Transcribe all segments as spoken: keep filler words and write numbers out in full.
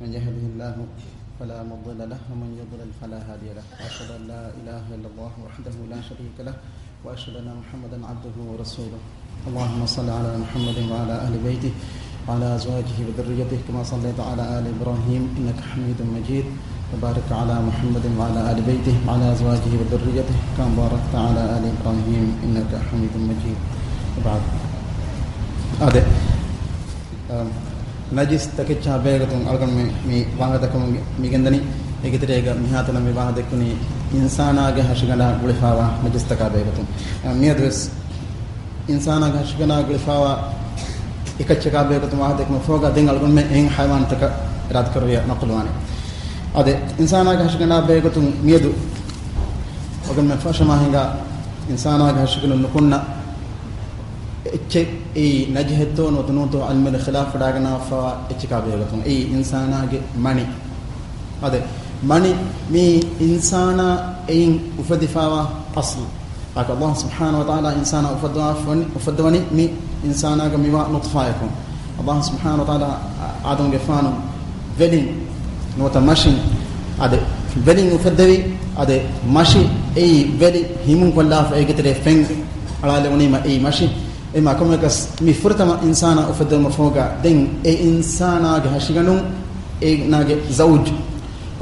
من يهده الله فلا مضل له ومن يضلل فلا هادي له. وأشهد أن لا إله إلا الله وحده لا شريك له وأشهد أن محمدا عبده ورسوله. اللهم صل على محمد وعلى أهل بيته وعلى أزواجه وذريته كما صليت على آل إبراهيم إنك حميد مجيد. وبارك على محمد وعلى آل بيته وعلى أزواجه وذريته كما باركت على آل إبراهيم إنك حميد مجيد. وبعد. އާދެ. ނަޖިސް ތަކެއްޗާ ބެހޭގޮތުން އަޅުގަނޑުމެން މި ވާހަކަ ދައްކަމުން މިގެންދަނީ. އޭގެ ތެރޭގަ މިހާތަނަށް މި ވާހަކަ ދެއްކުނީ އިންސާނާގެ ހަށިގަނޑާ ގުޅިފާވާ ނަޖިސްތަކާ ބެހޭގޮތުން. މިއަދުވެސް އިންސާނާގެ ހަށިގަނޑާ ގުޅިފާވާ އެކައްޗަކާ ބެހޭގޮތުން ވާހަކަ ދެއްކުމަށް ފަހުގަ ދެން އަޅުގަނޑުމެން އެހެން ހައިވާނުތަކަށް އިރާދަކުރެއްވިޔާ ނަޤުލުވާނެ. އާދެ، އިންސާނާގެ ހަށިގަނޑާ ބެހޭގޮތުން މިއަދު އަޅުގަނޑުމެން ފަށަމާ ހިނގާ އިންސާނާގެ ހަށިގަނޑުން ނުކުންނަ އެއްޗެއް އެއީ ނަޖިހެއްތޯ ނުވަތަ ނޫންތޯ ޢިލްމުވެރިން ޚިލާފުވެވަޑައިގަންނަވާފައިވާ އެއްޗަކާ ބެހޭގޮތުން އެއީ އިންސާނާގެ މަނި. އާދެ، މަނި މީ އިންސާނާ އެއިން އުފެދިފައިވާ އަޞްލު. އާކަ ﷲ ސުބްޙާނަހޫ ވަތަޢާލާ އިންސާނާ އުފައްދަވާފަ ވަނީ، އުފައްދަވަނީ މި އިންސާނާގަ މިވާ ނުޠްފާއަކުން. ﷲ ސުބްޙާނަހޫ ވަތަޢާލާ އާދަމްގެފާނު ވެލިން ނުވަތަ މަށިން، އާދެ، ވެލިން އުފެއްދެވި، އާދެ، މަށި އެއީ ވެލި ހިމުން ކޮށްލާފަ އޭގެ ތެރޭ ފެން އަޅާލެވުނީމަ އެއީ މަށި. އެމަ ކޮންމެކަސް މި ފުރަތަމަ އިންސާނާ އުފެއްދެވުމަށް ފަހުގަ ދެން އެ އިންސާނާގެ ހަށިގަނޑުން އޭނާގެ ޒައުޖް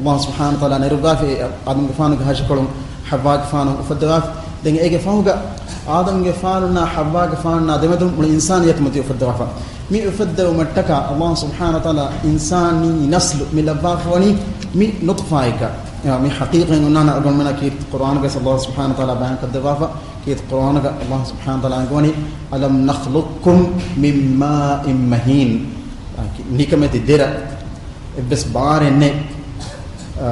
ﷲ ސުބްޙާނަހޫ ވަތަޢާލާ ނެރުއްވާފި އެ އާދަމްގެފާނުގެ ހަށިކޮޅުން ޙައްވާގެފާނު އުފައްދަވާފި. ދެން އޭގެ ފަހުގަ އާދަމްގެފާނުންނާ ޙައްވާގެފާނުންނާ ދެމެދުން މުޅި އިންސާނިއްޔަތު މަތި އުފައްދަވާފަ. މި އުފައްދެވުމަށްޓަކާ ﷲ ސުބްޙާނަހޫ ވަތަޢާލާ އިންސާނީ ނަސްލު މި ލައްވާފަ ވަނީ މި ނުޠްފާއެއްގަ. އެ، މި ޙަޤީޤަތް އޮންނާނެ އަޅުގަނޑުމެންނަށް ކީރިތި ޤުރްއާނުގައި ﷲ ސުބްޙާނަހޫ ވަތަޢާލާ ބަޔާން ކޮށްދެއްވާފަ. ކީރިތި ޤުރްއާނުގަ ﷲ ސުބްޙާނަހޫ ވަތަޢާލާ އަންގަވަނީ، ألم نخلقكم من ماء مهين. ނިކަމެތި ދެރަ، އެއްވެސް ބާރެއް ނެތް، އަ،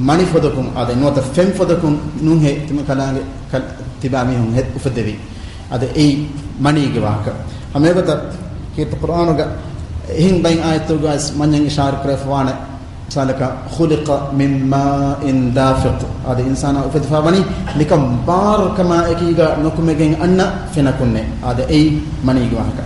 މަނިފޮދަކުން އާދެ، ނުވަތަ ފެންފޮދަކުން ނޫންހޭ ތިމަންކަލާނގެ ކަލް-، ތިބާ މީހުން ހެ-، އުފެއްދެވީ. އާދެ، އެއީ މަނީގެ ވާހަކަ. ހަމައެގޮތަށް ކީރިތި ޤުރްއާނުގަ އެހެން ބައިން އާޔަތުގައި ވެސް މަންޏަށް އިޝާރާތް ކުރެވިފަވާނެ. މިސާލަކަށް، خلق من ماء دافق. އާދެ، އިންސާނާ އުފެދިފަ ވަނީ ނިކަން ބާރު ކަމާ އެކީގަ ނުކުމެގެން އަންނަ ފެނަކުންނޭ. އާދެ، އެއީ މަނީގެ ވާހަކަ.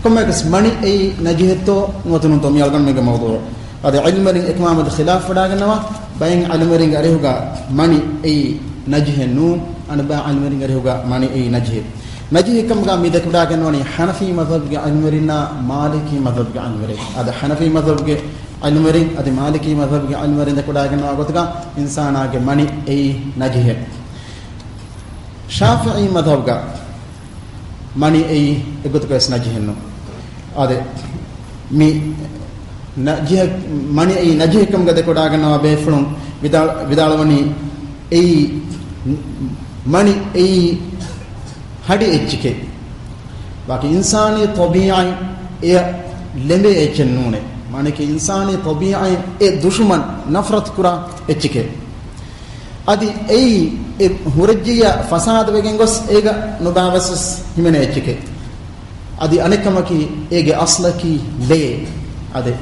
ކޮންމެއަކަސް މަނި އެއީ ނަޖިހެއްތޯ ނުވަތަ ނޫންތޯ މި އަޅުގަނޑުމެންގެ މައުޟޫޢު. އާދެ، ޢިލްމުވެރިން އެކަމާމެދު ޚިލާފުވެވަޑައިގަންނަވާ. ބައެއް ޢިލްމުވެރިންގެ އަރިހުގަ މަނި އެއީ ނަޖިހެއް ނޫން، އަނެއްބައި ޢިލްމުވެރިންގެ އަރިހުގަ މަނި އެއީ ނަޖިހެއް. ނަޖިހެއްކަމުގަ މި ދެކެވަޑައިގަންނަވަނީ ޙަނަފީ މަޛްހަބުގެ ޢިލްމުވެރިންނާ މާލިކީ މަޛްހަބުގެ ޢިލްމުވެރިން. އާދެ، ޙަނަފީ މަޛްހަބުގެ ޢިލްމުވެރިން އަދި މާލިކީ މަޛްހަބުގެ ޢިލްމުވެރިން ދެކެވަޑައިގަންނަވާ ގޮތުގަ އިންސާނާގެ މަނި އެއީ ނަޖިހެއް. ޝާފިޢީ މަޛްހަބުގަ މަނި އެއީ އެއްގޮތަކަށް ވެސް ނަޖިހެއް ނޫން. އާދެ، މި ނަޖިހެއް، މަނި އެއީ ނަޖިހެއްކަމުގަ ދެކެވަޑައިގަންނަވާ ބޭފުޅުން ވިދާޅު-، ވިދާޅުވަނީ އެއީ މަނި އެއީ ހަޑި އެއްޗެކޭ. ވާކި އިންސާނީ ޠަބީޢަތް އެޔަށް ލެނބޭ އެއްޗެއް ނޫނޭ. މާނައަކީ އިންސާނީ ޠަބީޢަތް އެ ދުޝުމަން ނަފްރަތު ކުރާ އެއްޗެކޭ. އަދި އެއީ އެ ހުރެއްޖިއްޔާ ފަސާދަވެގެން ގޮސް އޭގަ ނުބާވަސް ވެސް ހިމެނޭ އެއްޗެކޭ. އަދި އަނެއްކަމަކީ އޭގެ އަސްލަކީ ލޭ. އަދި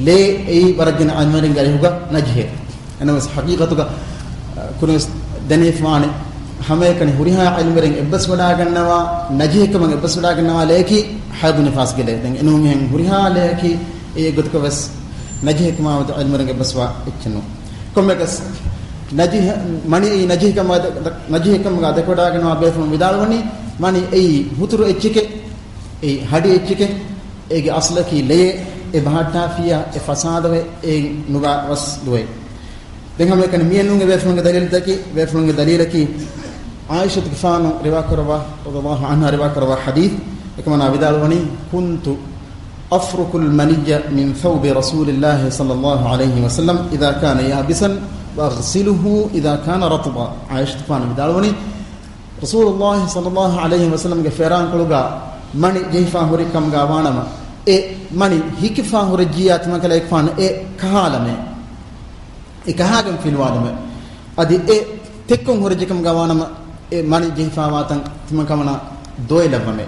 ލޭ އެއީ ވަރަށް ގިނަ ޢިލްމުވެރިންގެ އަރިހުގަ ނަޖިހެއް. އެނަމަވެސް ޙަޤީޤަތުގަ، އަ، ކުރިންވެސް ދެނެފާނެ ހަމައެކަނި ހުރިހާ ޢިލްމުވެރިން އެއްބަސްވަޑައިގަންނަވާ ނަޖިހެއްކަމަށް އެއްބަސްވަޑައިގަންނަވާ ލެޔަކީ ޙައިޟު ނިފާސްގެ ލެޔެއް. ދެން އެނޫން މިހެން ހުރިހާ ލެޔަކީ އެއީ އެއްގޮތަކަށް ވެސް ނަޖިހެއްކަމާމެދު ޢިލްމުވެރިން އެއްބަސްވާ އެއްޗެއް ނޫން. ކޮންމެއަކަސް ނަޖިހަ-، މަނި އެއީ ނަޖިހެއްކަމާ-، ނަޖިހެއްކަމުގަ ދެކެވަޑައިގަންނަވާ ބޭފުޅުން ވިދާޅުވަނީ، މަނި އެއީ ހުތުރު އެއްޗެކޭ، އެއީ ހަޑި އެއްޗެކޭ، އޭގެ އަސްލަކީ ލެޔޭ، އެ ބަހައްޓާފިއްޔާ އެ ފަސާދަވެ އެއިން ނުބާ ވަސް ދުވޭ. ދެން ހަމައެކަނި މިއެއް ނޫން އެ ބޭފުޅުންގެ ދަލީލަކީ، ބޭފުޅުންގެ ދަލީލަކީ، ޢާއިޝަތުގެފާނު ރިވާކުރައްވާ، ރަޟިޔަﷲ ޢަންހާ ރިވާކުރައްވާ ޙަދީޘް، އެކަމަނާ ވިދާޅުވަނީ، كنت أفرك المني من ثوب رسول الله صلى الله عليه وسلم إذا كان يابسا وأغسله إذا كان رطبا. ޢާއިޝަތުގެފާނު ވިދާޅުވަނީ، ރަސޫލުﷲ ޞައްލަﷲ ޢަލައިހި ވަސައްލަމްގެ ފެރާންކޮޅުގަ މަނި ޖެހިފާ ހުރި ކަމުގަ ވާނަމަ، އެ މަނި ހިކިފާ ހުރެއްޖިއްޔާ ތިމަންކަލޭގެފާނު އެ ކަހާލަމޭ. އެ ކަހާގެން ފިލުވާލަމޭ. އަދި އެ ތެއްކޮށް ހުރެއްޖެ ކަމުގަ ވާނަމަ، އެ މަނި ޖެހިފާވާތަން ތިމަންކަމަނާ ދޮވެލައްވަމޭ.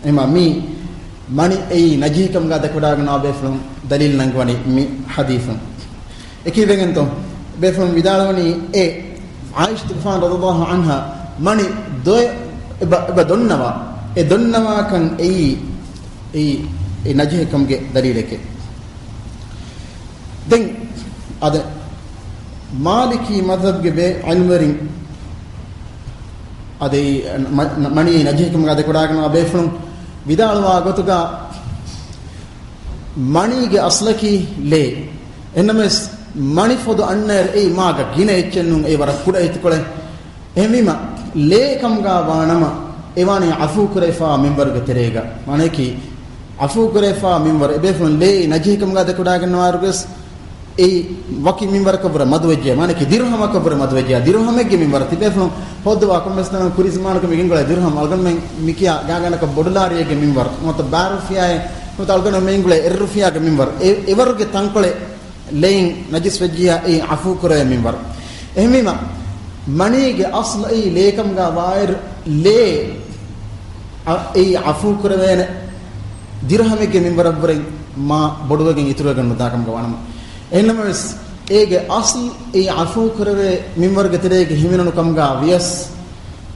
އެމާ މި މަނި އެއީ ނަޖިހެއްކަމުގަ ދެކެވަޑައިގަންނަވާ ބޭފުޅުން ދަލީލު ނަންގަވަނީ މި ޙަދީޘުން. އެކީވެގެންތޯ؟ ބޭފުޅުން ވިދާޅުވަނީ އެ ޢާއިޝަތުގެފާނު ރަޟިޔަﷲ ޢަންހާ މަނި ދޮވެ އެބަ، އެބަ ދޮންނަވާ، އެ ދޮންނަވާކަން އެއީ، އެއީ، އެ ނަޖިހެއްކަމުގެ ދަލީލެކޭ. ދެން އަދި މާލިކީ މަޒްހަބްގެ ބޭ ޢިލްމުވެރިން އަދި މަ-، މަ-، މަނި ނަޖިހެއްކަމުގަ ދެކެވަޑައިގަންނަވާ ބޭފުޅުން ވިދާޅުވާ ގޮތުގަ މަނީގެ އަސްލަކީ ލޭ. އެހެންނަމަވެސް މަނިފޮދު އަންނައިރު އެއީ މާގަ ގިނަ އެއްޗެއް ނޫން، އެއީ ވަރަށް ކުޑަ އިތުކޮޅެއް. އެހެންވީމަ، ލޭ ކަމުގަ ވާނަމަ، އެވާނީ ޢަފޫކުރެވިފާ މިންވަރުގެ ތެރޭގަ. މާނައަކީ، ޢަފޫކުރެވިފާ މިންވަރު އެބޭފުޅުން ލޭ ނަޖިހެއްކަމުގަ ދެކެވަޑައިގަންނަވާއިރުވެސް، އެއީ ވަކި މިންވަރަކަށްވުރެ މަދުވެއްޖެ، މާނައަކީ ދިރުހަމަކަށްވުރެ މަދުވެއްޖެ. ދިރުހަމެއްގެ މިންވަރު ތިބޭފުޅުން ހޯއްދަވާ ކޮންމެސް ތަނަކަށް ކުރީ ޒަމާނަކަށް މި ގެންގުޅޭ ދިރުހަމް އަޅުގަނޑުމެން މިކިޔާ ގާގާނަކަށް ބޮޑު ލާރިއެއްގެ މިންވަރު. ނުވަތަ ބާރުފިޔާއެއް، ނުވަތަ އަޅުގަނޑު މި ގެންގުޅޭ އެއްރުފިޔާގެ މިންވަރު. އެ-، އެވަރުގެ ތަންކޮޅެއް ލެއިން ނަޖިސް ވެއްޖިއްޔާ އެއީ ޢަފޫކުރެވޭ މިންވަރު. އެހެންވީމަ، މަނީގެ އަސްލު އެއީ ލޭކަމުގަ ވާއިރު، ލޭ އަ-، އެއީ ޢަފޫކުރެވޭނެ ދިރުހަމެއްގެ މިންވަރަށްވުރެ މާ ބޮޑުވެގެން އިތުރުވެގެން ނުދާކަމުގަ ވާނަމަ. އެހެންނަމަވެސް، އޭގެ އަސްލު އެއީ ޢަފޫކުރެވޭ މިންވަރުގެ ތެރޭގަ ހިމެނުނު ކަމުގަ ވިޔަސް،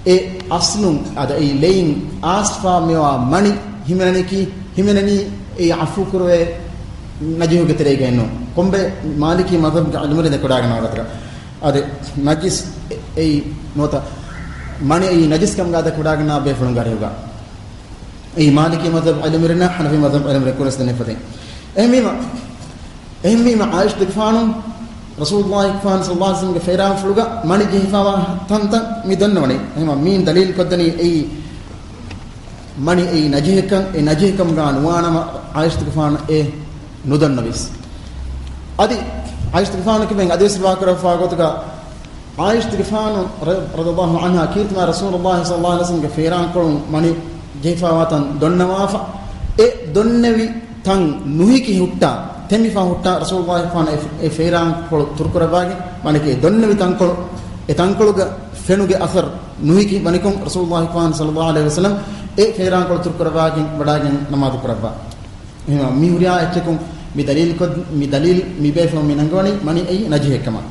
އެ އަސްލުން އަދި އެއީ ލެއިން އާސްފާ މިވާ މަނި ހިމެނެނީކީ، ހިމެނެނީ އެއީ ޢަފޫކުރެވޭ ނަޖިހުގެ ތެރޭގައެއްނޫން. ކޮންބެ މާލިކީ މަޒްހަބުގެ ޢިލްމުވެރިން ދެކެވަޑައިގަންނަވާ ގޮތަކަށް. އަދި ނަޖިސް އެ-، އެއީ ނުވަތަ މަނި އެއީ ނަޖިސް ކަމުގަ ދެކެވަޑައިގަންނަވާ ބޭފުޅުންގެ އަރިހުގަ. އެއީ މާލިކީ މަޒްހަބު ޢިލްމުވެރިންނާ ޙަނަފީ މަޒްހަބު ޢިލްމުވެރިން ކުރިސް ދެނެފަތެ. އެހެންވީމަ، އެހެންވީމަ ޢާއިޝަތުގެފާނު ރަސޫލުﷲ ގެފާނު ޞައްލަﷲ ޢަލައިހި ވަސައްލަމްގެ ފޭރާންފުޅުގަ މަނި ޖެހިފާވާ ތަންތަން މި ދަންނަވަނީ. އެހެންވީމަ މީން ދަލީލު ކޮށްދެނީ އެއީ މަނި އެއީ ނަޖިހެއްކަން، އެ ނަޖިހެއްކަމުގަ ނުވާނަމަ ޢާއިޝަތުގެފާނު އެ ނުދަންނަވީސް. އަދި ޢާއިޝަތުގެފާނު ކިބެން އަދިވެސް ރިވާކުރައްވާ ގޮތުގަ ޢާއިޝަތުގެފާނު ރަ-، ރަޟިޔަﷲ ޢަންހާ ކީރިތިމާ ރަސޫލުﷲ ޞައްލަﷲ ޢަލައިހި ވަސައްލަމްގެ ފޭރާންކޮޅުން މަނި ޖެހިފާވާތަން ދޮންނަވާފަ، އެ ދޮންނެވި ތަން ނުހިކި ހުއްޓާ، ތެމިފަ ހުއްޓާ ރަސޫލުﷲ ޢަލައިހި ވަސައްލަމް އެ ފޭރާންކޮޅު ތުރުކުރައްވާގެން، މާނައަކީ އެ ދޮންނެވި ތަންކޮޅު، އެ ތަންކޮޅުގަ ފެނުގެ އަސަރު ނުހިކި ވަނިކޮށް ރަސޫލުﷲ ޢަލައިހި ވަސައްލަމް އެ ފޭރާންކޮޅު ތުރުކުރައްވާގެން ވަޑައިގެން ނަމާދު ކުރައްވާ. އެހެންވީމަ މި ހުރިހާ އެއްޗަކުން މި ދަލީލު ކޮށް-، މި ދަލީލު މި ބޭފުޅުން މި ނަންގަވަނީ މަނި އެއީ ނަޖިހެއްކަމަށް.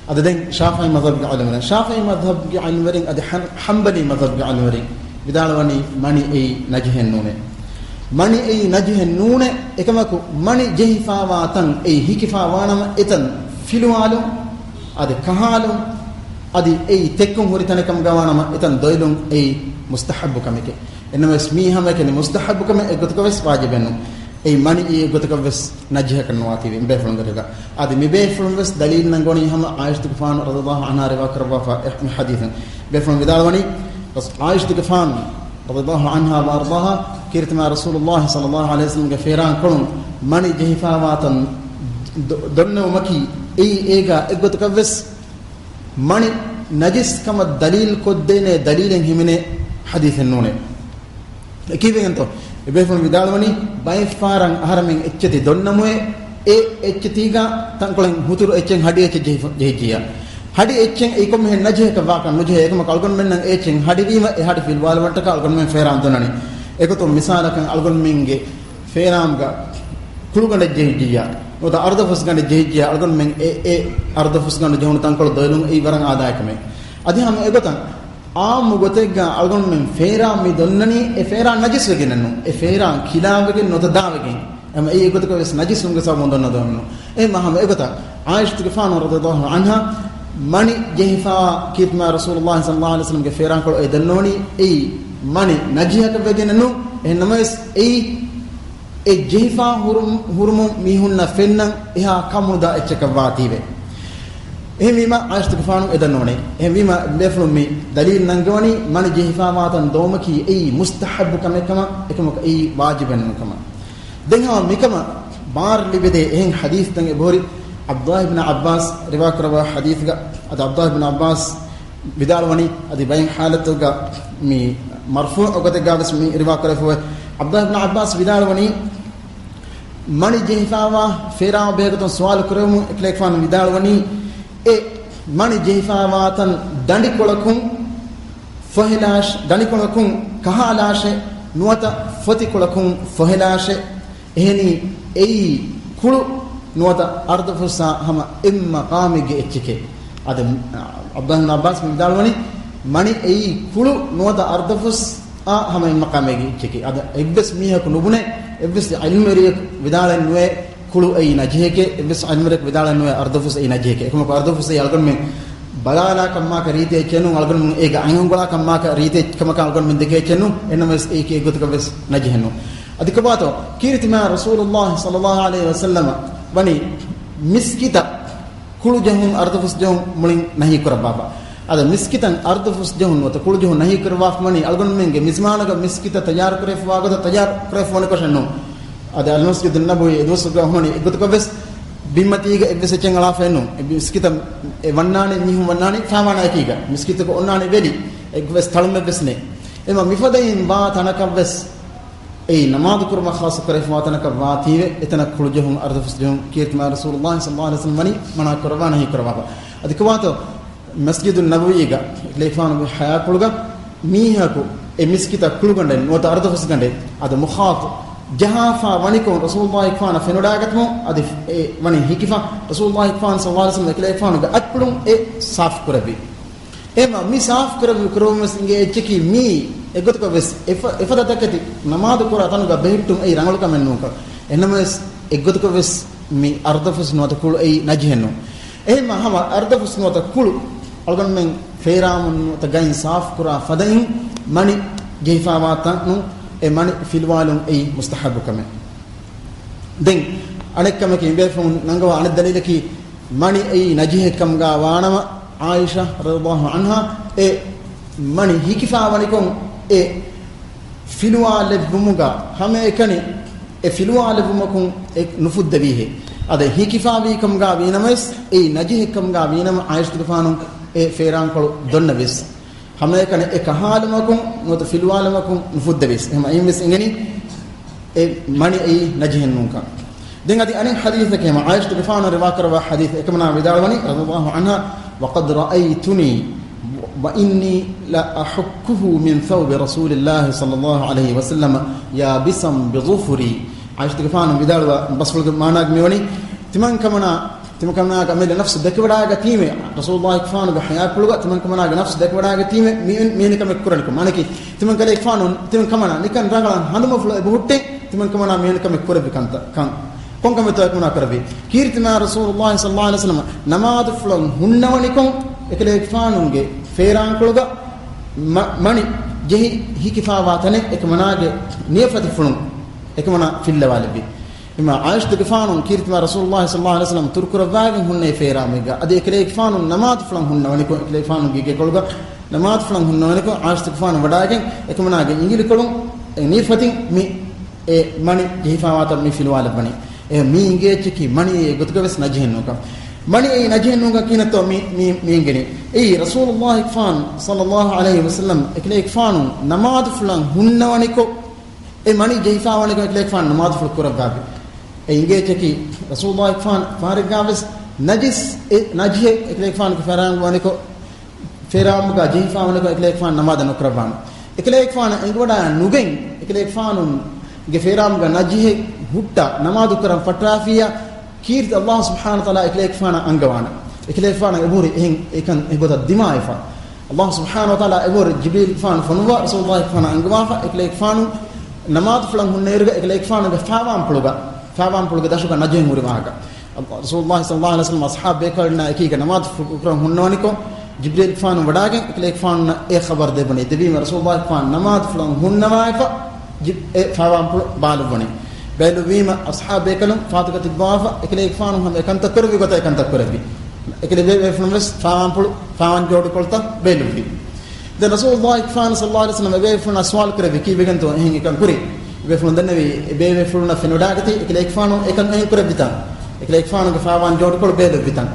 އަދި ދެން ޝާފިޢީ މަޒްހަބުގެ ޢިލްމުވެރިން، ޝާފިޢީ މަޒްހަބުގެ ޢިލްމުވެރިން އަދި ޙަން-، ޙަންބަލީ މަޒްހަބުގެ ޢިލްމުވެރިން ވިދާޅުވަނީ މަނި އެއީ ނަޖިހެއް ނޫނޭ. މަނި އެއީ ނަޖިހެއް ނޫނޭ، އެކަމަކު މަނި ޖެހިފާވާ ތަން އެއީ ހިކިފާވާނަމަ އެތަން ފިލުވާލުން، އަދި ކަހާލުން، އަދި އެއީ ތެއްކުން ހުރި ތަނެއް ކަމުގަ ވާނަމަ އެތަން ދޮއިލުން އެއީ މުސްތަޙައްބު ކަމެކޭ. އެންނަމަވެސް މީ ހަމައެކަނި މުސްތަޙައްބު ކަމެއް އެއްގޮތަކަށް ވެސް ވާޖިބެއް ނޫން. އެއީ މަނި އެއްގޮތަކަށް ވެސް ނަޖިހަކަށް ނުވާތީވެ މިބޭފުޅުންގެ ރިގަ. އަދި މިބޭފުޅުން ވެސް ދަލީލު ނަންގަވަނީ ހަމަ ޢާއިޝަތުގެފާނު ރަޟިޔަﷲ ޢަންހާ ރިވާ ކުރައްވާފަ އެ މި ޙަދީޘުން. ބޭފުޅުން ވިދާޅުވަނީ ޢާއިޝަތުގެފާނު ރަޟިޔަﷲ ޢަންހާ ވައަރްޟާހާ ކީރިތިމާ ރަސޫލުﷲ ޞައްލަﷲ ޢަލައިހި ވަސައްލަމްގެ ފޭރާންކޮޅުން މަނި ޖެހިފާވާތަން ދޮ-، ދޮންނެވުމަކީ އެއީ އޭގަ އެއްގޮތަކަށް ވެސް މަނި ނަޖިސް ކަމަށް ދަލީލު ކޮށްދޭނެ ދަލީލެއް ހިމެނޭ ޙަދީޘެއް ނޫނޭ. އެ ކީއްވެގެންތޯ؟ އެބޭފުޅުން ވިދާޅުވަނީ، ބައެއްފަހަރަށް އަހަރެމެން އެއްޗެތި ދޮންނަމުއެ، އެ އެއްޗެތީގަ ތަންކޮޅެއް ހުތުރު އެއްޗެއް ހަޑި އެއްޗެއް ޖެހިފަ-، ޖެހިއްޖިއްޔާ. ހަޑި އެއްޗެއް އެއީ ކޮންމެހެން ނަޖިހަކަށް ވާކަށް ނުޖެހޭ. އެކަމަކު އަޅުގަނޑުމެންނަށް އެ އެއްޗެއް ހަޑިވީމަ، އެ ހަޑި ފިލުވާލުމަށްޓަކާ އަޅުގަނޑުމެން ފޭރާން ދޮންނަނީ. އެގޮތުން މިސާލަކަށް އަޅުގަނޑުމެންގެ ފޭރާންގަ ކުޅުގަނޑެއް ޖެހިއްޖިއްޔާ، ނުވަތަ އަރުދަފުސްގަނޑެއް ޖެހިއްޖިއްޔާ، އަޅުގަނޑުމެން އެ، އެ އަރުދަފުސްގަނޑު ޖެހުނު ތަންކޮޅު ދޮއިލުން އެއީ ވަރަށް އާދައިގެ ކަމެއް. އަދި ހަމަ އެގޮތަށް އާއްމު ގޮތެއްގަ އަޅުގަނޑުމެން ފޭރާން މި ދޮންނަނީ، އެ ފޭރާން ނަޖިސްވެގެނެއްނު، އެ ފޭރާން ކިލާވެގެން ނުވަތަ ދާވެގެން. އެމަ އެއީ އެގޮތަކަށް ވެސް ނަޖިސްވުމުގެ ސަބަބުން ދޮންނަ ދޮންނު. އެ މަ ހަމަ އެގޮތަށް ޢާއިޝަތުގެފާނު ރަޟިޔަﷲ ޢަންހާ މަނި ޖެހިފާ ކީރިތިމާ ރަސޫލުﷲ ޞައްލަﷲ ޢަލައިހި ވަސައްލަމްގެ ފޭރާންކޮޅު އެ ދޮންނަވަނީ އެއީ މަނި ނަޖިހަކަށް ވެގެނެއްނު. އެހެން ނަމަވެސް އެއީ އެ ޖެހިފާ ހުރު-، ހުރުމުން މީހުންނަށް ފެންނަން އެހާ ކަމުނުދާ އެއްޗަކަށް ވާތީވެ. އެހެންވީމަ ޢާއިޝަތުގެފާނު އެ ދަންނަވަނީ. އެހެންވީމަ ބޭފުޅުން މި ދަލީލު ނަންގަވަނީ މަނި ޖެހިފާވާތަން ދޮވުމަކީ އެއީ މުސްތަޙައްބު ކަމެއް ކަމަށް، އެކަމަކު އެއީ ވާޖިބެއް ނޫން ކަމަށް. ދެން ހަމަ މިކަމަށް ބާރު ލިބިދޭ އެހެން ޙަދީޘްތައް އެބަހުރި ޢަބްދުﷲ ބިން ޢައްބާސް ރިވާކުރައްވާ ޙަދީޘްގަ، އަދި ޢަބްދުﷲ ބިން ޢައްބާސް ވިދާޅުވަނީ، އަދި ބައެއް ޙާލަތުގަ މި މަރްފޫޢު ގޮތެއްގަ ވެސް މި ރިވާކުރެފަވޭ. ޢަބްދުﷲ ބިން ޢައްބާސް ވިދާޅުވަނީ، މަނި ޖެހިފާވާ ފޭރާ ބެހޭގޮތުން ސުވާލު ކުރެވުމުން އެކަލޭގެފާނު ވިދާޅުވަނީ، އެ މަނި ޖެހިފާވާތަން ދަނޑިކޮޅަކުން ފޮހެލާށް، ދަނޑިކޮޅަކުން ކަހާލާށޭ، ނުވަތަ ފޮތިކޮޅަކުން ފޮހެލާށޭ. އެހެނީ އެއީ ކުޅު ނުވަތަ އަރުދަފުސްއާ ހަމަ އެއް މަޤާމެއްގެ އެއްޗެކޭ. އަދި ޢަބްދުﷲ ބިން ޢައްބާސް މި ވިދާޅުވަނީ، މަނި އެއީ ކުޅު ނުވަތަ އަރުދަފުސްއާ ހަމަ އެއް މަޤާމެއްގެ އެއްޗެކޭ. އަދި އެއްވެސް މީހަކު ނުބުނޭ، އެއްވެސް ޢިލްމުވެރިޔަކު ވިދާޅެއް ނުވޭ، ކުޅު އެއީ ނަޖިހެކޭ، އެއްވެސް އަލިމުވެރިޔަކު ވިދާޅެއް ނުވޭ އަރްދަފުސް އެއީ ނަޖިހެކޭ. އެކަމަކު އަރްދަފުސް އެއީ އަޅުގަނޑުމެން ބަލާލާ ކަމާކަށް ރީތި އެއްޗެއް ނޫން، އަޅުގަނޑުމެން އޭގަ އަނގަ އުނގުޅާ ކަމާކަށް ރީތި އެއްޗެއް ކަމަކަށް އަޅުގަނޑުމެން ދެކޭ އެއްޗެއް ނޫން. އެހެންނަމަވެސް އެއީކީ އެއްގޮތަކަށް ވެސް ނަޖިހެއް ނޫން. އަދި ކޮބާތޯ ކީރިތި މާ ރަސޫލުﷲ ޞައްލަﷲ ޢަލައިހި ވަސައްލަމަ ވަނީ މިސްކިތަށް ކުޅު ޖެހުން، އަރްދަފުސް ޖެހުން މުޅިން ނަހީ ކުރައްވާފަ. އަދި މިސްކިތަށް އަރްދަފުސް ޖެހުން ނުވަތަ ކުޅު ޖެހުން ނަހީ ކުރައްވާފަ ވަނީ އަޅުގަނޑުމެންގެ މިޒްމާނުގަ މިސްކިތަށް ތައްޔާރު ކުރެވިފަވާ ގޮތަށް ތައްޔާރު ކުރެވިފަ ވަނިކޮށެއް ނޫން. އަދި އަލްމަސްޖިދުއް ނަބަވީ އެ ދުވަސްވަރުގަ ހުންނަނީ އެއްގޮތަކަށް ވެސް ބިންމަތީގަ އެއްވެސް އެއްޗެއް އަޅާފައެއް ނޫން. އެ މިސްކިތަށް އެ ވަންނާނީ، މީހުން ވަންނާނީ ފާވާނާ އެކީގަ. މިސްކިތަކަށް އޮންނާނީ ވެލި، އެއްވެސް ތަޅުމެއްވެސް ނެތް. އެމަ މިފަދައިން ވާ ތަނަކަށްވެސް އެއީ ނަމާދު ކުރުމަށް ޚާއްޞަ ކުރެވިފަވާ ތަނަކަށް ވާތީވެ، އެތަނަށް ކުޅު ޖެހުން، އަރްދަފުސް ޖެހުން ކީރިތި މާ ރަސޫލުﷲ ޞައްލަﷲ ޢަލައިހި ވަސައްލަމަ ވަނީ މަނާ ކުރައްވާ، ނަހީ ކުރައްވާފަ. އަދި ކޮބާތޯ މަސްޖިދުއް ނަބަވީގަ އެކަލޭގެފާނުގެ ޙަޔާތްޕުޅުގަ މީހަކު އެ މިސްކިތަށް ކުޅުގަނޑެއް ނުވަތަ އަރްދަފުސްގަނޑެއް އަދި މުޚާޠު ޖަހާފަ ވަނިކޮށް ރަސޫލުﷲ ފާނަށް ފެނުނާގަތުމުން އަދި އެ ވަނީ ހިކިފަ، ރަސޫލުﷲ ފާނު ޞައްލަﷲ ޢަލައިހި ވަސައްލަމަ އެކަލޭގެފާނުގެ އަތްޕުޅުން އެ ސާފު ކުރެއްވި. އެމަ މި ސާފު ކުރެއްވި ކުރުމަށް ވެސް އިނގޭ އެއްޗަކީ މީ އެއްގޮތަކަށް ވެސް އެފަ-، އެފަދަ ތަކެތި ނަމާދު ކުރާ ތަނުގަ ބެހެއްޓުން އެއީ ރަނގަޅު ކަމެއް ނޫންކަން. އެހެންނަމަވެސް އެއްގޮތަކަށް ވެސް މި އަރްދަފުސް ނުވަތަ ކުޅު އެއީ ނަޖިހެއް ނޫން. އެހެންމަ ހަމަ އަރްދަފުސް ނުވަތަ ކުޅު އަޅުގަނޑުމެން ފޭރާމުން ނުވަތަ ގައިން ސާފު ކުރާ ފަދައިން މަނި ޖެހިފަވާ ތަނުން އެ މަނި ފިލުވާލުން އެއީ މުސްތަޙައްބު ކަމެއް. ދެން އަނެއް ކަމަކީ އިނބޭފުޅުން ނަންގަވާ އަނެއް ދަލީލަކީ މަނި އެއީ ނަޖިހެއް ކަމުގަ ވާނަމަ، ޢާއިޝާ ރަޟިޔަﷲ ޢަންހާ އެ މަނި ހިކިފަ ވަނިކޮށް އެ ފިލުވާލެއްވުމުގަ ހަމައެކަނި އެ ފިލުވާލެއްވުމަކުން އެ ނުފުއްދެވީހޭ. އަދި ހިކިފަ ވީ ކަމުގަ ވީނަމަވެސް އެއީ ނަޖިހެއް ކަމުގަ ވީނަމަ ޢާއިޝަތުގެފާނު އެ ފޭރާންކޮޅު ދޮންނަވީސް. ހަމައެކަނި އެ ކަހާލުމަކުން ނުވަތަ ފިލުވާލުމަކުން ނުފުއްދެވީސް. އެހެން އެއިން ވެސް އިނގެނީ އެ މަނި އެއީ ނަޖިހެއް ނޫންކަން. ދެން އަދި އަނެއް ޙަދީޘެއް ހަމަ ޢާއިޝަތުގެފާނު ރިވާ ކުރައްވާ ޙަދީޘެއް އެކަމަނާ ވިދާޅުވަނީ ރަޟިޔަﷲ ޢަންހާ، "وقد رأيتني وإني لأحكه من ثوب رسول الله صلى الله عليه وسلم يابسا بظفري." ޢާއިޝަތުގެފާނު ވިދާޅުވާ ބަސްފުޅުގެ މާނާގަ މިވަނީ ތިމަންކަމަނާ ތިމަންކަމަނާގެ އަމިއްލަ ނަފްސު ދެކެވަޑައިގަތީމެ، ރަސޫލުﷲ ފާނުގެ ޙަޔާތްޕުޅުގަ ތިމަންކަމަނާގެ ނަފްސު ދެކެވަޑައިގަތީމެ، މި-، މިހެނި ކަމެއް ކުރަނިކޮށް. މާނަކީ، ތިމަންކަލޭގެފާނު، ތިމަންކަމަނާ ނިކަން ރަނގަޅަށް ހަނދުމަފުޅު އެބަހުއްޓެ، ތިމަންކަމަނާ މިހެނި ކަމެއް ކުރެއްވި ކަންތައް، ކަން. ކޮން ކަމެއްތޯ އެކަމަނާ ކުރެއްވީ؟ ކީރިތި މާ ރަސޫލުﷲ ޞައްލަﷲ ޢަލައިހި ވަސައްލަމަ ނަމާދުފުޅަށް ހުންނަވަނިކޮށް، އެކަލޭގެފާނުގެ ފޭރާންކޮޅުގަ މަ-، މަނި ޖެހި ހިކިފަވާ ތަނެއް އެކަމަނާގެ ނިޔަފަތިފުޅުން އެކަމަނާ ފިއްލަވާލެއްވި. އެމަ ޢާއިޝަތުގެފާނު ކީރިތިމާ ރަސޫލުﷲ ޞައްލަﷲ ޢަލައިހި ވަސައްލަމަ ތުރުކުރައްވާގެން ހުންނެވި ފޭރާމެއްގަ، އަދި އެކަލޭގެފާނު ނަމާދުފުޅަށް ހުންނަވަނިކޮށް، އެކަލޭގެފާނުގެ ގެކޮޅުގަ ނަމާދުފުޅަށް ހުންނަވަނިކޮށް، ޢާއިޝަތުގެފާނު ވަޑައިގެން އެކަމަނާގެ އިނގިލިކޮޅުން އެ ނިޔަފަތިން މި އެ މަނި ޖެހިފަވާތަން މި ފިލުވާލައްވަނީ. އެ މީ އިނގޭ އެއްޗަކީ މަނި އެއްގޮތަކަށް ވެސް ނަޖިހެއް ނޫންކަން. މަނި އެއީ ނަޖިހެއް ނޫންކަން ކިހިނެއްތޯ މީ، މީ، މީ އިނގެނީ؟ އެއީ ރަސޫލުﷲ ފާނު ޞައްލަﷲ ޢަލައިހި ވަސައްލަމަ އެކަލޭގެފާނު ނަމާދުފުޅަށް ހުންނަވަނިކޮށް، އެ މަނި ޖެހިފަވާނެކަން އެކަލޭގެފާނު ނަމާދުފުޅު ކުރައްވާފި. އެ އިނގޭ އެއްޗަކީ، ރަސޫލުﷲ ފާނު ފާރެއްގާވެސް ނަޖިސް އެ ނަޖިހެއް އެކަލޭގެފާނުގެ ފޭރާންވަނިކޮށް، ފޭރާމުގަ ޖެހިފަވާނެކަން އެކަލޭގެފާނު ނަމާދަށް ނުކުރައްވާނެ. އެކަލޭގެފާނަށް އެނގިވަޑައި ނުގެން، އެކަލޭގެފާނުގެ ފޭރާމުގަ ނަޖިހެއް ހުއްޓާ ނަމާދު ކުރަން ފައްޓާފިއްޔާ، ކީރިތި ﷲ ސުބްޙާނަހޫ ވަތަޢާލާ އެކަލޭގެފާނަށް އަންގަވާނެ. އެކަލޭގެފާނަށް އެބަހުރި އެހެން އެކަން އެގޮތަށް ދިމާވެފަ. ﷲ ސުބްޙާނަހޫ ވަތަޢާލާ އެބަހުރި ޖިބްރީލްފާނު ފޮނުއްވާ ރަސޫލުﷲ ފާނަށް އަންގަވާފަ، އެކަލޭގެފާނު ނަމާދުފުޅަށް ހުންނައިރުގަ އެކަލޭގެފާނުގެ ފާވާންޕުޅުގަ، ފާވާންޕުޅުގެ ދަށުގަ ނަޖިހެއް ހުރި ވާހަކަ. ރަސޫލުﷲ ޞައްލަﷲ ޢަލައިހި ވަސައްލަމަ އަޞްޙާބު ބޭކަލުންނާ އެކީގަ ނަމާދު ފު-، ކުރަން ހުންނަވަނިކޮށް، ޖިބްރީލްފާނު ވަޑާގެން އެކަލޭގެފާނުންނަށް އެ ޚަބަރު ދެއްވަނީ. ދެވީމަ ރަސޫލުﷲ ފާނު ނަމާދުފުޅަށް ހުންނަވައިފަ، ޖި-، އެ ފާވާންޕުޅު ބާލުއްވަނީ. ބޭލުއްވީމަ އަޞްޙާބު ބޭކަލުން ފާތުގަ ތިއްބަވާފަ، އެކަލޭގެފާނު ހަމަ އެކަންތައް ކުރެއްވި ގޮތަށް އެކަންތައް ކުރެއްވި. އެކަލޭ ބޭބޭފުޅުން ވެސް ފާވާންޕުޅު، ފާވާން ޖޯޑުކޮޅުތައް ބޭލުއްވި. ދެން ރަސޫލުﷲ ފާނު ޞައްލަﷲ ޢަލައިހި ވަސައްލަމަ އެބޭފުޅުންނާ ސުވާލު ކުރެއްވި، ކީއްވެގެންތޯ އެހެން އެކަން ކުރީ؟ އެބޭފުޅުން ދެންނެވީ، އެބޭބޭފުޅުންނަށް ފެނިވަޑައިގަތީ އެކަލޭގެފާނު އެކަން އެހެން ކުރެއްވިތަން. އެކަލޭގެފާނުގެ ފާވާން ޖޯޑުކޮޅު ބޭލުއްވިތަން.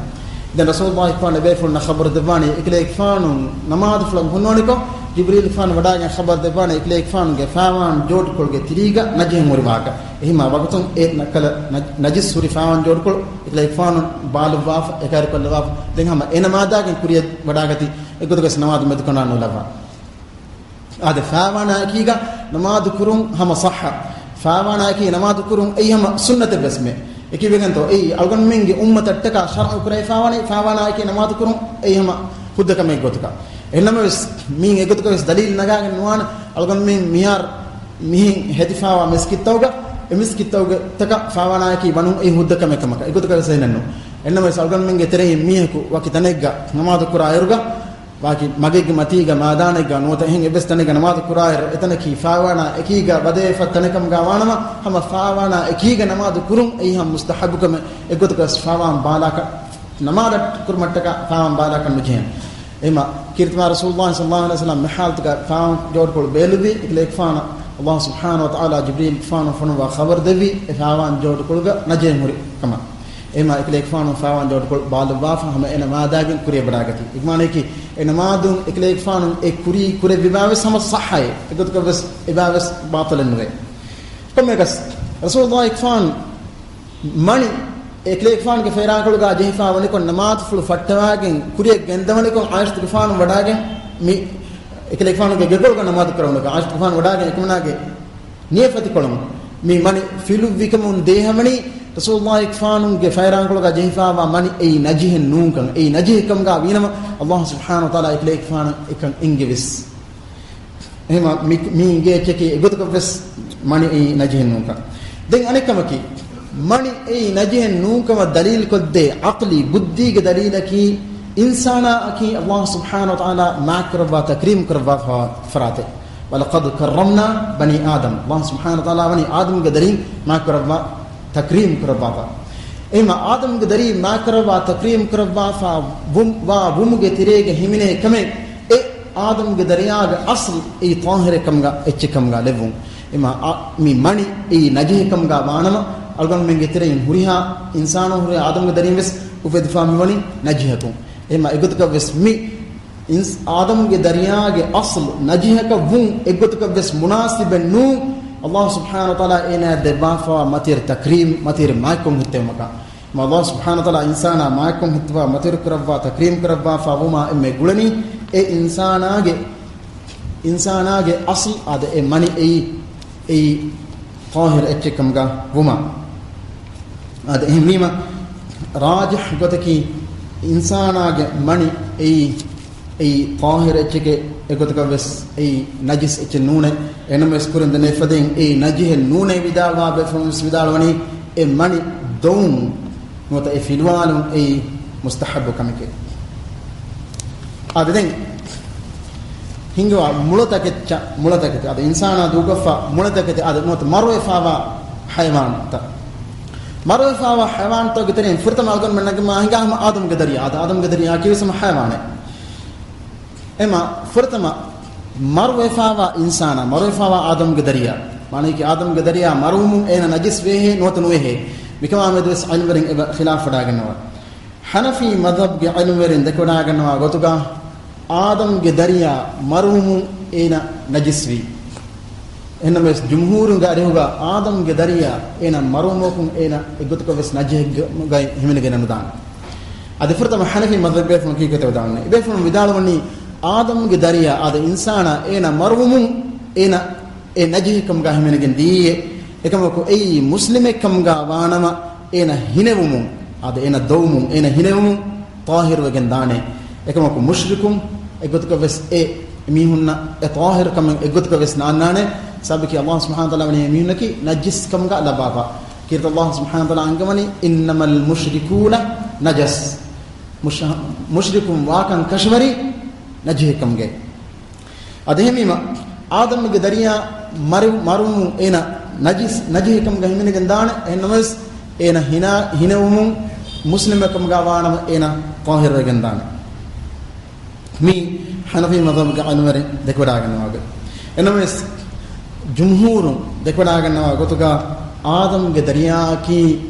ދެން ރަސޫލުﷲ ފާނު އެބޭފުޅުންނަށް ޚަބަރު ދެއްވާނީ، އެކަލޭގެފާނު ނަމާދުފުޅަށް ހުންނަވަނިކޮށް، ޖިބްރީލްފާނު ވަޑާގެން ޚަބަރު ދެއްވާނީ، އެކަލޭގެފާނުގެ ފާވާން ޖޯޑުކޮޅުގެ ތިރީގަ ނަޖިހެއް ހުރި ވާހަކަ. އެހެންމާ ވަގުތުން އެ ނަކަލަ ނަ-، ނަޖިސް ހުރި ފާވާން ޖޯޑުކޮޅު އެކަލޭގެފާނު ބާލުއްވާފަ، އެކައިރިކޮށްލަވާފަ، ދެން ހަމަ އެ ނަމާދާގެން ކުރިޔަށް ވަޑާގަތީ، އެގޮތުގަސް ނަމާދު މެދުކަނޑާ ނުލައްވާ. އާދެ، ފާވާނާ އެކީގަ ނަމާދު ކުރުން ހަމަ ޞައްޙަ. ފާވާނާ އެކީ ނަމާދު ކުރުން އެއީ ހަމަ ސުންނަތެއް ވެސްމެ. އެކީ ވެގެންތޯ، އެއީ އަޅުގަނޑުމެންގެ އުއްމަތަށްޓަކާ ޝަރްޢު ކުރެވިފާވަނީ، ފާވާނާ އެކީ ނަމާދު ކުރުން އެއީ ހަމަ ހުއްދަ ކަމެއް ގޮތުގަ. އެހެންނަމަވެސް، މީން އެގޮތުގަ ވެސް ދަލީލް ނަގާގެން ނުވާނެ، އަޅުގަނޑުމެން މިހާރު މިހެން ހެދިފާވާ މިސްކިތްތަކުގަ އެ މިސްކިތްތަކުގެ ތަކަށް ފާވާނާއަކީ ވަނުން އެއީ ހުއްދަ ކަމެއް ކަމަކަށް އެގޮތަކަށް ވެސް އެހެނެއްނު. އެންނަމަވެސް އަޅުގަނޑުމެންގެ ތެރެއިން މީހަކު ވަކި ތަނެއްގަ ނަމާދު ކުރާ އިރުގަ، ވަކި މަގެއްގެ މަތީގަ މާދާނެއްގަ ނުވަތަ އެހެން އެއްވެސް ތަނެއްގަ ނަމާދު ކުރާއިރު، އެތަނަކީ ފާވާނާ އެކީގަ ވަދެވިފަ ތަނެއް ކަމުގަ ވާނަމަ، ހަމަ ފާވާނާ އެކީގަ ނަމާދު ކުރުން އެއީ ހަމަ މުސްތަޙައްބު ކަމެއް އެގޮތަކަށް ވެސް ފާވާން ބާލާކަށް ނަމާދަށް ކުރުމަށްޓަކާ ފާވާން ބާލާކަށް ނުޖެހޭނެ. އެހެމަ ކީރިތިމާ ރަސޫލުﷲ ޞައްލަﷲ ޢަލައިހި ވަސައްލަމް މި ޙާލަތުގަ ފާވާން ޖޯޑުކޮޅު ބޭލުއްވީ، އެކަލޭގެފާނަށް ﷲ ސުބްޙާނަހޫ ވަތަޢާލާ ޖިބްރީލްގެފާނު ފޮނުއްވާ ޚަބަރު ދެއްވީ، އެ ފާވާން ޖޯޑުކޮޅުގަ ނަޖެހެން ހުރި ކަމަށް. އެހެމަ އެކަލޭގެފާނު ފާވާން ޖޯޑުކޮޅު ބާލުއްވާފަ ހަމަ އޭނަ މާދާގެން ކުރިއަށް ވަޑާގަތީ. އެގެ މާނަޔަކީ، އެ ނަމާދުން އެކަލޭގެފާނު އެ ކުރީ ކުރެއްވިބާވެސް ހަމަ ޞައްޙައޭ. އެގޮތަކަށްވެސް އެބާވެސް ބާޠިލެއް ނުވޭ. ކޮންމެއަކަސް، ރަސޫލުﷲ އެކަލޭގެފާނު މަނި އެކަލޭގެފާނުގެ ފައިރާންކޮޅުގަ ޖެހިފަ ވަނިކޮށް، ނަމާދުފުޅު ފައްޓަވާގެން ކުރިއަށް ގެންދަވަނިކޮށް، ޢާއިޝަތުގެފާނު ވަޑާގެން މި އެކަލޭގެފާނުގެ ގެކޮޅުގަ ނަމާދު ކުރެވުނުކަން، ޢާއިޝަތުގެފާނު ވަޑާގެން އެކަމަނާގެ ނިޔަތް ފަތިކޮޅުން މި މަނި ފިލުއްވިކަމުން ދޭހަވަނީ، ރަސޫލުﷲ އެކަލޭގެފާނުގެ ފައިރާންކޮޅުގަ ޖެހިފައިވާ މަނި އެއީ ނަޖިހެއް ނޫންކަން. އެއީ ނަޖިހެއް ކަމުގަ ވީނަމަ، ﷲ ސުބްޙާނަހޫ ވަތަޢާލާ އެކަލޭގެފާނަށް އެކަން އެންގެވިސް. އެހެމަ މި، މި އިނގޭ އެއްޗަކީ އެގޮތަކަށްވެސް މަނި އެއީ ނަޖިހެއް ނޫންކަން. ދެން އަނެއް ކަމަކީ، މަނި އެއީ ނަޖިހެއް ނޫންކަމަށް ދަލީލުކޮށްދޭ ޢަޤްލީ ބުއްދީގެ ދަލީލަކީ، އިންސާނާއަކީ ﷲ ސުބްޙާނަހޫ ވަތަޢާލާ މާތްކުރައްވާ ތަކްރީމް ކުރައްވާފަ ފަރާތެއް. وَلَقَدْ كَرَّمْنَا بَنِي آدَمَ. ﷲ ސުބްޙާނަހޫ ވަތަޢާލާ ވަނީ އާދަމްގެ ދަރީން މާތްކުރައްވާ ތަކްރީމް ކުރައްވާފަ. އެހެމަ އާދަމްގެ ދަރީން މާތްކުރައްވާ ތަކްރީމް ކުރައްވާފަ ވު، ވާ ވުމުގެ ތެރޭގަ ހިމެނޭ ކަމެއް އެ އާދަމްގެ ދަރިޔާގެ އަޞްލު އެއީ ޠާހިރެއް ކަމުގަ އެއްޗެއް ކަމުގަ ލެއްވުން. އެމާ އާ، މި މަނި އެއީ ނަޖިހެއް ކަމުގަ ވާނަމަ، އަޅުގަނޑުމެންގެ ތެރެއިން ހުރިހާ އިންސާނު ހުރި އާދަމްގެ ދަރިން ވެސް އުފެދިފާ މިވަނީ ނަޖިހަކުން. އެމާ އެގޮތަކަށް ވެސް މި އިންސް، އާދަމްގެ ދަރިޔާގެ އަޞްލު ނަޖިހަކަށް ވުން އެއްގޮތަކަށް ވެސް މުނާސިބެއް ނޫން. ﷲ ސުބްޙާނަހޫ ވަތަޢާލާ އޭނާ ދެއްވާފަވާ މަތިވެރި ތަކްރީމް، މަތިވެރި މާތްކޮން ހިއްތެވުމަކަށް. ﷲ ސުބްޙާނަހޫ ވަތަޢާލާ އިންސާނާ މާތްކޮން ހިއްތުވާ، މަތިވެރި ކުރައްވާ، ތަކްރީމް ކުރައްވާފަ ވުމާ އެންމެ ގުޅެނީ، އެ އިންސާނާގެ، އިންސާނާގެ އަޞްލު އާދެ، އެ މަނި އެއީ، އެއީ ޠާހިރު އެއްޗެއް ކަމުގަ ވުމާ. އާދެ، އެހެންވީމަ، ރާޖިޙް ގޮތަކީ، އިންސާނާގެ މަނި އެއީ، އެއީ ޠާހިރު އެއްޗެކޭ، އެގޮތަކަށް ވެސް އެއީ ނަޖިސް އެއްޗެއް ނޫނޭ. އެނަމަވެސް ކުރިން ދެންނެވިފަދައިން އެއީ ނަޖިހެއް ނޫނޭ ވިދާޅުވާ ބޭފުޅުން ވެސް ވިދާޅުވަނީ، އެ މަނި ދޮވުން ނުވަތަ އެ ފިލުވާލުން އެއީ މުސްތަޙައްބު ކަމެކޭ. އާދެ، ދެން ހިނގަވާ މުޅަތަކެއްޗަށް، މުޅަތަކެތި، އާދެ، އިންސާނާ ދޫކޮށްފަ މުޅަތަކެތި، އާދެ، ނުވަތަ މަރުވެފަވާ ޙަޔަވާންތައް. މަރުވެފަވާ ޙަޔަވާންތަކުގެ ތެރެއިން ފުރަތަމަ އަޅުގަނޑުމެންނަށް މާ ހިނގާ ހަމަ އާދަމްގެ ދަރިޔާ. އާދެ، އާދަމްގެ ދަރިޔާއަކީ ވެސް ހަމަ ޙަޔަވާނެއް. އެމާ ފުރަތަމަ މަރުވެފަވާ އިންސާނާ، މަރުވެފަވާ އާދަމްގެ ދަރިޔާ. މާނައަކީ އާދަމްގެ ދަރިޔާ މަރުވުމުން އޭނަ ނަޖިސް ވޭހޭ ނުވަތަ ނުވޭހޭ؟ މިކަމާ މެދު ވެސް ޢިލްމުވެރިން އެބަ ޚިލާފު ވަޑާގަންނަވާ. ޙަނަފީ މަޛްހަބްގެ ޢިލްމުވެރިން ދެކެވަޑާގަންނަވާ ގޮތުގަ، އާދަމްގެ ދަރިޔާ މަރުވުމުން އޭނަ ނަޖިސްވީ. އެހެންނަމަވެސް، ޖުމްހޫރުންގެ އަރިހުގަ އާދަމްގެ ދަރިޔާ އޭނަ މަރުވުމަކުން އޭނަ އެއްގޮތަކަށް ވެސް ނަޖިހެއްގައި ހިމެނިގެން ނުދާނެ. އަދި ފުރަތަމަ ޙަނަފީ މަޛްހަބް ބޭފުޅުން ކީކޭތޯ ވިދާޅުވަނީ؟ އެބޭފުޅުން ވިދާޅުވަނީ، އާދަމްގެ ދަރިޔާ އާދެ، އިންސާނާ އޭނަ މަރުވުމުން އޭނަ އެ ނަޖިހެއް ކަމުގަ ހިމެނިގެން ދިޔައީ. އެކަމަކު އެއީ މުސްލިމެއް ކަމުގަ ވާނަމަ، އޭނަ ހިނެވުމުން، އާދެ، އޭނަ ދޮވުމުން، އޭނަ ހިނެވުމުން ޠާހިރުވެގެން ދާނެ. އެކަމަކު މުޝްރިކުން އެގޮތަކަށް ވެސް އެ މީހުންނަށް އެ ޠާހިރު ކަމެއް އެގޮތަކަށް ވެސް ނާންނާނެ. ސަބަބަކީ ﷲ ސުބްޙާނަހޫ ވަތަޢާލާ ވަނީ އެ މީހުންނަކީ ނަޖިސް ކަމުގަ ލައްވާފަ. ކީރިތި ﷲ ސުބްޙާނަހޫ ވަތަޢާލާ އަންގަވަނީ، إِنَّمَا الْمُشْرِكُونَ نَجَسٌ. މުޝް، މުޝްރިކުން ވާކަން ކަށަވަރީ ނަޖިހެއް ކަމުގައި. އަދި އެހެންވީމަ، އާދަމްގެ ދަރިޔާ މަރު، މަރުވުމުން އޭނަ ނަޖިސް، ނަޖިހެއް ކަމުގަ ހިމެނިގެން ދާނެ. އެހެންނަމަވެސް، އޭނަ ހިނާ، ހިނެވުމުން މުސްލިމެއް ކަމުގަ ވާނަމަ އޭނަ ޠާހިރުވެގެން ދާނެ. މީ ޙަނަފީ މަޛްހަބުގެ ޢިލްމުވެރިން ދެކެވަޑާގަންނަވާ ގޮތް. އެނަމަވެސް، ޖުމްހޫރުން ދެކެވަޑާގަންނަވާ ގޮތުގަ، އާދަމްގެ ދަރިޔާއަކީ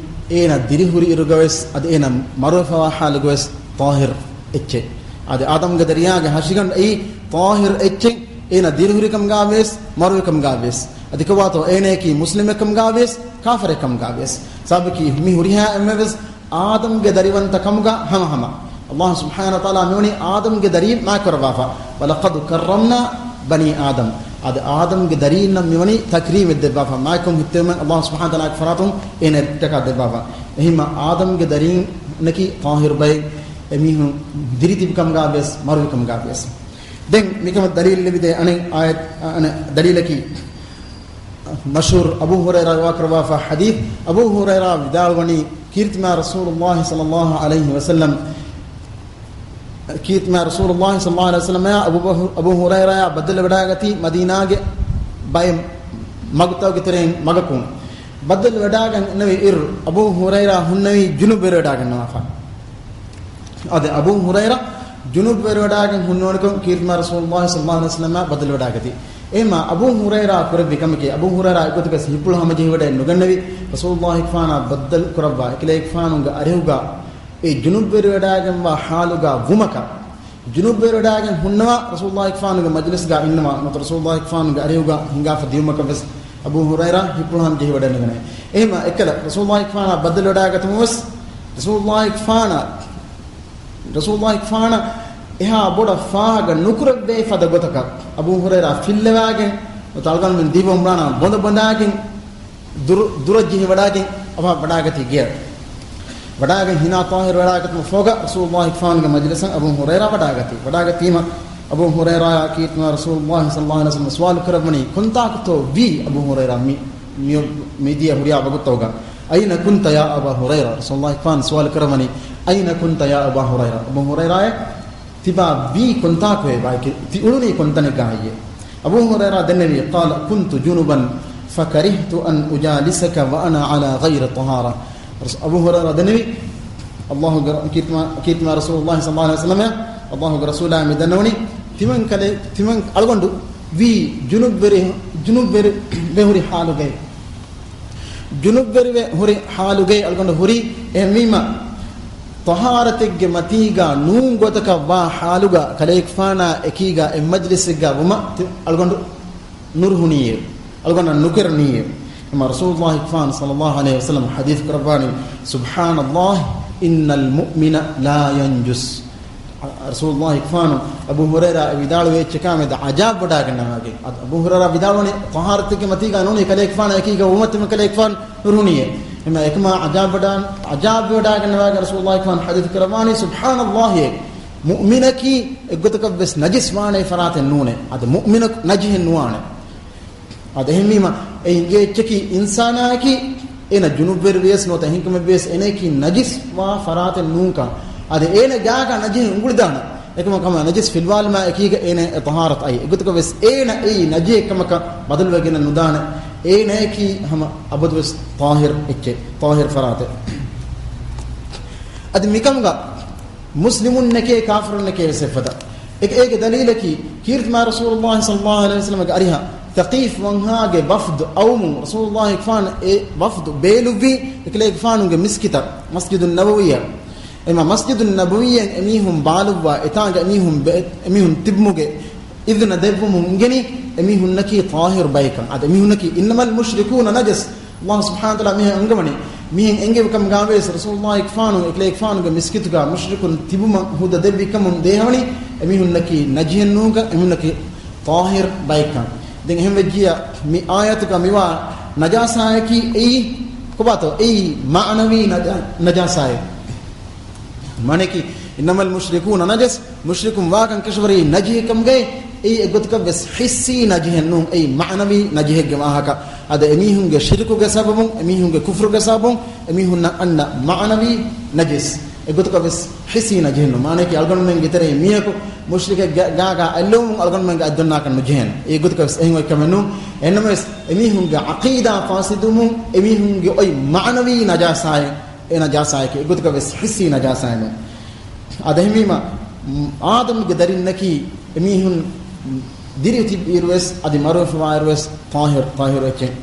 އޭނަ ދިރިހުރި އިރުގަވެސް، އަދި އޭނަ މަރުވެފަވާ ޙާލުގަވެސް ޠާހިރު އެއްޗެއް. އަދި އާދަމްގެ ދަރިޔާގެ ހަށިގަނޑު އެއީ ޠާހިރު އެއްޗެއް، އޭނަ ދިރިހުރިކަމުގަވެސް، މަރުވިކަމުގަވެސް. އަދި ކޮބާތޯ އޭނައަކީ މުސްލިމެއް ކަމުގަވެސް، ކާފަރެއް ކަމުގަވެސް. ސަބަބަކީ މި ހުރިހާ އެންމެވެސް އާދަމްގެ ދަރިވަންތަ ކަމުގަ ހަމަހަމަ. ﷲ ސުބްޙާނަހޫ ވަތަޢާލާ މިވަނީ އާދަމްގެ ދަރީން މާތްކުރައްވާފަ. وَلَقَدْ كَرَّمْنَا بَنِي آدَمَ. އަދި އާދަމްގެ ދަރީންނަށް މިވަނީ ތަކްރީމެއް ދެއްވާފަ. މާތްކޮށް ހިއްތެވުމެއް ﷲ ސުބްޙާނަހޫ ވަތަޢާލާގެ ފަރާތުން އޭނަ އެއްޓަކާ ދެއްވާފަ. އެހެންމަ އާދަމްގެ ދަރީންނަކީ ޠާހިރު ބައެއް، އެމީހުން ދިރިތިބި ކަމުގަވެސް، މަރުވި ކަމުގަވެސް. ދެން މިކަމަށް ދަލީލު ލިބިދޭ އަނެއް އާޔަތް، އަނެއް ދަލީލަކީ، މަޝްހޫރު އަބޫ ހުރައިރާ ރިވާކުރައްވާފަ ޙަދީޘް، އަބޫ ހުރައިރާ ވިދާޅުވަނީ، ކީރިތިމާ ރަސޫލުﷲ ޞައްލަﷲ ޢަލައިހި ވަސައްލަމް، ކީރިތިމާ ރަސޫލުﷲ ޞައްލަﷲ ޢަލައިހި ވަސައްލަމައާ އަބޫ ބަހު-، އަބޫ ހުރައިރާއާ ބައްދަލުވެވަޑައިގަތީ މަދީނާގެ ބައެއް މަގުތަކުގެ ތެރެއިން މަގަކުން. ބައްދަލުވެވަޑައިގެން އިންނެވި އިރު، އަބޫ ހުރައިރާ ހުންނެވީ ޖުނުބްވެރިވެވަޑައިގަންނަވާފަ. އަދި އަބޫ ހުރައިރާ ޖުނުބްވެރިވެވަޑައިގެން ހުންނެވުނުކަން ކީރިތިމާ ރަސޫލުﷲ ޞައްލަﷲ ޢަލައިހި ވަސައްލަމައާ ބައްދަލުވެވަޑައިގަތީ. އެހެންމާ އަބޫ ހުރައިރާ ކުރެއްވި ކަމަކީ، އަބޫ ހުރައިރާ އެގޮތުގަސް ހިތްޕުޅު ހަމަޖެހިވަޑައެއް ނުގަންނެވި، ރަސޫލުﷲ ފާނާ ބައްދަލު ކުރައްވާ އެކަލޭގެފާނުގެ އަރިހުގަ އެ ޖުނުބްވެރިވެވަޑައިގެންވާ ޙާލުގަ ވުމަކަށް، ޖުނުބްވެރިވެވަޑައިގެން ހުންނަވާ ރަސޫލުﷲ ފާނުގެ މަޖްލިސްގަ އިންނަވާ ނުވަތަ ރަސޫލުﷲ ފާނުގެ އަރިހުގަ ހިނގާފަ ދިޔުމަކަށް ވެސް އަބޫ ހުރައިރާ ހިތްޕުޅު ހަމަޖެހިވަޑައެއް ނުގަނެ. އެހެންމާ އެއްކަލަ ރަސޫލުﷲ ފާނާ ބައްދަލުވެވަޑައިގަތުމުން ވެސް ރަސޫލުﷲ ފާނާ، ރަސޫލުﷲ ފާނަށް އެހާ ބޮޑަށް ފާހަގަ ނުކުރެއްވޭ ފަދަ ގޮތަކަށް އަބޫ ހުރައިރާ ފިއްލަވާގެން، ނުވަތަ އަޅުގަނޑުމެން ދީފަ އުމްރާނާ ބޮނދަ ބަނދާގެން، ދުރު-، ދުރަށް ޖެހިވަޑައިގެން އަވަހަށް ވަޑައިގަތީ ގެއަށް. ވަޑައިގެން ހިނާ ޠާހިރު ވަޑައިގަތުމަށް ފަހުގަ ރަސޫލުﷲ ފާނުގެ މަޖްލިސަށް އަބޫ ހުރައިރާ ވަޑައިގަތީ. ވަޑައިގަތީމަ އަބޫ ހުރައިރާއާ ކީރިތިމާ ރަސޫލުﷲ ޞައްލަﷲ ޢަލައިހި ވަސައްލަމަ ސުވާލު ކުރައްވަނީ، ކޮންތާކުތޯ ވީ އަބޫ ހުރައިރާ މި-، މި-، މިދިޔަ ހުރިހާ ވަގުތުތަކުގަ؟ أين كنت يا أبا هريرة؟ ރަސޫލުﷲ ފާނު ސުވާލު ކުރައްވަނީ، أين كنت يا أبا هريرة؟ އަބޫ ހުރައިރާއޭ، ތިބާ ވީ ކޮންތާކު އޭ ބާއެކޭ؟ ތި އުޅުނީ ކޮންތަނެއްގަ ހެއްޔޭ؟ އަބޫ ހުރައިރާ ދެންނެވީ، قال كنت جنبا فكرهت أن أجالسك وأنا على غير طهارة. ރަސޫ-، އަބޫ ހުރައިރާ ދެންނެވީ، ﷲ ގެ ރަ-، ކީރިތިމާ، ކީރިތިމާ ރަސޫލުﷲ ޞައްލަﷲ ޢަލައިހި ވަސައްލަމަ، ﷲ ގެ ރަސޫލާ މި ދަންނަވަނީ، ތިމަން ކަލޭ-، ތިމަން އަޅުގަނޑު ވީ ޖުނުބްވެރި-، ޖުނުބްވެރި-، ވެ ހުރި ޙާލުގައި. ޖުނުބްވެރިވެ ހުރި ޙާލުގައި އަޅުގަނޑު ހުރީ. އެހެންވީމަ، ޠަހާރަތެއްގެ މަތީގަ ނޫން ގޮތަކަށް ވާ ޙާލުގަ ކަލޭގެފާނާ އެކީގަ އެއް މަޖްލިސެއްގަ ވުމަށް ތި-، އަޅުގަނޑު ނުރުހުނީއޭ. އަޅުގަނޑަށް ނުކެރުނީއޭ. އެމަ ރަސޫލުﷲ ފާން ޞައްލަﷲ ޢަލައިހި ވަސައްލަމަ ޙަދީޘް ކުރައްވާނީ، سبحان الله إن المؤمن لا ينجس. ރަސޫލުﷲ ފާނު އަބޫ ހުރައިރާ ވިދާޅުވި އެއްޗެއް ކާމެދަ ޢަޖާބް ވަޑާގަންނަވާގެ. އަދި އަބޫ ހުރައިރާ ވިދާޅުވަނީ، ޠަހާރަތެއްގެ މަތީގަ ނޫނީ ކަލޭގެފާނާ އެކީގަ ވުމަށް ތިމަން ކަލޭގެފާނު ނުރުހުނީއޭ. އެމަ އެކަމާ ޢަޖާބް ވަޑާ-، ޢަޖާބް ވަޑާގަންނަވާގެ ރަސޫލުﷲ ފާނު ޙަދީޘް ކުރައްވާނީ، سبحان الله، މުއުމިނަކީ އެއްގޮތަކަށް ވެސް ނަޖިސް ވާނެ ފަރާތެއް ނޫނޭ. އަދި މުއުމިނަކު ނަޖިހެއް ނުވާނެ. އަދި އެހެންވީމަ، އެ އިނގޭ އެއްޗަކީ އިންސާނާއަކީ އޭނަ ޖުނުބްވެރި ވިޔަސް ނުވަތަ އެހެންކަމެއް ވިޔަސް އޭނައަކީ ނަޖިސް ވާ ފަރާތެއް ނޫންކަން. އަދި އޭނަ ގާގާ ނަޖިހެއް އުނގުޅިދާނެ. އެކަމަކު ހަމަ ނަޖިސް ފިލުވާލުމާ އެކީގަ އޭނަ އެ ޠަހާރަތު އައީ. އެގޮތަކަށް ވެސް އޭނަ އެއީ ނަޖިހެއް ކަމަކަށް ބަދަލުވެގެން ނުދާނެ. އޭނައަކީ ހަމަ އަބަދުވެސް ޠާހިރު އެއްޗެއް، ޠާހިރު ފަރާތެއް. އަދި މިކަމުގަ މުސްލިމުންނެކޭ ކާފިރުންނެކޭ ވެސް އެއްފަދަ. އޭގެ، އޭގެ ދަލީލަކީ، ކީރިތިމާ ރަސޫލުﷲ ޞައްލަﷲ ޢަލައިހި ވަސައްލަމަގެ އަރިހަށް ޘަޤީފް ވަންހާގެ ވަފްދު އައުމުން ރަސޫލުﷲ ފާން އެ ވަފްދު ބޭލުއްވީ އެކަލޭގެފާނުގެ މިސްކިތަށް، މަސްޖިދުއް ނަބަވީއަށް. އެމަ މަސްޖިދުއް ނަބަވީއަށް އެމީހުން ބާލުއްވާ، އެތާނގަ އެމީހުން ބެ-، އެމީހުން ތިބުމުގެ އިޒުނަ ދެއްވުމުން އިނގެނީ އެމީހުންނަކީ ޠާހިރު ބައެއްކަން. އަދި އެމީހުންނަކީ، إنما المشركون نجس. ﷲ ސުބްޙާނަހޫ ވަތަޢާލާ މިހެން އަންގަވަނީ، މިހެން އެނގެވި ކަމުގައި ވެސް ރަސޫލުﷲ ފާނު އެކަލޭގެފާނުގެ މިސްކިތުގަ މުޝްރިކުން ތިބުމަށް ހުއްދަ ދެއްވި ކަމުން ދޭހަވަނީ، އެމީހުންނަކީ ނަޖިހެއް ނޫންކަން، އެމީހުންނަކީ ޠާހިރު ބައެއްކަން. ދެން އެހެން ވެއްޖިއްޔާ، މި އާޔަތުގަ މިވާ ނަޖާސާއަކީ އެއީ ކޮބާތޯ؟ އެއީ މަޢުނަވީ ނަޖާ-، ނަޖާސާއެއް. މާނައަކީ، إنما المشركون نجس، މުޝްރިކުން ވާކަން ކަށަވަރީ ނަޖިހެއް ކަމުގައި، އެއީ އެއްގޮތަކަށް ވެސް ޙިއްސީ ނަޖިހެއް ނޫން، އެއީ މަޢުނަވީ ނަޖިހެއްގެ ވާހަކަ. އަދި އެމީހުންގެ ޝިރުކުގެ ސަބަބުން، އެމީހުންގެ ކުފްރުގެ ސަބަބުން، އެމީހުންނަށް އަންނަ މަޢުނަވީ ނަޖިސް އެއްގޮތަކަށް ވެސް ޙިއްސީ ނަޖިހެއް ނޫން. މާނައަކީ، އަޅުގަނޑުމެންގެ ތެރެއިން މީހަކު މުޝްރިކެއްގެ ގާގާ އަތްލެވުމުން އަޅުގަނޑުމެންގެ އަތް ދޮންނާކަށް ނުޖެހޭނެ. އެއީ އެއްގޮތަކަށް ވެސް އެހެން އޮތް ކަމެއް ނޫން. އެހެންނަމަވެސް، އެމީހުންގެ ޢަޤީދާ ފާސިދުވުމުން، އެމީހުންގެ އޮތް މަޢުނަވީ ނަޖާސާއެއް، އެ ނަޖާސާއެކޭ. އެއްގޮތަކަށް ވެސް ޙިއްސީ ނަޖާސާއެއް ނޫން. އާދަމްގެ ދަރިންނަކީ އެމީހުން ދިރިއު ތިބިއިރުވެސް އަދި މަރުވެފަވާއިރުވެސް ޠާހިރު، ޠާހިރު އެއްޗެއް.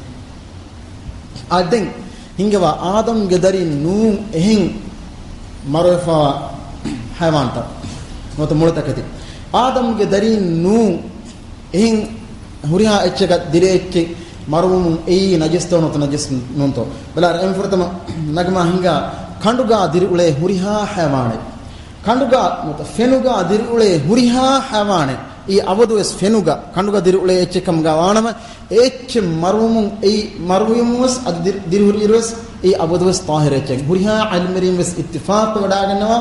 އާ، ދެން ހިނގަވާ އާދަމްގެ ދަރިން ނޫން އެހެން މަރުވެފަވާ ޙަޔަވާންތައް ނުވަތަ މޮޅުތަކެތި. އާދަމްގެ ދަރިން ނޫން އެހެން ހުރިހާ އެއްޗަކަށް ދިރިއެއްޗެއް މަރުވުމުން އެއީ ނަޖިސްތޯ ނުވަތަ ނަޖިސް ނޫންތޯ؟ ބަލާރަ، އެން ފުރަތަމަ ނަގަމާ ހިނގާ ކަނޑުގާ ދިރިއުޅޭ ހުރިހާ ޙަޔަވާނެއް. ކަނޑުގާ ނުވަތަ ފެނުގާ ދިރިއުޅޭ ހުރިހާ ޙަޔަވާނެއް. އެއީ އަބަދުވެސް ފެނުގަ ކަނޑުގަ ދިރިއުޅޭ އެއްޗެއް ކަމުގަ ވާނަމަ، އެ އެއްޗެއް މަރުވުމުން އެއީ މަރުވުމުން ވެސް އަދި ދިރި-، ދިރިހުރިއިރުވެސް އެއީ އަބަދުވެސް ޠާހިރު އެއްޗެއް. ހުރިހާ ޢިލްމުވެރިން ވެސް އިއްތިފާޤު ވެވަޑައިގަންނަވާ،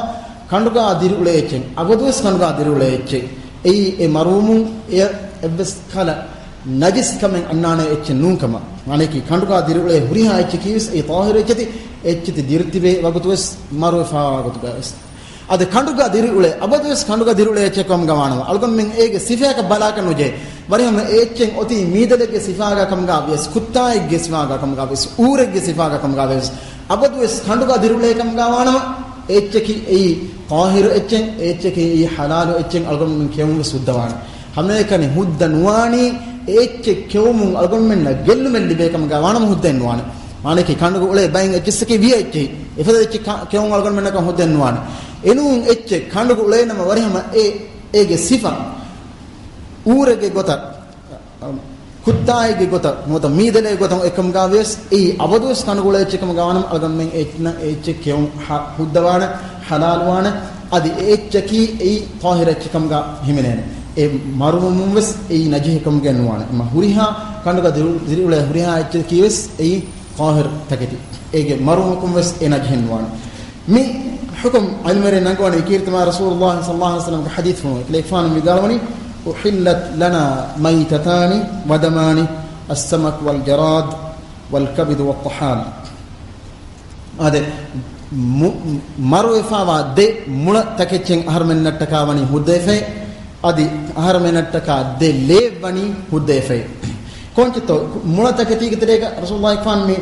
ކަނޑުގާ ދިރިއުޅޭ އެއްޗެއް، އަބަދުވެސް ކަނޑުގާ ދިރިއުޅޭ އެއްޗެއް. އެއީ އެ މަރުވުމުން އެ އެއްވެސް ކަހަލަ ނަޖިސް ކަމެއް އަންނާނެ އެއްޗެއް ނޫން ކަމަށް. މާނައަކީ ކަނޑުގާ ދިރިއުޅޭ ހުރިހާ އެއްޗަކީ ވެސް އެއީ ޠާހިރު އެއްޗެތި، އެއްޗެތި ދިރިތިބޭ ވަގުތު ވެސް މަރުވެފާވާ ގޮތުގަ ވެސް. އަދި ކަނޑުގާ ދިރިއުޅޭ، އަބަދުވެސް ކަނޑުގާ ދިރިއުޅޭ އެއްޗެއް ކަމުގަ ވާނަމަ، އަޅުގަނޑުމެން އޭގެ ސިފައަކަށް ބަލާކަށް ނުޖެހޭ. ވަރިހަމަ އެ އެއްޗެއް އޮތީ މީދަލެއްގެ ސިފާގާ ކަމުގާ ވިޔަސް، ކުއްތާއެއްގެ ސިފާގާ ކަމުގާ ވިޔަސް، އޫރެއްގެ ސިފާގާ ކަމުގާ ވިޔަސް، އަބަދުވެސް ކަނޑުގާ ދިރިއުޅޭ ކަމުގާ ވާނަމަ، އެ އެއްޗަކީ އެއީ ޠާހިރު އެއްޗެއް، އެ އެއްޗަކީ އެއީ ޙަލާލު އެއްޗެއް، އަޅުގަނޑުމެން ކެއުމުން ވެސް ހުއްދަވާނެ. ހަމައެކަނި ހުއްދަ ނުވާނީ، އެ އެއްޗެއް ކެއުމުން އަޅުގަނޑުމެންނަށް ގެއްލުމެއް ލިބޭ ކަމުގާ ވާނަމަ ހުއްދައެއް ނުވާނެ. މާނައަކީ ކަނޑުގަ އުޅޭ ބައެއް އެއްޗިއްސަކީ ވިޔަ އެއްޗެއް. އެފަދަ އެއްޗެއް ކަ-، ކެއުން އަޅުގަނޑުމެންނަކަށް ހުއްދައެއް ނުވާނެ. އެނޫން އެއްޗެއް ކަނޑުގަ އުޅޭނަމަ ވަރިހަމަ އެ، އޭގެ ސިފަ އޫރެއްގެ ގޮތަށް، ކުއްތާއެއްގެ ގޮތަށް، ނުވަތަ މީދަލޭ ގޮތަށް އެކަމުގާ ވިޔަސް، އެއީ އަބަދުވެސް ކަނޑުގަ އުޅޭ އެއްޗެއް ކަމުގާ ވާނަމަ އަޅުގަނޑުމެން އެ އެއްޗެއް ކެއުން ހަ-، ހުއްދަވާނެ، ޙަލާލުވާނެ. އަދި އެ އެއްޗަކީ އެއީ ޠާހިރު އެއްޗެއް ކަމުގާ ހިމެނޭނެ. އެ މަރުވުމުން ވެސް އެއީ ނަޖިހެއް ކަމުގައެއް ނުވާނެ. އެމަ ހުރިހާ ކަނޑުގަ ދިރި-، ދިރިއުޅޭ ހުރިހާ އެއްޗަކީ ވެސް އެއީ ޠާހިރު ތަކެތި. އޭގެ މަރުވުމަކުން ވެސް އެ ނަޖިހެއް ނުވާނެ. މި ޙުކުމް ޢިލްމުވެރިން ނަންގަވަނީ ކީރިތި މާތް ރަސޫލުﷲ ޞައްލަﷲ ޢަލައިހި ވަސައްލަމްގެ ޙަދީޘްފުޅުން. އެކަލޭގެފާނު ވިދާޅުވަނީ، "أحلت لنا ميتتان ودمان، السمك والجراد، والكبد والطحال." އާދެ، މު-، މަރުވެފާވާ ދެ މުޅަ ތަކެއްޗެއް އަހަރުމެންނަށްޓަކާ ވަނީ ހުއްދަވެފައި، އަދި އަހަރުމެންނަށްޓަކާ ދެ ލޭ ވަނީ ހުއްދަވެފައި. ކޯންޗެއްތޯ؟ މުޅަ ތަކެތީގެ ތެރޭގަ ރަސޫލުﷲ ފާން މި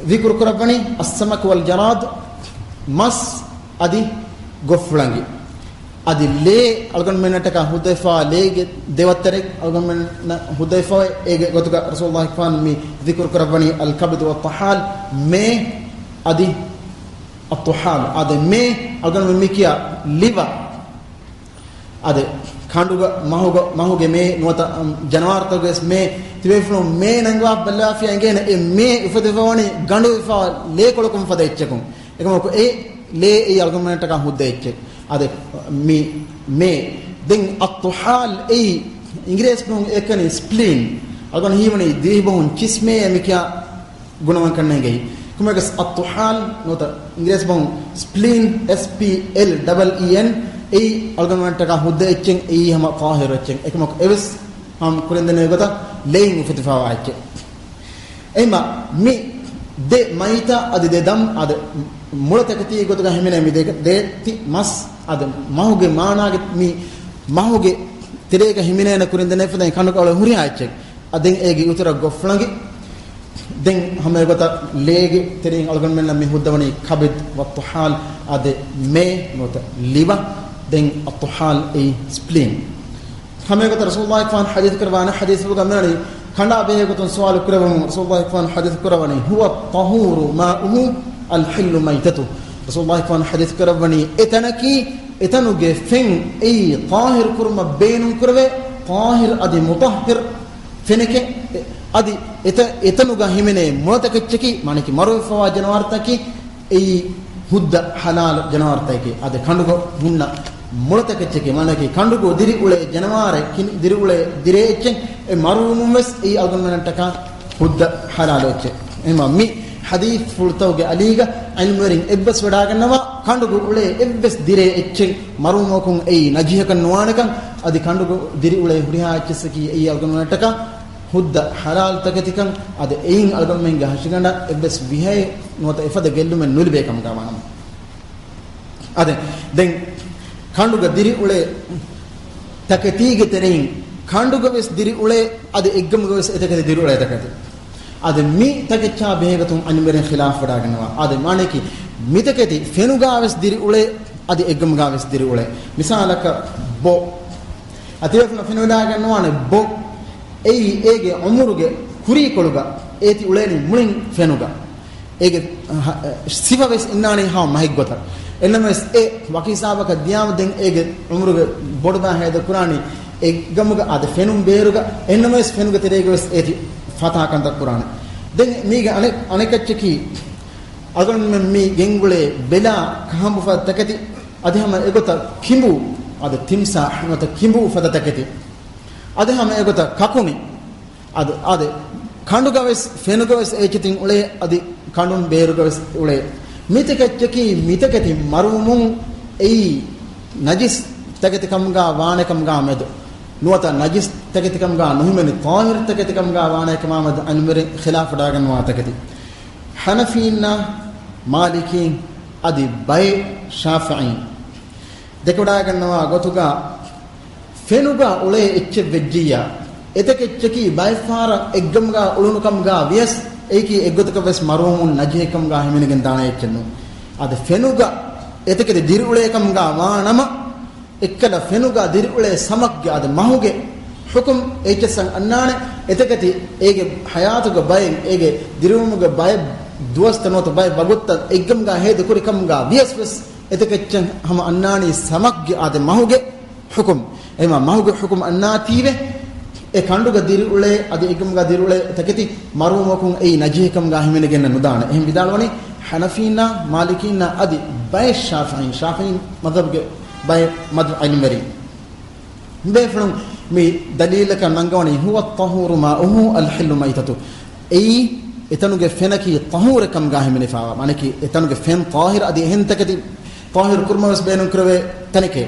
ޛިކުރު ކުރައްވަނީ، "السمك والجراد"، މަސް އަދި ގޮށްފުޅަނގި. އަދި ލޭ އަޅުގަނޑުމެންނަށްޓަކާ ހުއްދަވެފާ، ލޭގެ ދެވައްތަރެއް އަޅުގަނޑުމެންނަށް ހުއްދަވެފައި. އޭގެ ގޮތުގަ ރަސޫލުﷲ ފާން މި ޛިކުރު ކުރައްވަނީ، "الكبد والطحال"، މޭ އަދި الطحال. އާދެ، މޭ އަޅުގަނޑުމެން މި ކިޔާ ލިވަ. އާދެ، ކަނޑުގަ މަހުގަ، މަހުގެ މޭ ނުވަތަ، އަމް، ޖަނަވާރުތަކުގެ ވެސް މޭ ތިބޭފުޅުން މޭ ނަންގަވާ ބައްލަވާފިޔާ އެނގޭނެ އެ މޭ އުފެދިފަވަނީ ގަނޑުވެފާ ލޭކޮޅަކުން ފަދަ އެއްޗަކުން. އެކަމަކު އެ ލޭ އެއީ އަޅުގަނޑުމެންނަށްޓަކާ ހުއްދަ އެއްޗެއް. އާދެ، މި މޭ. ދެން الطحال އެއީ އިނގިރޭސި ބަހުން އެކަނި ސްޕްލީން. އަޅުގަނޑު ހީވަނީ ދިވެހި ބަހުން ކިސްމޭ މި ކިޔާ ގުނަވަންކަން ނޭނގެ. ކުމެގަސް الطحال ނުވަތަ އިނގިރޭސި ބަހުން ސްޕްލީން، އެސް ޕީ އެލް ޑަބަލް އީ އެން، އެއީ އަޅުގަނޑުމެންނަށްޓަކާ ހުއްދަ އެއްޗެއް، އެއީ ހަމަ ޠާހިރު އެއްޗެއް. އެކަމަކު އެވެސް ހަމަ ކުރިންދެން އެގޮތަށް ލެއިން އުފެދިފާވާ އެއްޗެއް. އެހެންމަ މި ދެ މައިތަ އަދި ދެ ދަމް އަދި މުޅަ ތަކެތީ ގޮތުގަ ހިމެނޭ މި ދެ، ދޭތި މަސް އަދި މަހުގެ މާނާގެ މި މަހުގެ ތެރޭގަ ހިމެނޭނެ ކުރިންދެން އެފަދައިން ކަނޑުގަ އުޅޭ ހުރިހާ އެއްޗެއް. އަދި އޭގެ އިތުރަށް ގޮށްފުޅަނގި. ދެން ހަމަ އެގޮތަށް ލޭގެ ތެރެއިން އަޅުގަނޑުމެންނަށް މި ހުއްދަވަނީ ކަބިދް ވައްޠަޙާލް، އާދެ، މޭ ނުވަތަ ލިވަ، ދެން އައްޠަޙާލް އެއީ ސްޕްލީން. ހަމަ އެގޮތަށް ރަސޫލުﷲ ފާން ޙަދީޘް ކުރައްވާނެ ޙަދީޘްފުޅުގަ މިވަނީ ކަނޑާ ބެހޭ ގޮތުން ސުވާލު ކުރެވުމުން ރަސޫލުﷲ ފާން ޙަދީޘް ކުރައްވަނީ، "هو الطهور ماؤه الحل ميتته." ރަސޫލުﷲ ފާން ޙަދީޘް ކުރައްވަނީ އެތަނަކީ، އެތަނުގެ ފެން އެއީ ޠާހިރު ކުރުމަށް ބޭނުން ކުރެވޭ، ޠާހިރު އަދި މުޠައްހަރު ފެނެކޭ. އަދި އެތަ-، އެތަނުގަ ހިމެނޭ މުޅަ ތަކެއްޗަކީ، މާނައަކީ މަރުވެފަވާ ޖަނަވާރުތަކަކީ، އެއީ ހުއްދަ ޙަލާލު ޖަނަވާރުތަކެކޭ. އަދި ކަނޑުގަ ހުންނަ މުޅަ ތަކެއްޗެކޭ، މާނައަކީ ކަނޑުގަ ދިރިއުޅޭ ޖަނަވާރެއް، ކިނި-، ދިރިއުޅޭ ދިރޭ އެއްޗެއް، އެ މަރުވުމުން ވެސް އެއީ އަޅުގަނޑުމެންނަށްޓަކާ ހުއްދަ ޙަލާލު އެއްޗެއް. އެހެންމަ މި ޙަދީޘްފުޅުތަކުގެ އަލީގަ ޢިލްމުވެރިން އެއްބަސްވެވަޑައިގަންނަވާ، ކަނޑުގަ އުޅޭ އެއްވެސް ދިރޭ އެއްޗެއް މަރުވުމަކުން އެއީ ނަޖިހަކަށް ނުވާނެކަން، އަދި ކަނޑުގަ ދިރިއުޅޭ ހުރިހާ އެއްޗިއްސަކީ އެއީ އަޅުގަނޑުމެންނަށްޓަކާ ހުއްދަ ޙަލާލު ތަކެތިކަން، އަދި އެއިން އަޅުގަނޑުމެންގެ ހަށިގަނޑަށް އެއްވެސް ވިހައެއް ނުވަތަ އެފަދަ ގެއްލުމެއް ނުލިބޭ ކަމުގަ ވާނަމަ. އާދެ، ދެން ކަނޑުގަ ދިރިއުޅޭ ތަކެތީގެ ތެރެއިން ކަނޑުގަ ވެސް ދިރިއުޅޭ، އަދި އެއްގަމުގަ ވެސް އެތަކެތި ދިރިއުޅޭ ތަކެތި. އާދެ، މި ތަކެއްޗާ ބެހޭގޮތުން ޢިލްމުވެރިން ޚިލާފުވެވަޑައިގަންނަވާ. އާދެ، މާނައަކީ މިތަކެތި ފެނުގަ ވެސް ދިރިއުޅޭ، އަދި އެއްގަމުގަ ވެސް ދިރިއުޅޭ. މިސާލަކަށް ބޯ. އަދި ތިބޭފުޅުން ފެނިވަޑައިގަންނަވާނެ ބޯ އެއީ އޭގެ ޢުމުރުގެ ކުރީކޮޅުގަ އޭތި އުޅޭނީ މުޅިން ފެނުގަ. އޭގެ، އަ، ސިފަ ވެސް އިންނާނީ ހަމަ މަހެއްގޮތަށް. އެހެންނަމަވެސް އެ ވަކި ހިސާބަކަށް ދިޔާމަ ދެން އޭގެ ޢުމުރުގެ ބޮޑުދާ ހޭދަ ކުރާނީ އެއްގަމުގަ އާދެ ފެނުން ބޭރުގަ. އެހެންނަމަވެސް ފެނުގެ ތެރޭގަ ވެސް އޭތި ފަތާ ކަންތައް ކުރާނެ. ދެން މީގެ އަނެއް، އަނެކައްޗަކީ އަޅުގަނޑުމެން މި ގެންގުޅޭ ބެލާ ކަހަނބު ފަދަ ތަކެތި، އަދި ހަމަ އެގޮތަށް ކިނބޫ، އާދެ، ތިމްސާހް ނުވަތަ ކިނބޫ ފަދަ ތަކެތި. އަދި ހަމަ އެގޮތަށް ކަކުނި. އަދި، އާދެ، ކަނޑުގަ ވެސް ފެނުގަ ވެސް އޭތި އުޅޭ، އަދި ކަނޑުން ބޭރުގަ ވެސް އުޅޭ. މިތަކެއްޗަކީ މިތަކެތި މަރުވުމުން އެއީ ނަޖިސް ތަކެތި ކަމުގަ ވާނެ ކަމުގަ މެދު. ނުވަތަ ނަޖިސް ތަކެތިކަމުގާ ނުހިމެނި ޠާހިރު ތަކެތިކަމުގާ ވާނެ ކަމާމެދު ޢިލްމުވެރިން ޚިލާފު ވެޑާގަންނަވާ ތަކެތި. ޙަނަފީންނާ މާލިކީން އަދި ބައެއް ޝާފިޢީން ދެކެވަޑާގަންނަވާ ގޮތުގާ ފެނުގާ އުޅޭ އެއްޗެއް ވެއްޖިއްޔާ، އެތަކެއްޗަކީ ބައެއްފަހަރަށް އެއްގަމުގާ އުޅުނުކަމުގާ ވިޔަސް، އެއީކީ އެއްގޮތަކަށް ވެސް މަރުވުމުން ނަޖިހެއްކަމުގާ ހިމެނިގެން ދާނެ އެއްޗެއް ނޫން. އަދި ފެނުގަ އެތަކެތި ދިރިއުޅޭ ކަމުގާ ވާނަމަ، އެއްކަލަ ފެނުގަ ދިރިއުޅޭ ސަމައްގެ އަދި މަހުގެ ޙުކުމް އެއްޗެއްސަށް އަންނާނެ. އެތަކެތި އޭގެ ޙަޔާތުގެ ބައެއް، އެއީގެ ދިރިއުޅުމުގެ ބައެއް ދުވަސްތައް ނުވަތަ ބައެއް ވަގުތުތައް އެއްގަމުގަ ހޭދަ ކުރި ކަމުގަ ވިޔަސް ވެސް، އެތަކެއްޗަށް ހަމަ އަންނާނީ ސަމައްގެ އަދި މަހުގެ ޙުކުމް. އެމަ މަހުގެ ޙުކުމް އަންނާތީވެ، އެ ކަނޑުގަ ދިރިއުޅޭ އަދި އެއްގަމުގަ ދިރިއުޅޭ ތަކެތި މަރުވުމަކުން އެއީ ނަޖިހެއްކަމުގަ ހިމެނިގެންނެއް ނުދާނެ. އެހެން ވިދާޅުވަނީ ޙަނަފީންނާ މާލިކީންނާ އަދި ބައެއް ޝާފިޢީ، ޝާފިޢީ މަޛްހަބުގެ ބައެއް މަދު ޢިލްމުވެރިން. ބޭފުޅުން މި ދަލީލަކަށް ނަންގަވަނީ، "هو الطهور ماؤه الحل ميتته." އެއީ އެތަނުގެ ފެނަކީ ޠަހޫރެއް ކަމުގާ ހިމެނިފާވާ. މާނަކީ އެތަނުގެ ފެން ޠާހިރު އަދި އެހެން ތަކެތި ޠާހިރު ކުރުމަށް ވެސް ބޭނުން ކުރެވޭ ތަނެކޭ.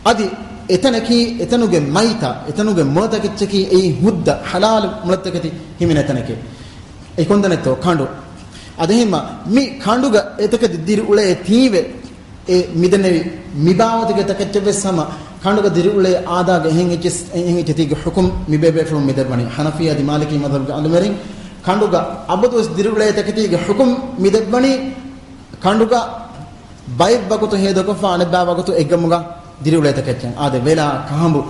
އަދި އެތަނަކީ އެތަނުގެ މައިތާ، އެތަނުގެ މޮޅަތަކެއްޗަކީ އެއީ ހުއްދަ ޙަލާލު މޮޅަތަކެތި ހިމެނޭ ތަނެކޭ. އެ ކޮންދަނެއްތޯ ކަނޑު. އަދެހެމަ މި ކަނޑުގަ އެތަކެތި ދިރިއުޅޭ ތީވެ، އެ މިދެންނެވި މިބާވަތުގެ ތަކެއްޗެއް ވެސް ހަމަ ކަނޑުގަ ދިރިއުޅޭ އާދާގެ އެހެން އެއްޗެސް، އެހެން އެއްޗެތީގެ ޙުކުމް މި ބޭބޭފުޅުން މި ދެއްވަނީ. ޙަނަފީ އަދި މާލިކީ މަޛްހަބުގެ ޢިލްމުވެރިން ކަނޑުގަ އަބަދުވެސް ދިރިއުޅޭ ތަކެތީގެ ޙުކުމް މި ދެއްވަނީ، ކަނޑުގަ ބައެއް ވަގުތު ހޭދަކޮށްފަ އަނެއްބާ ވަގުތު އެއްގަމުގަ ދިރިއުޅޭ ތަކެއްޗަށް. އާދެ، ވެލާ، ކަހަނބު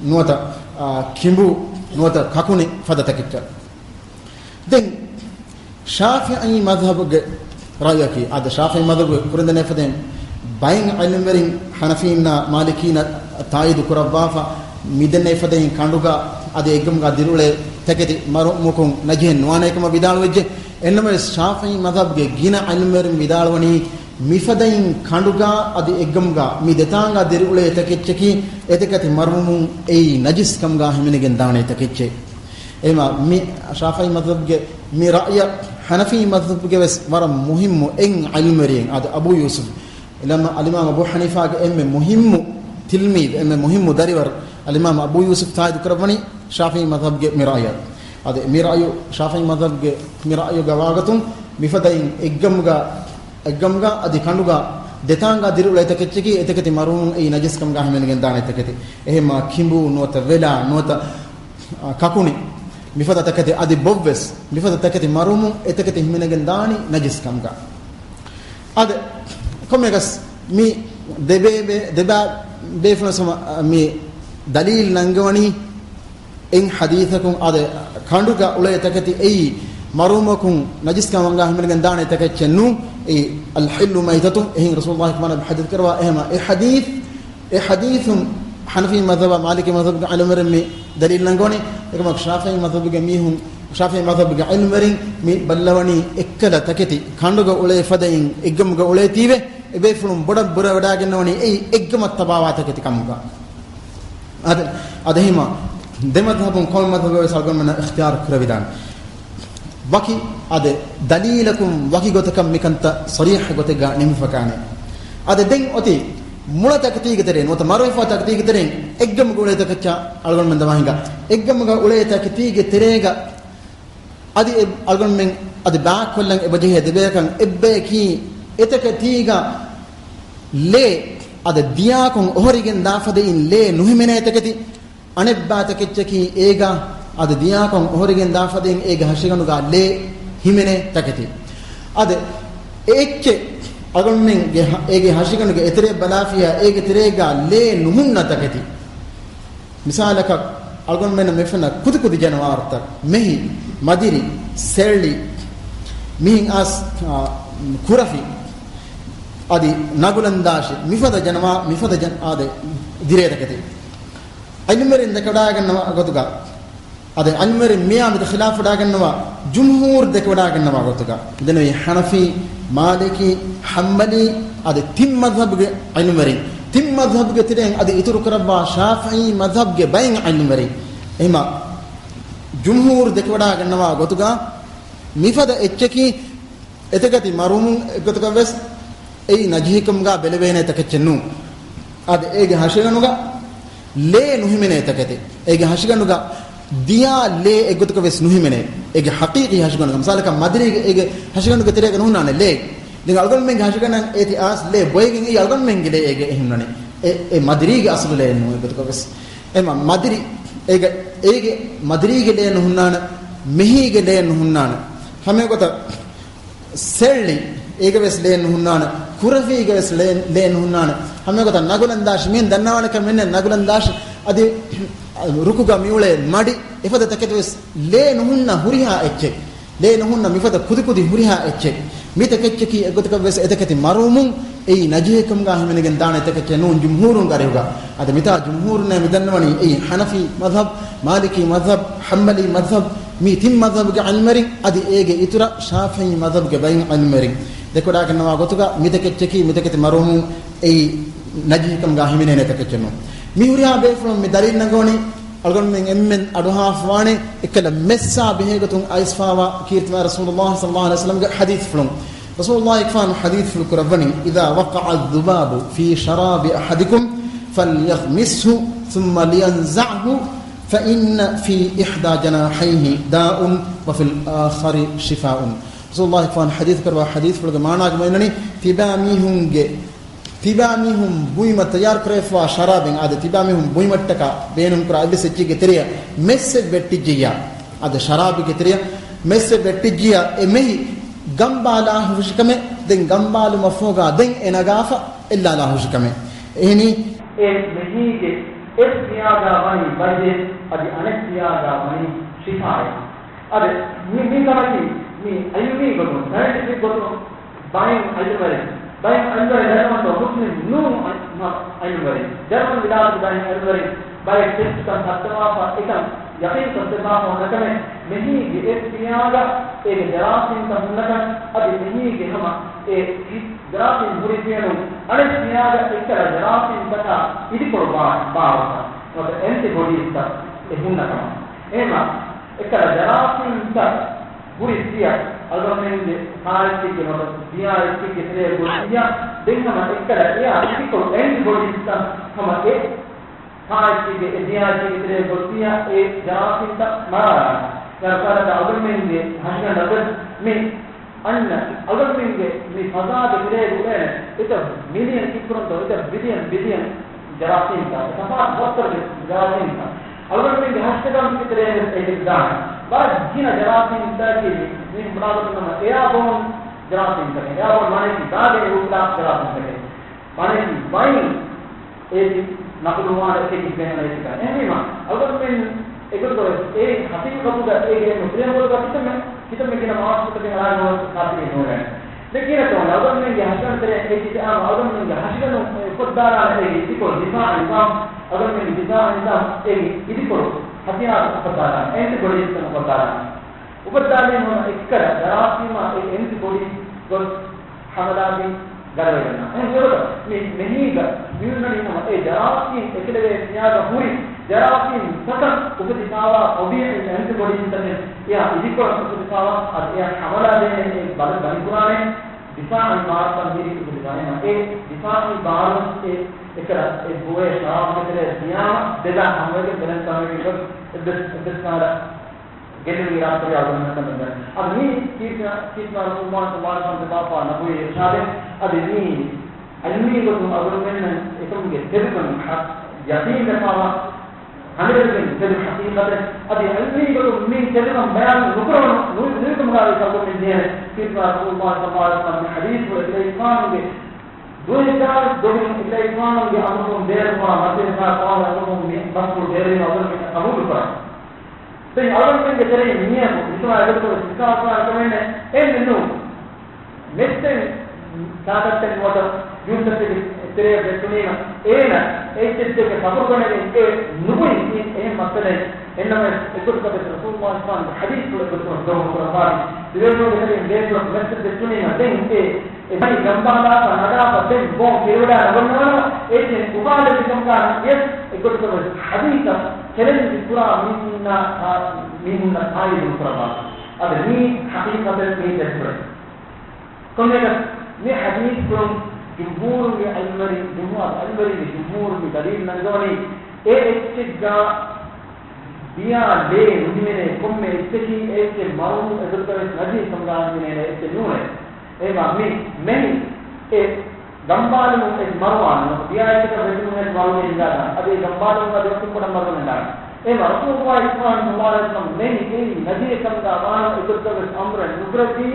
ނުވަތަ، އާ، ކިނބު ނުވަތަ ކަކުނި ފަދަ ތަކެއްޗަށް. ދެން ޝާފިޢީ މަޛްހަބުގެ ރައުޔަކީ، އާދެ، ޝާފިޢީ މަޛްހަބުގެ ކުރިންދެނޭ ފަދައިން ބައެއް ޢިލްމުވެރިން ޙަނަފީންނާ މާލިކީންނަށް ތާއީދު ކުރައްވާފަ، މިދެނޭ ފަދައިން ކަނޑުގަ އަދި އެއްގަމުގަ ދިރިއުޅޭ ތަކެތި މަރުވުމަކުން ނަޖިހެއް ނުވާނޭ ކަމަށް ވިދާޅުވެއްޖެ. އެހެންނަމަވެސް، ޝާފިޢީ މަޛްހަބުގެ ގިނަ ޢިލްމުވެރިން ވިދާޅުވަނީ، މިފަދައިން ކަނޑުގަ އަދި އެއްގަމުގަ މި ދެތާނގަ ދިރިއުޅޭ ތަކެއްޗަކީ، އެތަކެތި މަރުވުމުން އެއީ ނަޖިސް ކަމުގަ ހިމެނިގެން ދާނެ ތަކެއްޗެއް. އެހެމަ މި ޝާފިޢީ މަޛްހަބުގެ މި ރައުޔަށް ޙަނަފީ މަޛްހަބުގެ ވެސް ވަރަށް މުހިއްމު އެއް ޢިލްމުވެރިއެއް އާދެ، އަބޫ ޔޫސުފް، އަލްއިމާމް އަބޫ ޙަނީފާގެ އެންމެ މުހިއްމު ތިލްމީޛު، އެންމެ މުހިއްމު ދަރިވަރު އަލްއިމާމް އަބޫ ޔޫސުފް ތާއީދު ކުރައްވަނީ ޝާފިޢީ މަޛްހަބުގެ މި ރައުޔަށް. އާދެ، މި ރައުޔު ޝާފިޢީ މަޛްހަބުގެ މި ރައުޔުގަ ވާގޮތުން މިފަދައިން އެއްގަމުގަ، އެއްގަމުގަ އަދި ކަނޑުގަ ދެތާނގަ ދިރިއުޅޭ ތަކެއްޗަކީ އެތަކެތި މަރުވުން އެއީ ނަޖިސް ކަމުގަ ހިމެނިގެން ދާނެ ތަކެތި. އެހެމަ ކިނބު ނުވަތަ ވެލާ ނުވަތަ، އާ، ކަކުނި މިފަދަ ތަކެތި އަދި ބޮއްވެސް މިފަދަ ތަކެތި މަރުވުމުން އެތަކެތި ހިމެނިގެން ދާނީ ނަޖިސް ކަމުގަ. އާދެ، ކޮންމެއަކަސް މި ދެބޭ-، ދެބާ ބޭފުޅުން ސަމަ-، މި ދަލީލް ނަންގަވަނީ އެއް ޙަދީޘަކުން އާދެ، ކަނޑުގަ އުޅޭ ތަކެތި އެއީ މަރުވުމަކުން ނަޖިސް ކަމުގަ ހިމެނިގެން ދާނެ ތަކެއްޗެއް ނޫން. އެއީ الحل ميتة، އެހެން ރަސޫލުﷲ ސުބްޙާނަހޫ ވަތަޢާލާ ޙަދީޘް ކުރައްވާ. އެހެމަ އެ ޙަދީޘް އެ ޙަދީޘުން ޙަނަފީ މަޛްހަބާ މާލިކީ މަޛްހަބުގެ ޢިލްމުވެރިން މި ދަލީލް ނަންގަވަނީ. އެކަމަކު ޝާފިޢީ މަޛްހަބުގެ މީހުން، ޝާފިޢީ މަޛްހަބުގެ ޢިލްމުވެރިން މި ބައްލަވަނީ އެއްކަލަ ތަކެތި ކަނޑުގަ އުޅޭ ފަދައިން އެއްގަމުގަ އުޅޭތީވެ، އެބޭފުޅުން ބޮޑަށް ބުރަވެޑާގަންނަވަނީ އެއީ އެއްގަމަށް ތަބާވާ ތަކެތި ކަމުގަ. އަދެ، އަދެހިމަ ދެ މަޛްހަބުން ކޮންމެ މަޛްހަބެއް ވެސް އަޅުގަނޑުމެންނަށް އިޚްތިޔާރު ކުރެވިދާނެ. ވަކި އަދެ ދަލީލަކުން ވަކި ގޮތަކަށް މިކަންތައް ޞަރީޙަ ގޮތެއްގަ ނިމިފަކާނެ. އަދެ ދެން އޮތީ މޮޅަ ތަކެތީގެ ތެރެއިން ނުވަތަ މަރުވެފާ ތަކެތީގެ ތެރެއިން އެއްގަމުގަ އުޅޭ ތަކެއްޗަށް އަޅުގަނޑުމެން ދަމާ ހިނގާ. އެއްގަމުގަ އުޅޭ ތަކެތީގެ ތެރޭގަ އަދި އެ އަޅުގަނޑުމެން އަދި ބާކޮށްލަން އެބަޖެހޭ ދެބަޔަކަށް އެއްބަޔަކީ އެތަކެތީގަ ލޭ އަދި ދިޔާކޮށް އޮހޮރިގެން ދާފަދައިން ލޭ ނުހިމެނޭ ތަކެތި. އަނެއްބާ ތަކެއްޗަކީ އޭގަ އަދި ދިޔާކޮށް އޮހޮރިގެން ދާފަދައިން އޭގެ ހަށިގަނޑުގަ ލޭ ހިމެނޭ ތަކެތި. އަދި އެ އެއްޗެއް އަޅުގަނޑުމެންގެ ހަ-، އޭގެ ހަށިގަނޑުގެ އެތެރެއަށް ބަލާފިޔާ އޭގެ ތެރޭގަ ލޭ ނުހުންނަ ތަކެތި. މިސާލަކަށް، އަޅުގަނޑުމެންނަށް މިފެންނަ ކުދި ކުދި ޖަނަވާރުތައް، މެހި، މަދިރި، ސެއްޅި، މިހެން އަސް، އާ، ކުރަފި، އަދި ނަގުލަންދާށި، މިފަދަ ޖަނަވާ-، މިފަދަ ޖަނ-، އާދެ، ދިރޭ ތަކެތި. ޢިލްމުވެރިން ދެކެވަޑާގަންނަވާ ގޮތުގަ، އަދި ޢިލްމުވެރިން މިއާ މެދު ޚިލާފުވެޑާގަންނަވާ، ޖުމްހޫރު ދެކެވަޑާގަންނަވާ ގޮތުގަ، ދެން އޮތް ޙަނަފީ، މާލިކީ، ޙަންބަލީ، އަދި ތިން މަޛްހަބުގެ ޢިލްމުވެރިން، ތިން މަޛްހަބުގެ ތެރެއިން އަދި އިތުރު ކުރައްވާ ޝާފިޢީ މަޛްހަބުގެ ބައެއް ޢިލްމުވެރިން. އެހެމަ ޖުމްހޫރު ދެކެވަޑާގަންނަވާ ގޮތުގަ، މިފަދަ އެއްޗަކީ އެތަކެތި މަރުވުމުން އެއްގޮތަކަށް ވެސް އެއީ ނަޖިހެއްކަމުގަ ބެލެވޭނެ ތަކެއްޗެއް ނޫން. އަދި އޭގެ ހަށިގަނޑުގަ ލޭ ނުހިމެނޭ ތަކެތި. އޭގެ ހަށިގަނޑުގަ ދިޔާ ލޭ އެއްގޮތަކަށް ވެސް ނުހިމެނޭ. އޭގެ ހަޤީޤީ ހަށިގަނޑުގަ، މިސާލަކަށް މަދިރީގެ އޭގެ ހަށިގަނޑުގެ ތެރޭގަ ނުހުންނާނެ ލޭ. ދެން އަޅުގަނޑުމެންގެ ހަށިގަނޑަށް އޭތި އާސް ލޭ ބޮއެގެން އެއީ އަޅުގަނޑުމެންގެ ލޭ އޭގެ އެހުންނަނީ. އެ، އެ މަދިރީގެ އަސްލު ލޭ ނޫން އެއްގޮތަކަށް ވެސް. އެމަ މަދިރި، އޭގެ، އޭގެ މަދިރީގެ ލޭ ނުހުންނާނެ، މެހީގެ ލޭ ނުހުންނާނެ. ހަމައެގޮތަށް ސެއްޅި، އޭގެ ވެސް ލޭ ނުހުންނާނެ، ކުރަފީގެ ވެސް ލޭ، ލޭ ނުހުންނާނެ. ހަމައެގޮތަށް ނަގުލަން ދާށި، މިއިން ދަންނަވާނެ ކަމެއް ނެތް، ނަގުލަން ދާށި. އަދި ރުކުގަ މިއުޅޭ މަޑި، އެފަދަ ތަކެތި ވެސް ލޭ ނުހުންނަ ހުރިހާ އެއްޗެއް. ލޭ ނުހުންނަ މިފަދަ ކުދިކުދި ހުރިހާ އެއްޗެއް. މި ތަކެއްޗަކީ އެއްގޮތަކަށް ވެސް އެތަކެތި މަރުވުމުން އެއީ ނަޖީހެއްކަމުގަ ހިމެނިގެން ދާނެ ތަކެއްޗެއް ނޫން ޖުމްހޫރުންގެ އަރިހުގަ. އަދި މިތާ ޖުމްހޫރުންނޭ މި ދަންނަވަނީ އެއީ ޙަނަފީ މަޛްހަބް، މާލިކީ މަޛްހަބް، ޙަންބަލީ މަޛްހަބް، މި ތިން މަޛްހަބުގެ ޢިލްމުވެރިން އަދި އޭގެ އިތުރަށް ޝާފިޢީ މަޛްހަބުގެ ބައިން ޢިލްމުވެރިން. ދެކޮޅާގެންނަވާ ގޮތުގަ މި ތަކެއްޗަކީ މި ތަކެތި މަރުވުމުން އެއީ ނަޖީހެއްކަމުގަ ހިމެނޭނެ ތަކެއްޗެއް ނޫން. މި ހުރިހާ ބޭފުޅުން މި ދަލީލް ނަގަވަނީ އަޅުގަނޑުމެން އެންމެން އަޑުއަހާފަވާނެ އެއްކަލަ މެއްސާ ބެހޭގޮތުން އައިސްފާވާ ކީރިތިވާ ރަސޫލުﷲ ޞައްލަﷲ ޢަލައިހި ވަސައްލަމްގެ ޙަދީޘްފުޅުން. ރަސޫލުﷲ އެކަލާނގެ ޙަދީޘްފުޅު ކުރައްވަނީ، إذا وقع الذباب في شراب أحدكم فليغمسه ثم لينزعه فإن في إحدى جناحيه داء وفي الآخر شفاء. ރަސޫލުﷲ އެކަލާނގެ ޙަދީޘް ކުރައްވާ ޙަދީޘްފުޅުގެ މާނާގަ މިވަނީ، ތިބާ މީހުންގެ ތިބާ މީހުން ބުއިމަށް ތައްޔާރު ކުރެވިފައިވާ ޝަރާބެއް އާދެ، ތިބާ މީހުން ބުއިމަށްޓަކާ ބޭނުންކުރާ އެއްވެސް އެއްޗެއްގެ ތެރެއަށް މެއްސެއް ވެއްޓިއްޖެއްޔާ، އާދެ، ޝަރާބެއްގެ ތެރެއަށް މެއްސެއް ވެއްޓިއްޖިޔާ، އެ މެހި ގަނބާލާ ހުށިކަމެއް، ދެން ގަނބާލުމަށްފަހުގަ ދެން އެ ނަގާފަ އެއްލާލާ ހުށިކަމެއް. އެހެނީ، އެ މެހީގެ އެއް ސިޔާގަ ވަނީ ބައްޔެއް، އަދި އަނެއް ސިޔާގަ ވަނީ ޝިފާއެއް. އަދި މި، މި ކަމަކީ މި ޢިލްމީ ގޮތުން، ސައިންޓިފިކް ގޮތުން ބައެއް ޢިލްމުވެރިން، ބައެއް ޢިލްމުވެރިން ދަންނަވަންތޯ މުސްލިމް ނޫން ޢިލްމުވެރިން، ޖަރުމަން ވިލާތުގެ ބައެއް ޢިލްމުވެރިން ބައެއް ޓެސްޓްތައް ކޮށްދެއްވާފަ އެކަން ޔަޤީންކޮށްދެއްވާފަ ހުންނަކަމެއް، މެހީގެ އެއް ސިޔާގަ އޭގެ ޖަރާސީމްތައް ހުންނަކަން، އަދި މެހީގެ ހަމަ އެ ޖަރާސީމް ހުރި ފިޔަނުން އަނެއް ސިޔާގަ އެއްކަލަ ޖަރާސީމްތަކާ އިދިކޮޅު ބާ، ބާވައްޓާ ނުވަތަ އެންޓިބޮޑީސްތައް އެ ހުންނަކަމަށް. އެހެންމަ އެއްކަލަ ޖަރާސީމްތައް ހުރި ސިޔަ އަޅުގަނޑުމެންގެ ކާއެއްޗެއްގެ ނުވަތަ ދިޔާއެއްޗެއްގެ ތެރޭ ގޮސް ސިޔަ، ދެން ހަމަ އެއްކަލަ އެއާ އިދިކޮޅު އެންޓިބޮޑީސްތައް ހަމަ އެ ކާއެއްޗެއްގެ އެ ދިޔާއެއްޗެއްގެ ތެރޭ ގޮސް ސިޔަ އެ ޖަރާސީމްތައް މަރާލާނެ. ދަރަސާލަކަށް އަޅުގަނޑުމެންގެ ހަށިގަނޑަށް ވެސް މި އަންނަ އަޅުގަނޑުމެންގެ މި ފަޒާގެ ތެރޭގަ އުޅޭނެ އެތައް މިލިއަން ކިއްކުރަންތޯ އެތައް ބިލިއަން ބިލިއަން ޖަރާސީމްތައް، ތަފާތު ވައްތަރުގެ ޖަރާސީމްތައް. އަޅުގަނޑުމެންގެ ހަށިގަނޑުގެ ތެރޭގަ އެ ދާނެ. ވަރަށް ގިނަ ޖަރާސީމްތަކެއް މި ބުނާގޮތުން ނަމަ އެއާބޯން ޖަރާސީމްތަކެއް. އެއާބޯން މާނައަކީ ދާގައި ހުއްޓާ ޖަރާސީމްތަކެއް. މާނައަކީ ވައިން އޭތި ނަޤުލުވާނެ އެކަކީ ބެހޭ އެކަކާ. އެހެންވީމަ، އަޅުގަނޑުމެން އެގޮތަށް އެ ހަޤީޤަތުގަ އޭގެ މުސްލިމް ގޮތުގަ ކިތަންމެ، ކިތަންމެ ގިނަ މާސްކުތަކެއް އަޅާ ނުވަތަ ކާފިރީ ނޫޅޭނެ. ދެން ކިހިނެއްތޯ އަޅުގަނޑުމެންގެ ހަށިގަނޑު ތެރޭ އޭތި އާ އަޅުގަނޑުމެންގެ ހަށިގަނޑު އެ އުފައްދާލާނެ އޭގެ އިދިކޮޅު ދިފާޢީ ނިޒާމް، އަޅުގަނޑުމެންގެ ދިފާޢީ ނިޒާމް އޭގެ އިދިކޮޅު ހަތިޔާރު އުފައްދާލާނެ، އެންޓިބޮޑީސްތައް އުފައްދާލާނެ. އުފައްދާލީމަ އެއްކަލަ ޖަރާސީމާ އެ އެންޓިބޮޑީ ގޮސް ހަމަލާގެ ގަރަވެގަންނާ. އެހެން އެވަރަށް މި މެހީގަ މިހުންނަނީ ހަމަ އެ ޖަރާސީމް އެކަލޭ ސިޔާގަ ހުރި ޖަރާސީމް ތަކަށް އުފެދިފާވާ ޠަބީޢީ އެންޓިބޮޑީސް ތަކެއް އެއާ އިދިކޮޅަށް އުފެދިފާވާ އަދި އެއާ ހަމަލާ ދޭނެ އެ ބަލަ ބަލިކުރާނެ ދިފާޢީ ބާރުތައް މިރި އުފެދިފާ. އެމަ އެ ދިފާޢީ ބާރު އެ އެކަލަ އެ ބޮއެ ޝަރާބުގެ ތެރޭ ދިޔާމަ ދެދާ ހަމަވެގެން ބެލެންސް ހަމަވެގެން ގޮސް އެއްވެސް އެއްވެސް ކަހަލަ ގެއްލުން އިރާދަކުރި އަޅުގަނޑުމެންނަށް ކަން ދެން. އަދި މީ ކީރިތި، ކީރިތިވާ ރަސޫލުﷲ ޞައްލަﷲ ޢަލައިހި ވަސައްލަމް ދެބާފާ ނަބުވީ އިރުޝާދެއް. އަދި މީ ޢިލްމީ ގޮތުން އަޅުގަނޑުމެންނަށް އެކަމުގެ ތެދުކަން ހަ-، ޔަޤީންވެފާވާ ހަނދުރެއްގެން ތެދު ޙަޤީޤަތެއް. އަދި ޢިލްމީ ގޮތުން މީ ތެދުކަން ބަޔާން ނުކުރަވަން ނު-، ނުވިކަމުގައި އަޅުގަނޑުމެން ދޭނެ ކީރިތިވާ ރަސޫލުﷲ ޞައްލަﷲ ޢަލައިހި ވަސައްލަމް ޙަދީޘްފުޅެއް އިލައިފާނުގެ ދުވަހެއްގައި ދޮގުން އިލައިފާނުގެ އަމުރުން ބޭރުވާ މަސައްކަތް ކޮށް އަޅުގަނޑުމެން މި ބަސްފުޅު ބޭރުވީމަ އަޅުގަނޑުމެން ޤަބޫލު ކުރަން. ދެން އަޅުގަނޑުމެންގެ ތެރެއިން މީހަކު މިތުނާ އެގޮތަކަށް ވެސް ހިސާބުކުރާނެ ކަމެއް ނެތް. އެހެން ނޫން. މެއްސެން ކާކަށްޓެން ނުވަތަ ޖޫސްތަކެއްގެ ތެރެއަށް ވެއްޓުނީމަ އޭނަ އެއްޗެއްޗެއްގެ ފަޚުރުކަނެގެން އެ ނުބުނި އެހެން މައްސަލައެއް. އެންނަމަވެސް އެގޮތަކަށް ވެސް ރަސޫލުﷲ ޞައްލަﷲ ޢަލައިހި ވަސައްލަމްގެ ޙަދީޘްފުޅު އެގޮތަކަށް ދޮގު ކުރައްވާފި. ދިވެހިންގެ ތެރެއިން ބޭފުޅަކު މެއްސެއް ވެއްޓުނީމަ ދެން އެ އެ މަނި ގަނބާލާފަ ނަގާފަ ދެން ބޯން ކިރިވަޑާ ނަގަންނަވާނަމަ އޭތި އެއް އުފާލެއް މިކަމުގަ ވިޔަސް އެގޮތަކަށް ވެސް ޙަދީޘަށް ޗެލެންޖް ކުރާ މީހުންނާ، މީހުންނަށް ތާއީދު ނުކުރައްވާ. އަދި މީ ޙަޤީޤަތެއް މީ ދެއްކުރެ. ކޮންމެއަކަސް މި ޙަދީޘްފުޅުން ޖުމްހޫރުންގެ ޢިލްމުވެރިން، ޖުމްހޫރު ޢިލްމުވެރިންގެ ޖުމްހޫރުން މި ދަލީލު ނަގަވަނީ އެ އެއްޗެއްގަ ދިޔާ ލޭ ނުހިމެނޭ ކޮންމެ އެއްޗަކީ އެ އެއްޗެއް މަރުވުން އެދުރުގަވެސް ނަޖީސްކަމުގަ ހިމެނޭނެ އެއްޗެއް ނޫނޭ. އެހެންވީމާ މި މެހި އެ ގަނބާލުމުން އެ މަރުވާނެ. ދިޔާ އެއްޗަކަށް ވެދުމުން އެ މަރުވެ ހިނގާދާނެ. އަދި އެ ގަނބާލުމުން އަދި ވަކިން ބޮޑަށް މަރުވެ ހިނގާނެ. އެ މަރުފޫގުވާ އިސްމާހިލް ސައްލައްލާހު ޢަލައިހި ވަސައްލަމަ މެހި އެއީ ނަޖީސްކަމުގަ ވާނަމަ އެދުރުގަވެސް އަމުރެއް ނުކުރެއްވީ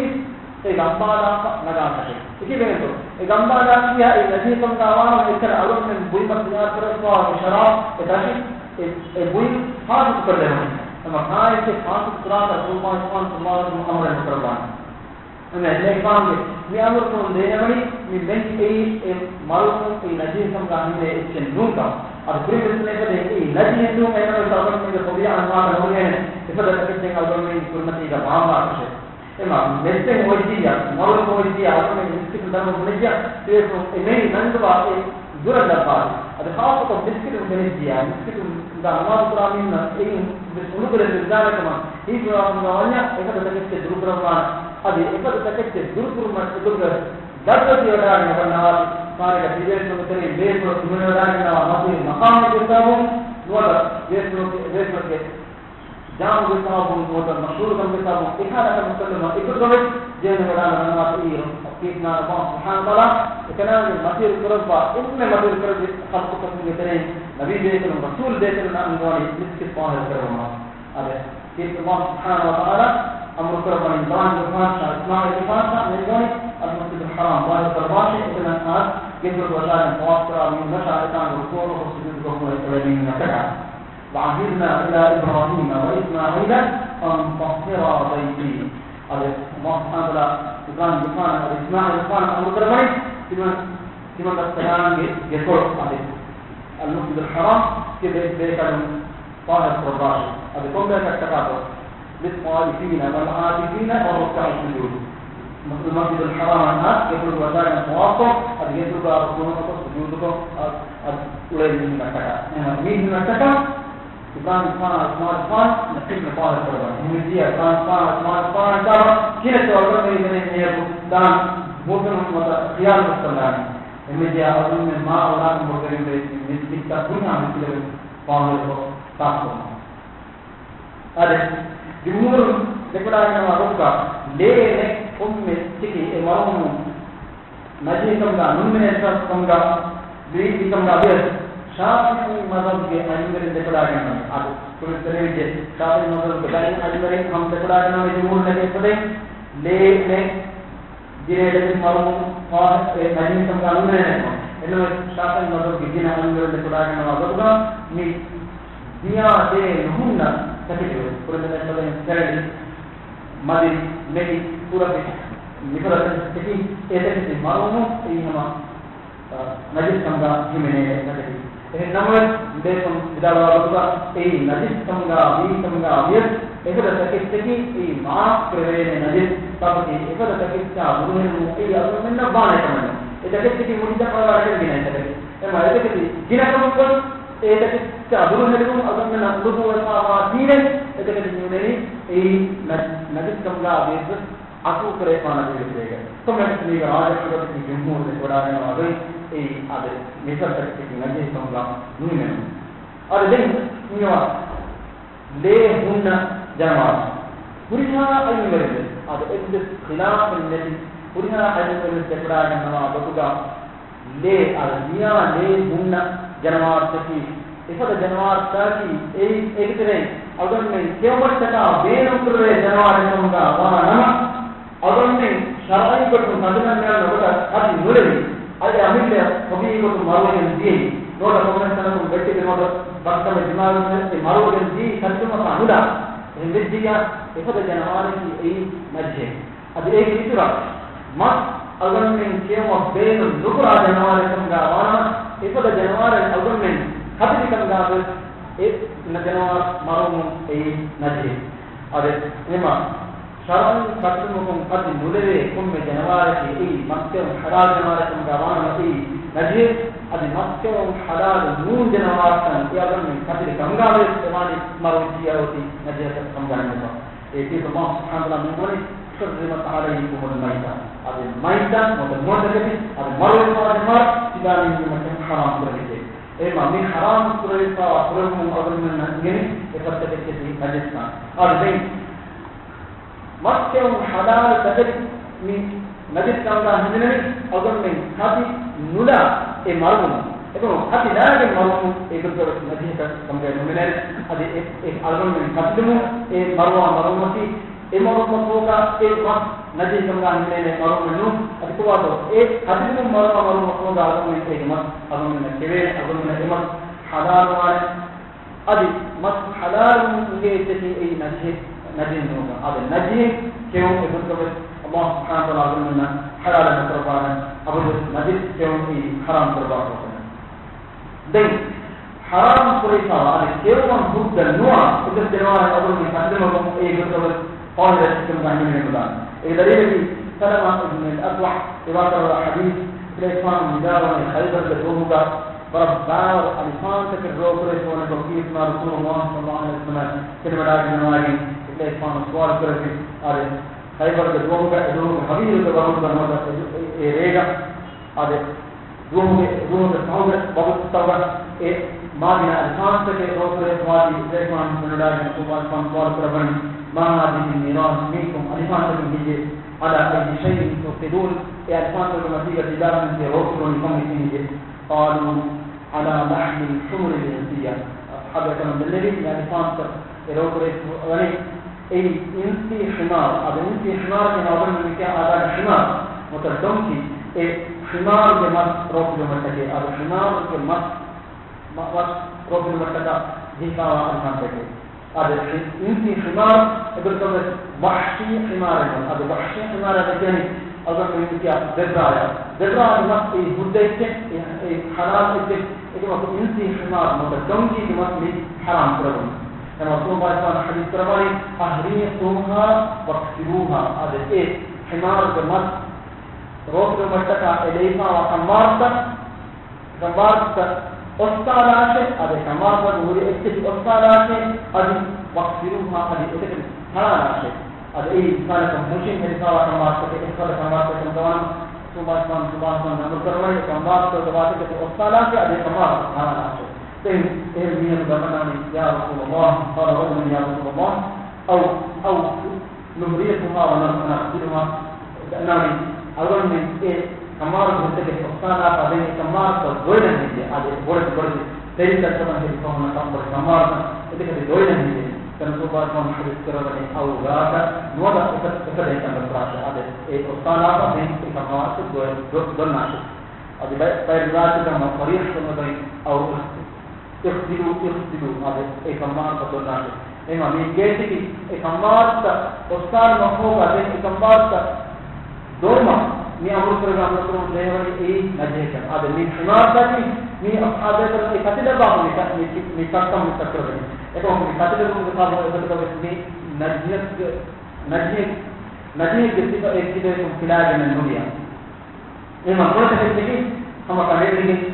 އެ ގަނބާލާފަ ނަގާކަށެއް. އެކި ވެގެންތޯ؟ އެ ގަނބާލާ ކިޔާ އެ ނަޖީސްކަމުގަ ވާނަމަ އެކަން އަޅުގަނޑުމެން ބުއިމަ ތިޔާރު ކުރައްވާ އެ ޝަރާބް، އެ ތަށި، އެ، އެ ބުއިން ފާސިދު ކޮށްލެވުނީ. ނަމަ ކާއެއްޗެއް ފާސިދު ކުރާކަށް ރަސޫލު ޞައްލައްލާހު ޢަލައިހި ވަސައްލަމަ އަމުރެއް ނުކުރައްވާނެ. އެމެ އެއްލެއްފާންގެ މި އަމުރުކުރުން ދޭނަމަނީ މި މެހި އެއީ އެ މަރުވުން އެ ނަޖީސްކަމުގަ ހިމެނޭ އެއްޗެއް ނޫންކަން. އަދި ކުރިންވެސް އެކަލޭ އެއީ ނަޖީސެއް ނޫން. އެހެންވެސް އަޅުގަނޑުމެންގެ ތަބީޢަތު މާތަ ނުހުރޭނެ އެފަދަ ތަކެއްޗެއް އަޅުގަނޑުމެން ކުރިމަތީގަ ބާއްވާކަށެއް. އެމަ މެއްސެން އޮތްޖިއްޔާ، މަރުވެފަ އޮތްޖިއްޔާ، އަޅުގަނޑުމެން މިސްކިތުން ދަނޑު ބުނެއްޖިއްޔާ، ތިވެސް އެ މެހި ނަންގަވާ އެ ދުރަށް ލައްވާލި. އަދި ޚާއްޞަކޮށް މިސްކިތުން ފެނިއްޖިއްޔާ، މިސްކިތުން ދާ ނަމާދު ކުރާ މީހުންނަށް އެއިން ވެސް އުނދަގޫވެރި ވެދާނެ ކަމަށް ހީވާ ހުންނަވަންޏާ، އެފަދަ ތަކެއްޗެއް ދުރުކުރައްވާނެ. އަދި އެފަދަ ތަކެއްޗެއް ދުރުކުރުމަށް އެދުގަ ދަށްވެތި ވަޑާގެން އަވަންނަވާތި، ފާރިގަ ތިބޭފުޅުންގެ ތެރެއިން ބޭފުޅަކު ހިމެނިވަޑާގެންނަވާ މަތިވެރި މަޤާމެއްގެ ސަބަބުން ނުވަތަ ބޭފުޅުންގެ، ބޭފުޅުންގެ ޖާހުގެ ސަބަބުން ނުވަތަ މަޝްހޫރުކަމުގެ ސަބަބުން އެކާ ރަކަށް މުސައްލަމަ އެކުގަވެ ޖެހެން ވަޑާނަ ވަންނަވާތީ ކީރު ކީރުނާ އަލްލާހު ސުބްޙާނަހޫ ވަތަޢާލާ އެކަނާގެ މަތިވެރި ކުރައްވާ އެންމެ މަތިވެރި ކުރެއްވި ޚަލްޤުތަކުންގެ ތެރެއިން ނަބީ ބޭކަލުން ރަސޫލް ބޭކަލުންނަށް އަންގަވަނީ މިސްކިތް ޠާހިރު ކުރެއްވުމަށް. އާދެ، ކީރުނާ އަލްލާހު ސުބްޙާނަހޫ ވަތަޢާލާ އަމުރު ކުރައްވަނީ އިބްރާހީމްގެފާނަށާ އިސްމާޢީލްގެފާނަށާ އަންގަވަނީ އަލްމަސްޖިދުލް ޙަރާމް ޠާހިރު ކުރައްވާށޭ، އެތަނަށް އާ ގެންދުރުގެ ވަށާގެން ޠަވާފު ކުރާ މީހުންނަށާ އެތާނގަ ރުކޫޢުކޮށް ސުޖޫދުކޮށް އެ މީހުންނަށްޓަކާ. وعهدنا إلى إبراهيم وإسماعيل أن طهرا بيتي. އަދި އަލްލާހު ސުބްޙާނަހޫ ވަތަޢާލާ އިބްރާހީމްގެފާނަށް އަދި އިސްމާޢީލްގެފާނަށް އަމުރު ކުރައްވަނީ ތިމަން، ތިމަން ދައްކަލާނގެ ގެކޮޅު އަދި އަލްމަސްޖިދުލް ޙަރާމް ތިބޭ ބޭކަލުން ޠާހިރު ކުރައްވާށޭ. އަދި ކޮންމެއަކަށްޓަކާތޯ؟ للطوافين والعاكفين والركع السجود. މަސްޖިދުލް ޙަރާމަށް ގެކޮޅު ވަށާގެން ޠަވާފުކޮށް، އަދި ގެންދުރުގާ ރުކޫޢުކޮށް ސުޖޫދުކޮށް، އަ، އަދި އުޅޭ މީހުންނަށްޓަކާ. އެހެން މީހުންނަށްޓަކާ އިބްރާހީމްގެފާނާ އިސްމާޢީލްގެފާނު ނަކީބް ޠާހިރު ކުރައްވަނީ. އެހެންވެއްޖިއްޔާ އިބްރާހީމްގެފާނާ އިސްމާޢީލްގެފާނާ ކިހިނެއްތޯ އަޅުގަނޑުމެން މީހަކު ދާން ބޯކަމުން ނުވަތަ ޚިޔާލު ވެސްކޮށްލާނީ. އެހެންވެއްޖިއްޔާ އަޅުގަނޑުމެން މާ އައުލާކަން ބޮޑުވެގެން މިސްކިތްތައް ހުރިހާ މިސްކިތްތަކުން ޠާހިރުކޮށް ސާފުކުރުމަށް. އާދެ، ޖުމްހޫރުން ދެކެވަޑައިގަންނަވާ ގޮތުގަ ލޭ ނެތް ކޮންމެ އެއްޗަކީ އެ މަރުވުން ނަޖީސްކަމުގަ ނުހިމެނޭ ކަމުގަ ވީ ކަމުގަ ވިޔަސް، ޝާފިޢީ މަޛްހަބުގެ ޢިލްމުވެރިން ދެކެވަޑައިގަންނަވަނީ. އާދެ، ކުރިން ތެރެވިއްޖެ ޝާފިޢީ މަޛްހަބުގެ ބައެއް ޢިލްމުވެރިން ހަމަ ދެކެވަޑައިގަންނަވަނީ ޖުމްހޫރުންނަކީ އެފަދައިން ލޭ ނެތް ގިނަ އެޅެމެން މަރުވުން ފާހަ-، އެ ނަޖީސްކަމުގަ ނުމެނެއް ނެތްކަމަށް. އެންމެ ޝާފިޢީ މަޛްހަބުގެ ގިނަ ޢިލްމުވެރިން ދެކެވަޑައިގަންނަވާ ގޮތުގަ މި ދިޔާ ލޭ ނުހުންނަ ތަކެތި ވެސް ކުރިން ތެރެވިއްޖެ ފެޅި، މަލި، މެހި، ކުރަފި، މިފަދަ ތަކެތި، އެ ތަކެތި މަރުވުމުން އެއީ ހަމަ ނަޖިސްކަމުގަ ހިމެނޭ ތަކެތި. އެހެން ނަމަވެސް، ބޭފުޅުން ވިދާޅުވާ ގޮތުގަ އެއީ ނަޖިސްކަމުގަ ވީކަމުގަ ވިޔަސް، އެފަދަ ތަކެއްޗަކީ އެއީ މަޢާފް ކުރެވޭނެ ނަޖިސް. ސަބަބަކީ އެފަދަ ތަކެއްޗާ ދުރުހެލުމުން އެއީ އަޅުގަނޑުމެންނަށް ވާނެ ކަމެއް ނޫން. އެ ތަކެއްޗަކީ މުޅި ދަންނަވާ ރަނގަޅު ގިނަ ތަކެއް. އެމަ އެތަކެތި ގިނަ ކަމަކުން، އެ ތަކެއްޗާ ދުރުހެލުމުން އަޅުގަނޑުމެންނަށް އުނދަގޫވެފަވާ ތީރެއް، އެތަކެތި މިއުޅެނީ އެއީ ނަ-، ނަޖިސްކަމުގަ ވިޔަސް ވެސް ޢަފޫ ކުރެވިފާނެ ދުވަސްވެގެން. ކޮންމެސް މީގެ ރާޖިޙު ގޮތަކީ ޖުމްހޫރު ދެކެވަޑައިގަންނަވާ ގޮތް އެއީ އާދެ، މިފަދަ ތަކެތި ނަޖިސްކަމުގަ ނުހިމެނުން. އާދެ، ދެން ހިނގަވާ ލޭ ހުންނަ ޖަނަވާރު. ހުރިހާ ޢިލްމުވެރިން ވެސް އާދެ، އެއްވެސް ޚިލާފެއް ނެތި، ހުރިހާ ޢިލްމުވެރިން ވެސް ދެކެވަޑައިގަންނަވާ ގޮތުގަ ލޭ އަދި ދިޔާ ލޭ ހުންނަ ޖަނަވާރުތަކީ، އެފަދަ ޖަނަވާރުތަކީ އެއީ އޭގެތެރެއިން އަޅުގަނޑުމެން ކެއުމަށްޓަކާ ބޭނުންކުރެވޭ ޖަނަވާރެއްކަމުގަ ވާ ނަމަ، އަޅުގަނޑުމެން ޝަރުޢީ ގޮތުން ކަނޑިނަން މިއަންނަ ގޮތަށް ކަތި ނުލެވި، އަދި އަމިއްލަ ތަބީޢީ ގޮތުން މަރުވެގެން ދިޔައީ، ނުވަތަ ކޮންމެ ތަނަކުން ވެއްޓިގެން ނުވަތަ ބަސްކަމެއް ދިމާވެގެން ދިޔައީ ކަތިކަމަކާ ނުލާ، އެހެން ވެއްޖިއްޔާ އެފަދަ ޖަނަވާރަކީ އެއީ ނަޖިހެއް. އަދި އޭގެ އިތުރަށް މަސް އަޅުގަނޑުމެން ކެއުމަށް ބޭނުން ނުކުރާ ޖަނަވާރެއްކަމުގަ ވާނަމަ، އެފަދަ ޖަނަވާރެއް އަޅުގަނޑުމެން ކަތިލިކަމުގަ ވެސް އެ ނަ-، ޖަނަވާރު މަރުވުމުން އެއީ ނަޖިހެއް. އަދި އެހެމަ ޝަރުޢީ ކަތިލުމަކުން ކަތި ނުލެވޭ ކޮންމެ ޖަނަވާރަކީ އެއީ މަސްކެއުން ޙަލާލު ޖަނަވާރެއްކަމުގަ ވާނަމަ އެއީ ނަޖިހެއް. އަދި މަސްކެއުން ޙަލާލު ނޫން ޖަނަވާރުތައް އެ އަޅުގަނޑުމެން ކަތިލި ކަމުގަ ވެސް އެވާނީ މަރުވެއްޖިއްޔާ އޮތީ ނަޖިހަކަށް ކަމުގަ ހިނގާ. އެ ތިބަ ﷲ ސުބްޙާނަހޫ ވަތަޢާލާ މި ގުޅި، حرمت عليكم الميتة. އަދި މައިތަ، ނުވަތަ މޮޅަކަށި، އަދި މަރުވެފާ ޖަމާ، ތިބާ ނިންމުމަކަށް ޙަރާމް ކުރެވިއްޖެ. އެމަ މި ޙަރާމް ކުރެވިފައިވާ ކުރެވުމުން އަޅުގަނޑުމެންނަށް އިނގެނީ އެފަދަ ތަކެއްޗަކީ ނަޖިސްކަން. އާދެ، ދެން މަސް ކެއުން ޙަލާލު ތަކެތި މި ނަޖިސް ކަމުގަ ހިމެނެނީ އަޅުގަނޑުމެން ކަތި ނުލާ އެ މަރުވުމުން. އެކަމު ކަތި ލާގެން މަރުވުމުން އެ ގޮތަށް ނަޖިހަކަށް ކަމުގައި ނުމިނެރެ. އަދި އެ، އެ އަޅުގަނޑުމެން ކަތިލުމުން އެ މަރުވާ މަރުވުމަކީ އެ މަރުވުމަކުގަ އެ މަސް ނަޖިހަކަމުގަ ހިމެނޭ މަރުވުމެއް ނޫން. އަދި ކޮބާތޯ އެ ކަތިލުމުން މަރުވާ މަރުވުމަކުގަ އަޅުގަނޑުމެން އޭގެ މަސް އަޅުގަނޑުމެންނަށް ކެވޭނެ، އަޅުގަނޑުމެންނަށް އެ މަސް ޙަލާލުވާނެ. އަދި މަސް ޙަލާލުވުމުން އިނގޭ އެއްޗަކީ އެއީ ނަޖިހެއް، ނަޖިހެއް ނޫންކަން. އަދި ނަޖިހެއް ކެއުން އެގޮތަށް ވެސް ﷲ ސުބްޙާނަހޫ ވަތަޢާލާ އަޅުގަނޑުމެންނަށް ޙަލާލެއް ނުކުރައްވާނެ. އަބަދުވެސް ނަޖިސް ކެއުން އެއީ ޙަރާމް ކުރައްވާފަ އޮތް ކަމެއް. ދެން ޙަރާމް ކުރެވިފައިވާ އަދި ކެއުމަށް ހުއްދަ ނުވާ އެގޮތަށް ދެނެވާނެ އަޅުގަނޑުމެން ކަތިލުމަކުން އެ ގޮތަށް ވެސް ޠާހިރަތް ސިއްކަމުގަ ހިމެނެމުންދާނެ. އޭގެ ދަލީލަކީ ސަލަމާ އިބްނު އަލް އަކްވަޢު ރިވާކުރައްވާ ޙަދީޘް، އިބްނު ޢުސްމާނު ވިދާޅުވަނީ ޚައިބަރުގެ ދުވަހުގަ ވަރަށް ބާރު އަލިފާންތަކެއް ރޯކުރެވިފަވަނިކޮށް ކީރިތި މާ ރަސޫލުﷲ ޞައްލަﷲ ޢަލައިހި ވަސައްލަމަ ކެނޑިވަޑާގެން ވާގެން އިބްނު ޢުސްމާނު ސުވާލު ކުރެއްވި. އާދެ، ޚައިބަރުގެ ދުވަހުގަ އެދުވަހުގެ ހަވީރުގެ ވަގުތުގަ ނުވަތަ އެ، އެ، އެ ރޭގަ އާދެ، ދުވަހުގެ، ދުވަހުގެ ފަހުގެ ވަގުތުތަކުގަ އެ މާ ގިނަ އަލިފާންތަކެއް ރޯކުރެވިފަވާތީ އިބްނު ޢުސްމާނު ކެނޑިވަޑާގެން ރަސޫލުﷲ ޞައްލަﷲ ޢަލައިހި ވަސައްލަމަ ސުވާލު ކުރައްވަނީ، ما هذه الميراث منكم، އަލިފާންތަކުން ހެއްޔޭ؟ على أي شيء توقدون، އެ އަލިފާންތަކުގެ މަތީގަ ތިބާމީހުން ތިޔަ ރޯކުރުވަނީ ކޮންމެއަކީ ހެއްޔޭ؟ قالوا على لحم الحمر الإنسية. ޞަޙާބީ އެކަމަށް ދެންނެވި މި އަލިފާންތައް އެ ރޯކުރެވިފަ ވަނީ އެއީ އިންސީ ޙިމާރު. އަދި އިންސީ ޙިމާރު ކިޔާ އަޅުގަނޑު މި ކިޔާ އާދާގެ ޙިމާރު ނުވަތަ ޑޮންކީ. އެ ޙިމާރުގެ މަސް ރޯކުލުމަށްޓަކައި، އަދި ޙިމާރުގެ މަސް، މަ-، މަސް ރޯކުލުމަށްޓަކާ ޖެހިފައިވާ އަލިފާންތަކެއް. އާދެ، ޙި-، އިންސީ ޙިމާރު އެގޮތަށް ވެސް ވަޙްޝީ ޙިމާރެއް ނޫން. އަދި ވަޙްޝީ ޙިމާރާ ދެކެވެނީ އަޅުގަނޑު މި ކިޔާ ޒެބްރާޔާ. ޒެބްރާގެ މަސް އެއީ ހުއްދަ އެއްޗެއް، އެ، އެ ޙަލާލު އެއްޗެއް. އެކަމަކު އިންސީ ޙިމާރު ނުވަތަ ޑޮންކީގެ މަސް މި ޙަރާމް ކުރެވުނު. އެމަ ރަސޫލުﷲ ޙަދީޘް ކުރައްވަނީ، أحرقوها واكسروها. އާދެ، އެ ޙިމާރުގެ މަސް ރޯކުލުމަށްޓަކާ އެ ލެއިފައިވާ ކަންވާރުތައް، ކަންވާރުތައް އޮއްސާލާށޭ. އާދެ، ކަންވާރުތަކުގެ ހުރި އެއްޗެތި އޮއްސާލާށޭ. އަދި واكسروها، އަދި އެތަކެތި ތަޅާލާށޭ. އަދި އެއީ އިންސާނަކަށް މުށިން ހެދިފައިވާ ކަންވާރުތަކެއް، އެއްފަދަ ކަންވާރުތަކެއް ކަމަށް ވާނަމަ، ރަސޫލުﷲ ޞައްލަﷲ ޢަލައިހި ވަސައްލަމަ އަމުރު ކުރައްވަނީ ކަންވާރުތަކުގެ ވާތަކެތި އޮއްސާލާށޭ، އަދި ކަންވާރުތައް ތަޅާލާށޭ. ދެން އެހެން މީހަކު ދަންނަވަނީ، يا رسول الله، قال رجل، يا رسول الله، أو، أو نحرقها ونغسلها. ދަންނަވަނީ، އަޅުގަނޑުމެން އެ ކަންވާރު ހުއްދަގެ އޮއްސާލާފަ ދެން އެ ކަންވާރުތައް ދޮއިލަން ހެއްޔޭ؟ އާދެ، ބޮޑެތި ބޮޑެތި ތެރިތައް ކޮށް ހެދިފަ ހުންނަ ކަންބޮޑު ކަންވާރުތައް އެތަކެތި ދޮއިލަން ހެއްޔޭ؟ ދެން ރަސޫލުﷲ ޙަދީޘް ކުރައްވަނީ، أو ذاك، ނުވަތަ އެކަ-، އެކަލޭ ކަންތައް ކުރާށޭ. އާދެ، އެ އޮއްސާލާފަ ދެން އެ ކަންވާރުތައް ދޮ-، ދޮ-، ދޮންނާށޭ. އަދި ބައި-، ބައި ރިވާޔަތެއްގަ ޞަރީޙު ކޮށްލަދެނީ، أو اغسلوا، اغسلوا، އާދެ، އެ ކަންވާރުތައް ދޮންނާށޭ. އެހެންވީމަ މީ ގޭތަކީ އެ ކަންވާރުތައް އޮއްސާލުމަށްފަހުގަ ދެން އެ ކަންވާރުތައް ދޮނުމަށް މި އަމުރު ކުރެވި އަމުރު ކުރުމުން ބެހޭވަނީ އެއީ ނަޖިހެއްކަން. އާދެ، މި ޙިމާރުތަކީ މީ އަޞްޙާބު ބޭކަލުން އެ ކަތިލައްވާފަ މި ކަ-، މި، މި، މި ކައްކަން މި ކައްކަރު ދެނީ. އެކަމަކު މި ކަތިލެއްވުމުގެ ސަބަބުން އެގޮތަކަށް ވެސް މި ނަޖިހެއްގެ، ނަޖިހެއް، ނަޖިހެއްގެ ސިފަ އެއްޗިހިތަކުން ފިލާގެން ނުވިޔާ. އެހެންވީމަ މުޅި ތަކެތި ހަމަ ކަނޑައެޅިގެން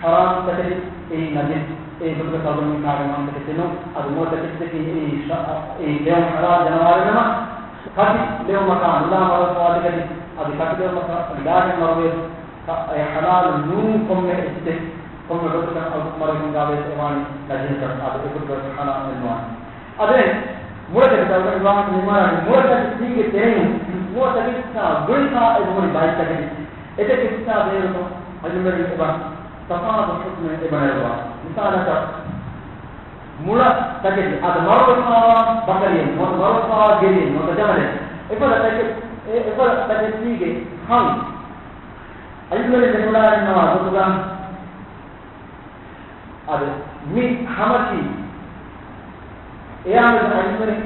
ޙަރާމް ތަކެތި އެއީ ނަޖިސް، އެއީ ގޮތުގަ ކައުދަމީ ކާގެ މަންތަކެތި ނޫން. އަދި މުޅި ތަކެތިތަކީ އެއީ ޝަ-، އެއީ ލެވުނު ޙަލާލު ޖަނަވާރެއް ނަމަ، ކަތި ލެވުމަކާ ނުލާ މަރުވެފަވާ ތަކެތި، އަދި ކަތި ލެވުމަކާ ލާގެން މަރުވެ، ކަ-، އެ ޙަލާލު ނޫން ކޮންމެ އެއްޗެއް، ކޮންމެ ގޮތަކަށް އަޅު މަރުވެގެން ގާވެސް އެވާނީ ނަޖިހަކަށް، އަދި އެގޮތުގަ ޙަރާމް ނުވާނެ. އަދެން މުޅަކަށް ތައުގަނޑު ވާހަކަ ނިމާލަނީ މުޅަ ތަކެތީގެ ތެރެއިން މުޅަ ތަކެތިއްސާ ގުޅިފާ އެބަހުރި ބައެއް ތަކެތި. އެތަކެތިއްސާ ބޭރުކޮށް ޢިލްމުވެރިން އެބަ ތަފާތު ޙުކުމެއް އެބަ ނެރުވާ. މިސާލަކަށް މުޅަ ތަކެތި އަދި މަރުވެފާވާ ބަކަރިއެއް ނުވަތަ މަރުވެފާވާ ގެރިއެއް ނުވަތަ ޖަމަލެއް. އެފަދަ ތަކެ-، އެ އެފަދަ ތަކެތީގެ ހަން ޢިލްމުވެރިން ދެކުނާންނަވާ ގޮތުގަ އަދި މި ހަމަކީ އެއާމެދު ޢިލްމުވެރިން،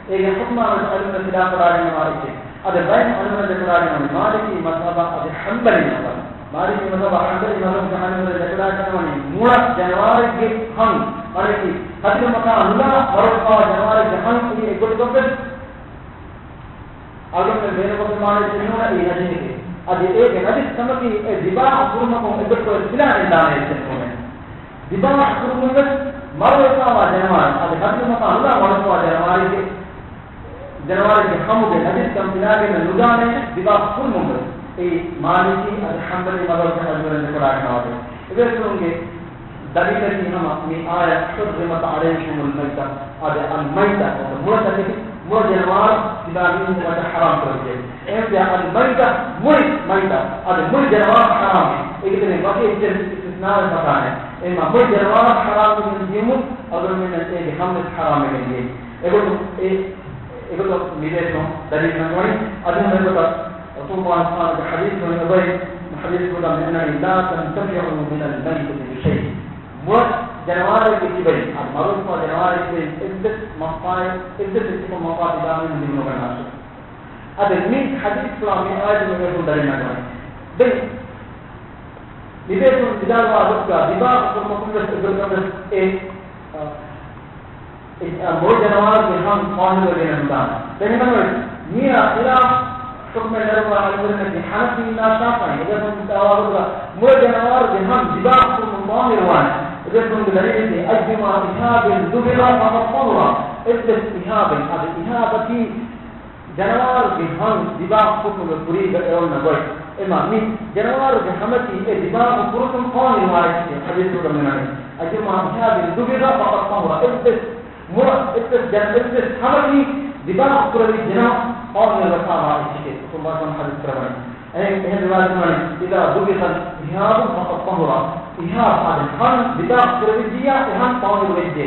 އޭގެ ޙުކުމާމެދު ޢިލްމުވެރިން ޚިލާފު ވެރިވެގެންވާ އެއްޗެއް. އަދި ބައެއް ޢިލްމުވެރިން ދެކުރާގެންވަނީ މާލިކީ މަޛްހަބާ އަދި ޙަންބަލީ މަޛްހަބާ. މާލިކީ މަޛްހަބާ ޙަންބަލީ މަޛްހަބުގެ ޢިލްމުވެރިން ދެކުރާގެންވަނީ މުޅަ ޖަނަވާރެއްގެ ހަން، މާނައަކީ ކަތިލުމަކާ ނުލާ މަރުވެފާވާ ޖަނަވާރެއްގެ ހަން އެއީ އެއްގޮތަކަށްވެސް އަޅުގަނޑުމެން ބޭނުންކޮށްފައިވާ މާނައެއް ނޫން އެއީ ނަޖިހެކޭ. އަދި އޭގެ ނަޖިސްކަމަކީ އެ ދިބާހު ކުރުމަކުން އެއްގޮތަކަށް ފިލާގެންދާނެ އެއްޗެއް ނޫނޭ. ދިބާހު ކުރުމުންވެސް މަރުވެފައިވާ ޖަނަވާރު، އަދި ކަތިލުމަކާ ނުލާ މަރުވެފައިވާ ޖަނަވާރެއްގެ، ޖަނަވާރެއްގެ ހަމުގެ ނަޖިސްކަން ފިލާގެން ނުދާނެ ދިބާހު ކުރުމުންވެސް. އެއީ މާލިކީ އަދި ޙަންބަލީ މަޛްހަބުގެ ޢިލްމުވެރިން ދެކުރާގެންވާ ދެ. އެވެރިކަމުގެ ދަލީލަކީ ހަމަ މި އާޔަތް، حُرِّمَتْ عَلَيْكُمُ الْمَيْتَةُ. އާދެ، އަލް މައިތަ، މުޅަ ތަކެތި، މުޅަ ޖަނަވާރު ތިބާ މީހުންގެ މައްޗަށް ޙަރާމް ކުރެއްވިއްޖެ. އެހެންވެ އަލް މައިތަ، މުޅި މައިތަ، އާދެ، މުޅި ޖަނަވާރު ޙަރާމް. އޭގެ ތެރެއިން ވަކި އެއްޗެއް އިސްތިސްނާވެ ފަކާނެ. އެހެންމަ މުޅި ޖަނަވާރު ޙަރާމް ކުރެއްވި ޖިޔުމުން އަޅުގަނޑުމެންނަށް އޭގެ ހަމަވެސް ޙަރާމް ވެގެން ދިޔައީ. އެގޮތުން އެ، އެގޮތަށް މި ބޭފުޅުން ދަލީލު ނަންގަވަނީ. އަދި ހަމަ އެގޮތަށް ރަސޫލުﷲ ޞައްލަﷲު ޢަލައިހި ވަސައްލަމަ ޙަދީޘް ކުރައްވައި، ޙަދީޘް ކުރައްވަނީ، لا تنتفعوا من الميتة بشيء. މުޅި ޖަނަވާރެއްގެ ކިބައިން، އަދި މަރުވެފާ ޖަނަވާރެއްގެ ކިބައިން އެއްވެސް މަންފާއެއް، އެއްވެސް އެއްޗަކުން މަންފާ ތިބާމީހުން ލިބިނުގަންނާށޭ. އަދި މި ޙަދީޘްފުޅާ މި އާޔަތުން އެބޭފުޅުން ދަލީލު ނަންގަވަނީ. ދެން މި ބޭފުޅުން ވިދާޅުވާ ގޮތުގަ ދިބާ ކުރުމަކުން ވެސް އެ، އެ، އެ، އެ، މުޅި ޖަނަވާރުގެ ހަން ޠާހިރުވެގެނެއް ނުދާނެ. ދެން ހަމަ މިއާ ޚިލާފް ޙުކުމެއް ނެރުވާ އަޅުގަނޑުމެންގެ ޙަނަފީންނާ ޝާފިޢީން އެބޭފުޅުން ވިދާޅުވާ ގޮތުގަ މުޅި ޖަނަވާރުގެ ހަން ދިބާ ކުރުމުން ޠާހިރުވާނެ. އެބޭފުޅުންގެ ދަލީލަކީ، أيما إهاب ذبح فقد طهر. އެއްވެސް އިހާބެއް، އަދި އިހާބަކީ ޖަނަވާރުގެ ހަން ދިބާ ކުރުމުގެ ކުރީގަ އެއޮންނަ ގޮތް. އެމާ މި ޖަނަވާރުގެ ހަމަކީ އެ ދިބާ ކުރުމުން ޠާހިރުވާ އެއްޗެއް. ޙަދީޘްފުޅުގަ މިވަނީ، أيما إهاب ذبح فقد طهر. އެއްވެސް މުޅަ، އެއްވެސް ޖަނަ، އެއްވެސް ހަމަކީ ދިބާ ކުރެވިއްޖެނަމަ ޠާހިރުވެފާވާ އެއްޗެކޭ. ރަސޫލުﷲ ޞައްލަﷲު ޢަލައިހި ވަސައްލަމަ ޙަދީޘް ކުރައްވަނީ، أيما إهاب ذبح فقد طهر. إهاب، އާދެ، ހަން ދިބާ ކުރެވިއްޖިއްޔާ އެ ހަން ޠާހިރު ވެއްޖެ.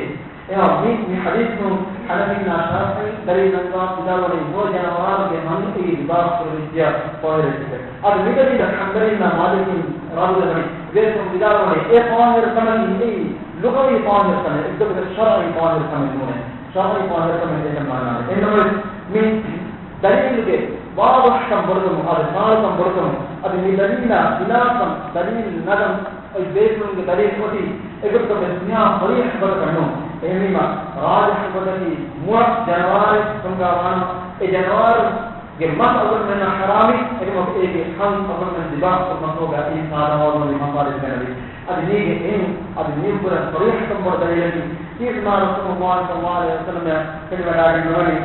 އެހާ މި، މި ޙަދީޘުން ޙަނަފީންނާ ޝާފިޢީ ދަލީލު ނަންގަވާ ވިދާޅުވަނީ މުޅި ޖަނަވާރުގެ ހަން އެއީ ދިބާ ކުރެވިއްޖެ ޠާހިރު އެއްޗެކޭ. އަދި މި ދަލީލަށް ޙަންބަލީންނާ މާލިކީން ރާވީ ވަނީ، އެބޭފުޅުން ވިދާޅުވަނީ އެ ޠާހިރު ކަމަކީ އެއީ ލުޣަވީ ޠާހިރު ކަމެއް، އެއްގޮތަކަށް ޝަރުޢީ ޠާހިރު ކަމެއް ނޫނޭ. ޝަރުޢީ ޠާހިރު ކަމެއް އެކަން މާނައެއް. އެހެންނަމަވެސް މި ދަލީލުގެ ވާޟިޙުކަން ބޮޑުކަމުން، އަދި ފާޅުކަން ބޮޑުކަމުން، އަދި މި ދަލީލާ ޚިލާފަށް ދަލީލު ނަގަން އޮތް ބޭފުޅުންގެ ދަލީލު އޮތީ އެގޮތަށް ވެސް މިހާ ޞަރީޙު ގޮތަކަށް ނޫން. އެހެންވީމަ، ރާޖިޙު ގޮތަކީ މުޅަ ޖަނަވާރެއް ތުންގާވާނަމަ، އެ ޖަނަވާރުގެ މަސް އަޅުގަނޑުމެންނަށް ޙަރާމީ، އެކަމަކު އޭގެ ހަން އަޅުގަނޑުމެން ދިބާ ކުރުމަށްފަހުގަ އެއީ ސާދާ ވާގޮތުން މަސާލަ ދެނެވި. އަދި މީގެ އެހެން، އަދި މިއުކުރެން ޞަރީޙުކަން ބޮޑު ދަލީލަކީ، ތިޔަ ރަސޫލުﷲ ޞައްލަﷲު ޢަލައިހި ވަސައްލަމަ ފެނިވަޑައިގެން މިވަނީ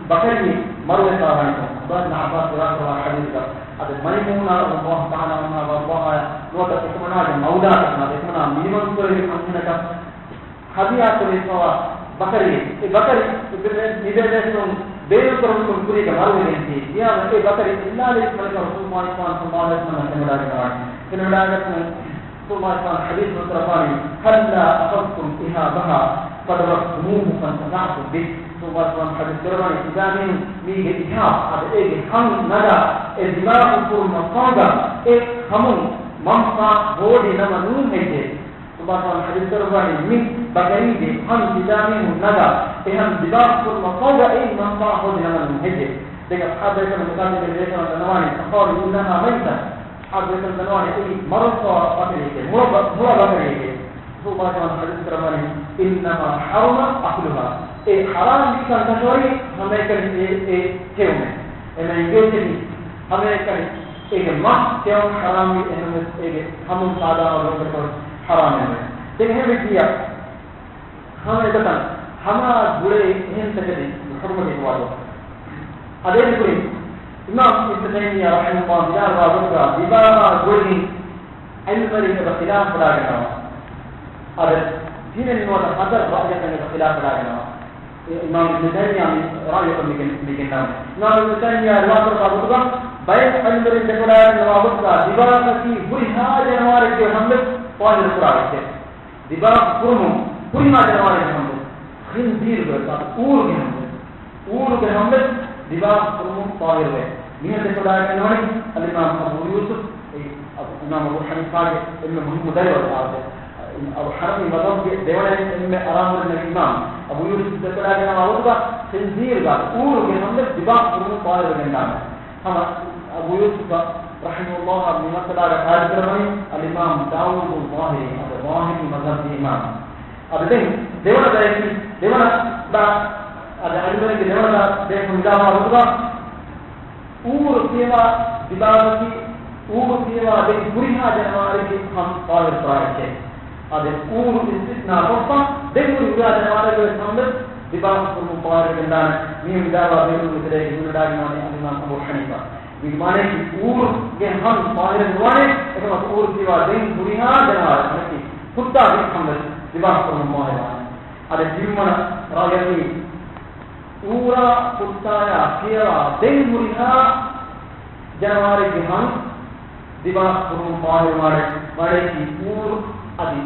ބަކަރީ މަރުވެފާވަނީކޮށް. ޢަބްދުﷲ ބިން ޢައްބާސް ރިވާޔަތްކުރާ ޙަދީޘްގަ. އަދި މައިމޫނާ ރަޟިޔަﷲ ތަޢާލާ ޢަންހާ ވައްރަޟާހާ ނުވަތަ އެކަމަނާގެ މައުލާ ކަމަށް، އެކަމަނާ މިނިވަން ކުރެވި ކަންހެނަކަށް ހަދިޔާ ކުރެވިފަވާ ބަކަރީ، އެ ބަކަރީ މިބޭ-، މިބޭބޭފުޅުން ބޭނުންކުރެވުމުގެ ކުރީގަ މަރުވެގެން ދިޔައީ. ދިޔައީމަ އެ ބަކަރީ އިއްލާލެވި މަލިކަށް ރަސޫލުﷲ ޞައްލަﷲު ޢަލައިހި ވަސައްލަމަ ފެނިވަޑައިގަންނަވާނެ. ފެނިވަޑައިގަތުމުން ރަސޫލުﷲ ޙަދީޘް ކުރައްވާނީ، هلا أخذتم إهابها فذبحتموه فانتفعتم به. ރަސޫލުﷲ ޙަދީޘް ކުރައްވާނީ، ތިބާމީހުން މީގެ އިހާބް، އަދި އޭގެ ހަން ނަގާ އެ ދިބާ ކުރުމަށްފަހުގަ އެ ކަމުން މަންފާ ހޯދި ނަމަ ނޫން ހެއްޔޭ؟ ރަސޫލުﷲ ޙަދީޘް ކުރައްވާނީ، މި ބަކަރީގެ ހަން ތިބާމީހުން ނަގާ އެ ހަން ދިބާ ކުރުމަށްފަހުގަ އެއީ މަންފާ ހޯދި ނަމަ ނޫން ހެއްޔޭ؟ ދެން އަޞްޙާބު ބޭކަލުން މިކަން ދެކެ ދެން ބޭކަލުން ދަންނަވާނީ، فقالوا إنها ميتة. އަޞްޙާބު ބޭކަލުން ދަންނަވާނީ އެއީ މަރުވެފަވާ ބަކަރިއެކޭ، މުޅަ ބަ-، މުޅަ ބަކަރިއެކޭ. ރަސޫލުﷲ ޙަދީޘް ކުރައްވާނީ، إنما حرم أكلها. އެ ޙަރާމް ވި ކަން ކަށަވަރީ ހަމައެކަނި އެ، އެ ކެއުމޭ. އެމަ އިނގޭތެކި ހަމައެކަނި އޭގެ މަސް ކެއުން ޙަރާމްވީ، އެހެންވެސް އޭގެ ހަމުން ސާދާ ވާގޮތަކަށް ޙަރާމެއް ނުވޭ. ދެން އެހެން ވެއްޖިއްޔާ، ހަމަ އެގޮތަށް ހަމަ ގުޅޭ އެހެން ތަކެތި ޙުރުމަތެއް ވާގޮތަށް. އަދި އެ ކުރިން އިމާމް އިބްނު ތައިމިއްޔާ ރަޙިމަހުﷲ ވިދާޅުވާ ގޮތުގަ ދިބާއާ ގުޅިގެން ޢިލްމުވެރިން އެބަ ޚިލާފު ވެޑާގަންނަވާ. އަދި ތިނެއް ނުވަތަ ހަތަރު ރައުޔަކަށް އެބަ ޚިލާފު ވެޑާގަންނަވާ. އިމާމް އިބްނު ތައިމިއްޔާ މި ރައުޔަކަށް މިގެން، މިގެންނަވަނީ. އިމާމް އިބްނު ތައިމިއްޔާ ރިވާކުރައްވާ ގޮތުގަ ބައެއް ޢިލްމުވެރިން ދެކެވަޑައިގަންނަވާ ގޮތުގަ ދިބާއަކީ ހުރިހާ ޖަނަވާރެއްގެ ހަންވެސް ޠާހިރު ކުރާ އެއްޗެއް. ދިބާ ކުރުމުން ހުރިހާ ޖަނަވާރެއްގެ ހަންވެސް، ޚިންޒީރުގެ ވެސް، އުއުރުގެ ހަންވެސް، އުއުރުގެ ހަންވެސް ދިބާ ކުރުމުން ޠާހިރުވޭ. މިހެން ދެކެވަޑައިގަންނަވަނީ އަލްއިމާމް އަބޫ ޔޫސުފް، އެ އަބު، އިމާމް އަބޫ ޙަނީފާގެ އެންމެ މުހިއްމު ދަރިވަރު އާދެ. އަބު ޙަނީފާ މަޛްހަބުގެ ދެވަނަ އެންމެ އަރާމުރިންނެވި އިމާމް އަބޫ ޔޫސުފް ދެކެވަޑައިގަންނަވާ ގޮތުގަ ޚިންޒީރުގަ އުއުރުގެ ހަންވެސް ދިބާ ކުރުމުން ޠާހިރުވެގެންދާނެ. ހަމަ އަބޫ ޔޫސުފް ރަޙިމަހުﷲ މި މައްސަލާގަ ޤާއިލުކުރައްވަނީ އަލްއިމާމް ދާވޫދު ޒާހިރީ، އަދި ޒާހިރީ މަޒްހަބުގެ އިމާމް. އަދި ދެން ދެވަނަ ބަޔަކީ، ދެވަނަ ބަ-، އަދި ޢިލްމުވެރިންގެ ދެވަނަ ބަ-، ބޭފުޅުން ވިދާޅުވާ ގޮތުގަ އޫރު ފިޔަވާ ދިބާއަކީ، އޫރު ފިޔަވާ ދެން ހުރިހާ ޖަނަވާރެއްގެ ހަން ޠާހިރު ކުރާ އެއްޗެއް. އާދެ، އޫރު އިސްތިސްނާ ކޮށްފަ، ދެން ހުރި ހުރިހާ ޖަނަވާރެއްގެ ވެސް ހަންވެސް ދިބާ ކުރުމުން ޠާހިރުވެގެންދާނެ. މިހެން ވިދާޅުވާ ބޭފުޅުންގެ ތެރޭގައި ހިމެނިވަޑައިގަންނަވަނީ އަލްއިމާމް އަބޫ ޙަނީފާ. މީގެ މާނައަކީ އޫރުގެ ހަން ޠާހިރެއް ނުވާނެ، އެކަމަކު އޫރު ފިޔަވާ ދެން ހުރިހާ ޖަނަވާރެއް، މާނައަކީ ކުއްތާގެ ހަންވެސް ލިބާސް ކުރުމުން މާހިލާނެ. އަދި ތިންވަނަ ރައްޔަކީ، އޫރާ ކުއްތާޔާ ކިޔަވާ ދެން ހުރިހާ ޖަނަވާރެއްގެ ހަން ލިބާސް ކުރުމުން މާހިލާނެ. ވަނައެކީ އޫރު އަދި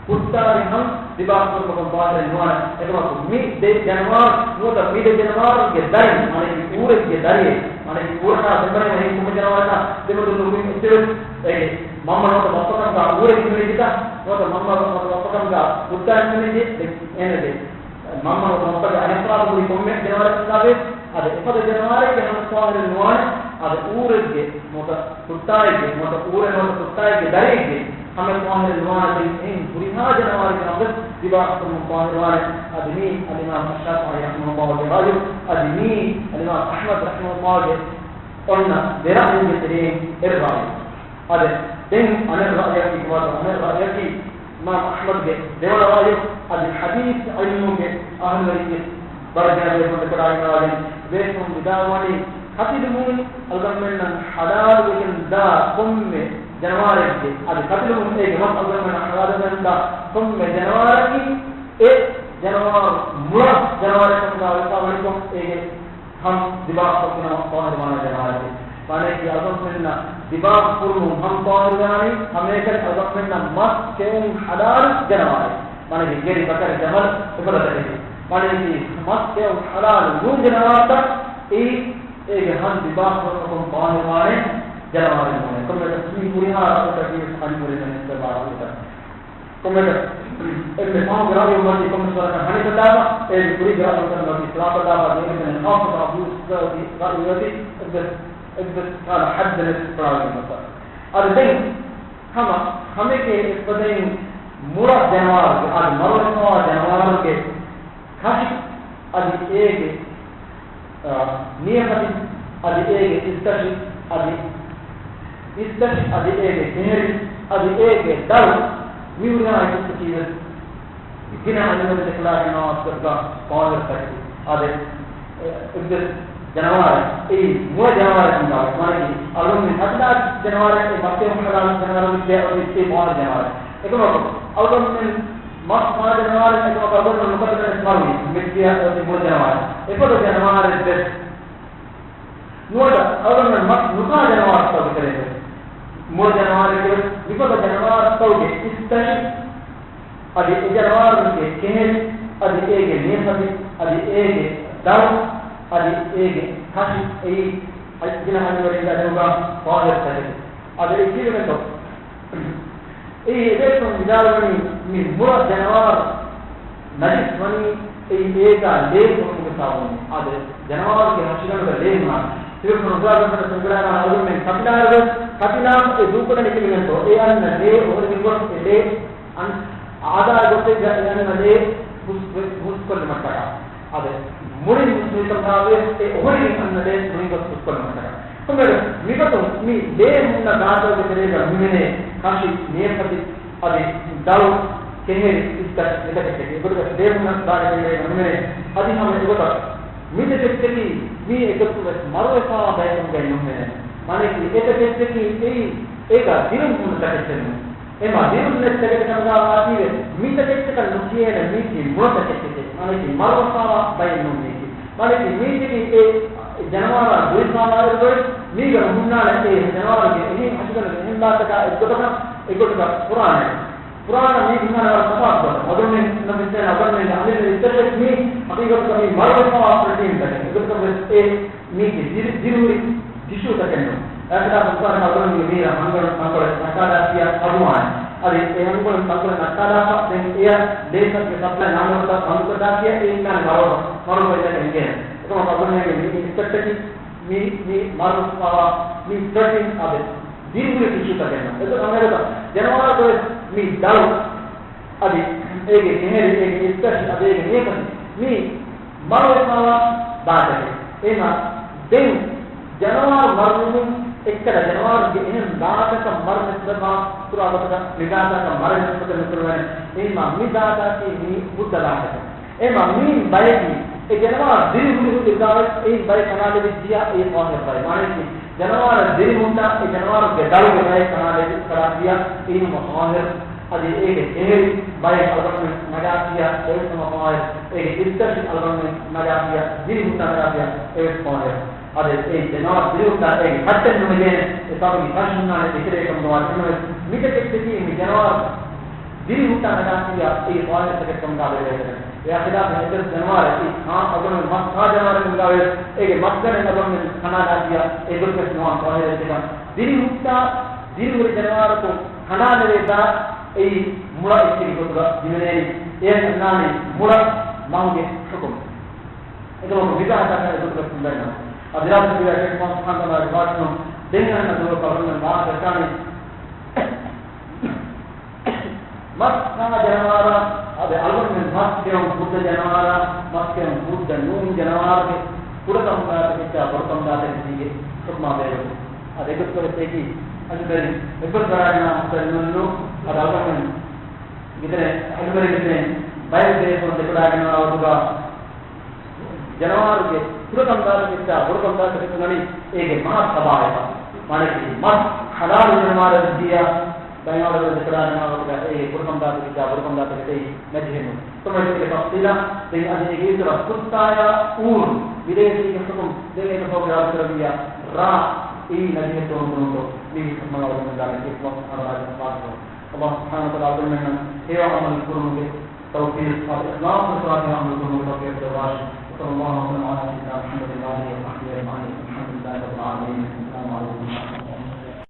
ކުއްތާގެ ހަން ލިބާސް ކުރުމަކުން މާހިލެއް ނުވާނެ. އެކަމަކު މި ދެ ޖަނަވާރު ނުވަތަ މި ދެ ޖަނަވާރުގެ ދަރިން، ވަނައެކީ އޫރެއްގެ ދަރިއެއް، ވަނައެކީ އޫރަކާ ދެންމެ އެހެން ކޮންމެ ޖަނަވާރަކާ ދެމެދު ނުވި އެއްޗެވެސް އޭގެ މަންމަ ނުވަތަ ބައްޕަކަމުގަ އޫރެއް ހިމެނިއްޖެތަ؟ ނުވަތަ މަންމަ ނުވަތަ ބައްޕަކަމުގަ ކުއްތާ ހިމެނިއްޖެ؟ ދެން އޭނަގެ މަންމަ ނުވަތަ ބައްޕަގެ އަނެއްފަރާތު ހުރި ކޮންމެ ޖަނަވާރެއްގެ ހަންވެސް އަދި އެފަދަ ޖަނަވާރެއްގެ ހަންވެސް މާހިލެއް ނުވާނެ. އަދި އޫރެއްގެ ނުވަތަ ކުއްތާއެއްގެ ނުވަތަ އޫރެއް ނުވަތަ ކުއްތާއެއްގެ ދަރިއެއްގެ ހަންވެސް މާހިލެއް ނުވާނެ. ދެން އެހެން ހުރިހާ ޖަނަވާރެއްގެ ހަންވެސް ލިބާސް ކުރުމުން މާހިލާނެ. އަދި މީ އަލްއިމާމް އައްޝާފިޢީ ރަޙިމަހުﷲގެ ރައުޔު. އަދި މީ އަލްއިމާމް އަޙްމަދު ރަޙިމަހުﷲގެ އޮންނަ ދެ ރައުޔުގެ ތެރެއިން އެއް ރައުޔު. އަދި ދެން އަނެއް ރައުޔަކީ ކޮބާތޯ؟ އަނެއް ރައުޔަކީ އިމާމް އަޙްމަދުގެ ދެވަނަ ރައުޔު. އަދި ޙަދީޘް ޢިލްމުގެ އަހުލުވެރިންގެ ވަރަށް ގިނަ ބޭފުޅުން ދެކޮޅާ އިންނަވާގެން ބޭފުޅުން ވިދާޅުވަނީ، ކަތިލުމުން އަޅުގަނޑުމެންނަށް ޙަލާލުވެގެން ދާ ކޮންމެ ޖަނަވާރެއްގެ، އަދި ކަތިލުމުން އޭގެ މަސް އަޅުގަނޑުމެންނަށް ޙަލާލުވެގެން ދާ ކޮންމެ ޖަނަވާރަކީ، އެ ޖަނަވާރު މުޅަ ޖަނަވާރެއް ކަމުގަ ވެފަ ވަނިކޮށް، އޭގެ ހަން ލިބާސް ކޮށްގެން ޠާހިރުވާނެ ޖަނަވާރެކޭ. ވަނައެކީ އަޅުގަނޑުމެންނަށް ލިބާސް ކުރުމުން ހަން ޠާހިރުވާނީ، ހަމައެކަނި އަޅުގަނޑުމެންނަށް މަސް ކެއުން ޙަލާލު ޖަނަވާރެއް. ވަނައެކީ ގެރި، ބަކަރި، ޖަމަލު އެފަދަ ތަކެތި. ވަނައެކީ މަސް ކެއުން ޙަލާލު ނޫން ޖަނަވާރުތައް އެއީ، އޭގެ ހަން ލިބާސް ކުރުމަކުން ޠާހިރުވާނެ ޖަނަވާރެއް ނޫނޭ. ކޮންމެ މި ހުރިހާ ރައުޔަކީ ވެސް ހަނި ހުރި މެނެސް ބާރު ކޮންމެ އެންމެ ފަހުގެ ރައުޔު މަތީ ކޮންމެސް ވަރަކަށް ހަނިކޮށްލާފަ، އޭގެ ކުރީގެ ރައުޔުތައް މަތީ ޚިލާފަށް ލާފަ ދޭން އެންމެ ޚާއްޞަކޮށް އަބޫ އިސްޙާޤުގެ ރައުޔު އޮތީ އެއްވެސް، އެއްވެސް ކަހަލަ ޙައްދެއް ނެތި ފުރާވެގެން ގޮތަށް. އަދި ދެން ހަމަ ހަމައެކަނި އެފަދައިން މުޅަ ޖަނަވާރުގެ، އަދި މަރުވެފަވާ ޖަނަވާރުގެ ކަށި އަދި އޭގެ، އާ، ނިޔަފަތި އަދި އޭގެ އިސްތަށި އަދި އިސްތަށި އަދި އޭގެ ކެހެރި އަދި އޭގެ ދަޅު މި ހުރިހާ އެއްޗަކީ ވެސް ގިނަ އަލިމަތި ދެކޮޅާގެންނާ އަސްލުގަ ޠާހިރުތަކެތި. އަދި އެއްވެސް ޖަނަވާރެއް އެއީ މުޅަ ޖަނަވާރެއް ކަމުގަ ވާނެ. އަޅުގަނޑުމެން ކަތިލާ ޖަނަވާރެއް އެ މަސް ކެއުން ޙަލާލު ޖަނަވާރު ވިއްޔާ އޮތީ އެއީ ޠާހިރު ޖަނަވާރެއް. އެކަމަކު އަޅުގަނޑުމެން މަސް ކާ ޖަނަވާރެއް އެކަމަކު އަޅުގަނޑު ނުކަތިލަން ވެސް މަރުވީ މިއްޔާ އޮތީ މުޅަ ޖަނަވާރެއް. އެފަދަ ޖަނަވާރެއް ވެސް ނުވަތަ އަޅުގަނޑުމެން މަސް ނުކާ ޖަނަވާރުތަކުގެ ތެރެއިން ވެސް މުޅަ ޖަނަވާރެއްގެ ވެސް މިފަދަ ޖަނަވާރުތަކުގެ އިސްތަށި އަދި އެ ޖަނަވާރުގެ ކެހެރި އަދި އޭގެ ނިޔަފަތި އަދި އޭގެ ދަޅު އަދި އޭގެ ކަށި އެއީ ގިނަ އަލިމަތް އިލްމުގަ ޠާހިރު ތަކެތި. އަދި އެ ކީއްވެގެންތޯ؟ އެއީ އެބޭފުޅުން ވިދާޅުވަނީ މި މުޅަ ޖަނަވާރު ނަޖިސް ވަނީ އެއީ އޭގަ ލޭ ހުންނުމުގެ ސަބަބުން. އާދެ، ޖަނަވާރުގެ ހަށިގަނޑުގަ ލޭ ހުންނާ. ތިބޭފުޅުން ހުރާގަނޑަށް ތުންގުޅާ އަޅުގަނޑުމެން ކަތިލާއިރު، ކަތިލާ އެ ދޫކޮށްލަނީ ކިހިނެއްތޯ؟ އެ އަންނަ ލޭ އޮހޮރި މިންގޮސް އެ ލޭ އަން އާދާ ގޮތެއްގަ އެ އަންނަ ލޭ ހުސް، ހުސްކޮށްލުމަށްޓަކާ. އާދެ، މުޅިން ހުސް ހުސްކޮށްލާ ވެސް އެ އޮހޮރި އަންނަ ލޭ މުޅިން ގޮސް ހުސްކޮށްލުމަށްޓަކާ. ކޮންމެވެސް މިގޮތުން މި ލޭ ހުންނަ ގާތަކުގެ ތެރޭގަ ހިމެނޭ ކަށި، ނިޔަފަތި އަދި ދަޅު، ކެހެރި، އިސްތަށި މިތަކެއްޗަކީ އެގޮތުގަ ލޭ ހުންނަ ގާތަކުގެ ތެރޭގަ ހިމެނޭ. އަދި ހަމަ އެގޮތަށް މިތަކެއްޗަކީ މީ އެގޮތުން ވެސް މަރުވެފަވާ ބައެއް ކަމުގައި ނުހިމެނޭ. މާނައަކީ އެތަކެއްޗަކީ އެއީ އޭގަ ދިރުން ހުންނަ ތަކެއްޗެއް ނޫން. އެމާ ދިރުން ނެތް ތަކެތި ކަމުގަ ވާތީވެ، މި ތަކެއްޗަކަށް ނުކިޔޭނެ މީކީ މުޅަ ތަކެއްޗެކޭ. މާނައަކީ މަރުވެފަވާ ބައެއް ނޫން މީކީ. މާނައަކީ މީތަކީ އެ ޖަނަވާރާ ދުވިފަވާއިރުގައި މީގަ ނުހުންނާނެ އެ ޖަނަވާރުގެ އެހެން ހަށިގަނޑުގެ އެހެން ބާތަކާ އެއްގޮތަކަށް އެއްގޮތަކަށް ފުރާނަ. ފުރާނަ މީ ބުނާނެ ވަރަށް ތަފާތު ގޮތަށް. އަޅުގަނޑުމެންނަށް ވިސްނޭނެ އަޅުގަނޑުމެންގެ އަމިއްލަ އިސްތަށެއް މީ ހަގީގަތުގަ މީ މަރުވެފަވާ ޕްރޮޓީންތަކެއް. އެގޮތަކަށް ވެސް އެ މީކީ ދިރި، ދިރިހުރި ޓިޝޫތަކެއް ނޫން. އެކަލާ ބުނާނެ އަޅުގަނޑުމެންގެ މީރަށް ހަންގަޅު ތަންކޮޅެއް ނައްޓާލާފިޔާ އަޑުވާނެ. އަދި އެ ހަންގަޅު ތަންކޮޅެއް ނައްޓާލާފަ ދެން އެޔަށް ލޭތަކުގެ ސަޕްލައި ނާންނަ ގޮތަށް އަންގަދާފިޔާ އެ އިންނާނެ މަރުވަ، މަރުވަ އެއްޗަކަށް އެނގޭނެ. އެކަމަކު އަޅުގަނޑުމެންގެ މީ އިސްތަށްތަކީ މީ، މީ މަރުވާ މީ ޕްރޮޓީން އާދެ، ދިރިހުރި ޓިޝޫތަކެއް ނޫން. އެ ހަމައެގޮތަށް ޖަނަވާރުގެ މި ދަޅު އަދި އޭގެ ކެހެރި، އޭގެ އިސްތަށި އަދި އޭގެ ނިޔަފަތި މީ މަރުވެފަވާ ބާތަކެއް. އެހެންމަ ދެން ޖަނަވާރު މަރުވުމުން އެއްކަލަ ޖަނަވާރުގެ އެހެން ދާތަކަށް މަރު ނިސްބަތްވާ ކުރާ ގޮތަކަށް މި ދާތަކަށް މަރު ނިސްބަތެއް ނުކުރެވޭނެ. އެހެންމަ މި ދާތަކީ މީ ހުއްދަ ދާތަކެއް. އެމަ މީން ބަޔަކީ އެ ޖަނަވާރު ދިރިހުރި ހުރިގާވެސް އެއިން ބައެއް ކަނާލެވިއްޖިޔާ އެއީ ޠާހިރު ބައެއް. މާނައަކީ ޖަނަވާރަށް ދިރިހުންނަ އެ ޖަނަވާރުގެ ދަޅުގެ ބައެއް ކަނާލެވި ކަރާތިޔާ އެއީ ހަމަ ޠާހިރު އަދި އޭގެ އެހެރި ބައެއް އަޅުގަނޑުމެން ނަގާފިއްޔާ އެވެސް ހަމަ ފަވާއެވެ. އޭގެ އިއްޒަތް އަޅުގަނޑުމެން ނަގާފިއްޔާ، ދިރިހުއްޓާ ނަގާފިއްޔާ އެވެސް ފަވާއެވެ. އަދި އެ ޖަނާވަރު ދިރިހުއްޓާ އޭގެ ކައްޓެއް ނުމެގޭނެ، އެ ސަބަބުން ކަށުންނާނެ އެކަލޭ ކަމުގަވާ ނުވެސް މިތަކެއް ދެކީ މި ޖަނާވަރު ދިރިހުއްޓާ ނަގާފިއްޔާ އެއީ ފާހިޝަތަކެއް ކަމުގަ ބެލެވޭތަނެ. އެއާ ޚިލާފަށް އެއްވެސް ޖަނާވަރެއް އެއީ ހާ އަޅުގަނޑުމެން މަސް ހާ ޖަނާވަރެއް ނުގަވޭ، އޭގެ މަސްގަނޑެއް އަޅުގަނޑުމެން ކަނޑާލާފިއްޔާ އެ ގޮތަކަށް ނުވާން ފާހިޝަތަކަށް. ދިރިހުއްޓާ ދިރިހުރި ޖަނާވަރަކު ކަނޑާލެވޭތާ އެއީ މުޅަ އެއްޗެއްގެ ގޮތުގަ ދިމެނޭނީ. އެޔަށް އަންނާނީ މުޅަ މަހުގެ ޙުކުމް. އެކަމަކު މިބާހަތަކަށް އެގޮތުގަ ކުންދަންނަ. އަދި ރާސް ބިވައި މާ ސުބްޙާނަހޫ ވަތަޢާލާ ވާހަކަ ދެން އަންނަ ދުވަހު އަޅުގަނޑުމެން ވާހަކަ ދައްކާނީ. މަސް ހާ ޖަނަވާރާ، އަދި އަޅުގަނޑުމެން މަސް ކެއުން ހުއްދަ ޖަނަވާރާ، މަސް ކެއުން ހުއްދަ ނޫން ޖަނަވާރުގެ ކުޑަކަމުގާތަކެއްޗާ ބޮޑުކަމުގާތަކެއްޗީގެ ޙުކުމާ ބޭރު. އަދި އެގޮތުގައި އެކީ އަހުލުބައިތުން އެއްވެސް ވަރާގެން މުސައްލިމުންނު އަދި އަޅުގަނޑުމެން މިތަނަށް އަހުލުބައިތުން ބައެއް ބޭފުޅުން ދެކުޑާގެންވާ ވަގުތުގަ ޖަނަވާރުގެ ކުޑަކަމުގާތަކެއްޗާ ބޮޑުކަމުގާތަކެއް ވަނީ އޭގެ މާ ސަބާއަކަށް. މާނައަކީ މަސް ޙަލާލު ޖަނަވާރަށް ދިޔަ ބައިމާރުވެ ދެކުޑާގެންވާ ވަގުތުގަ އޭގެ ކުޑަކަމުގާތަކެއްޗާ ބޮޑުކަމުގާތަކެއް ނަޖިހެއްނު. ކޮންމެސް އޭގެ ތަފްޞީލާ ދެން އަދި އޭގެ އިތުރަށް ފުއްސާޔާ އޫރު ވިލޭތީގެ ޙުކުމް ދެން އޭގެ ފަހުގެ ރާވިތުރަވިއްޔާ ރާ އެއީ ނަޖިހެއް ތޯނުކުރުންތޯ މީގެ ޙުކުމަށް އަޅުގަނޑުމެން ދާނެ ކީއްކުމަށް އަޅުގަނޑުމެން ދާނެ. އަﷲ ސުބްޙާނަހޫ ވަތަޢާލާ އަޅުގަނޑުމެންނަށް ހެޔޮ ޢަމަލު ކުރުމުގެ ތައުފީޤު، އިޚްލާޞް ވެފައި ޢަމަލު ކުރުމުގެ ތައުފީޤު ދެއްވާށި. وصلى الله وسلم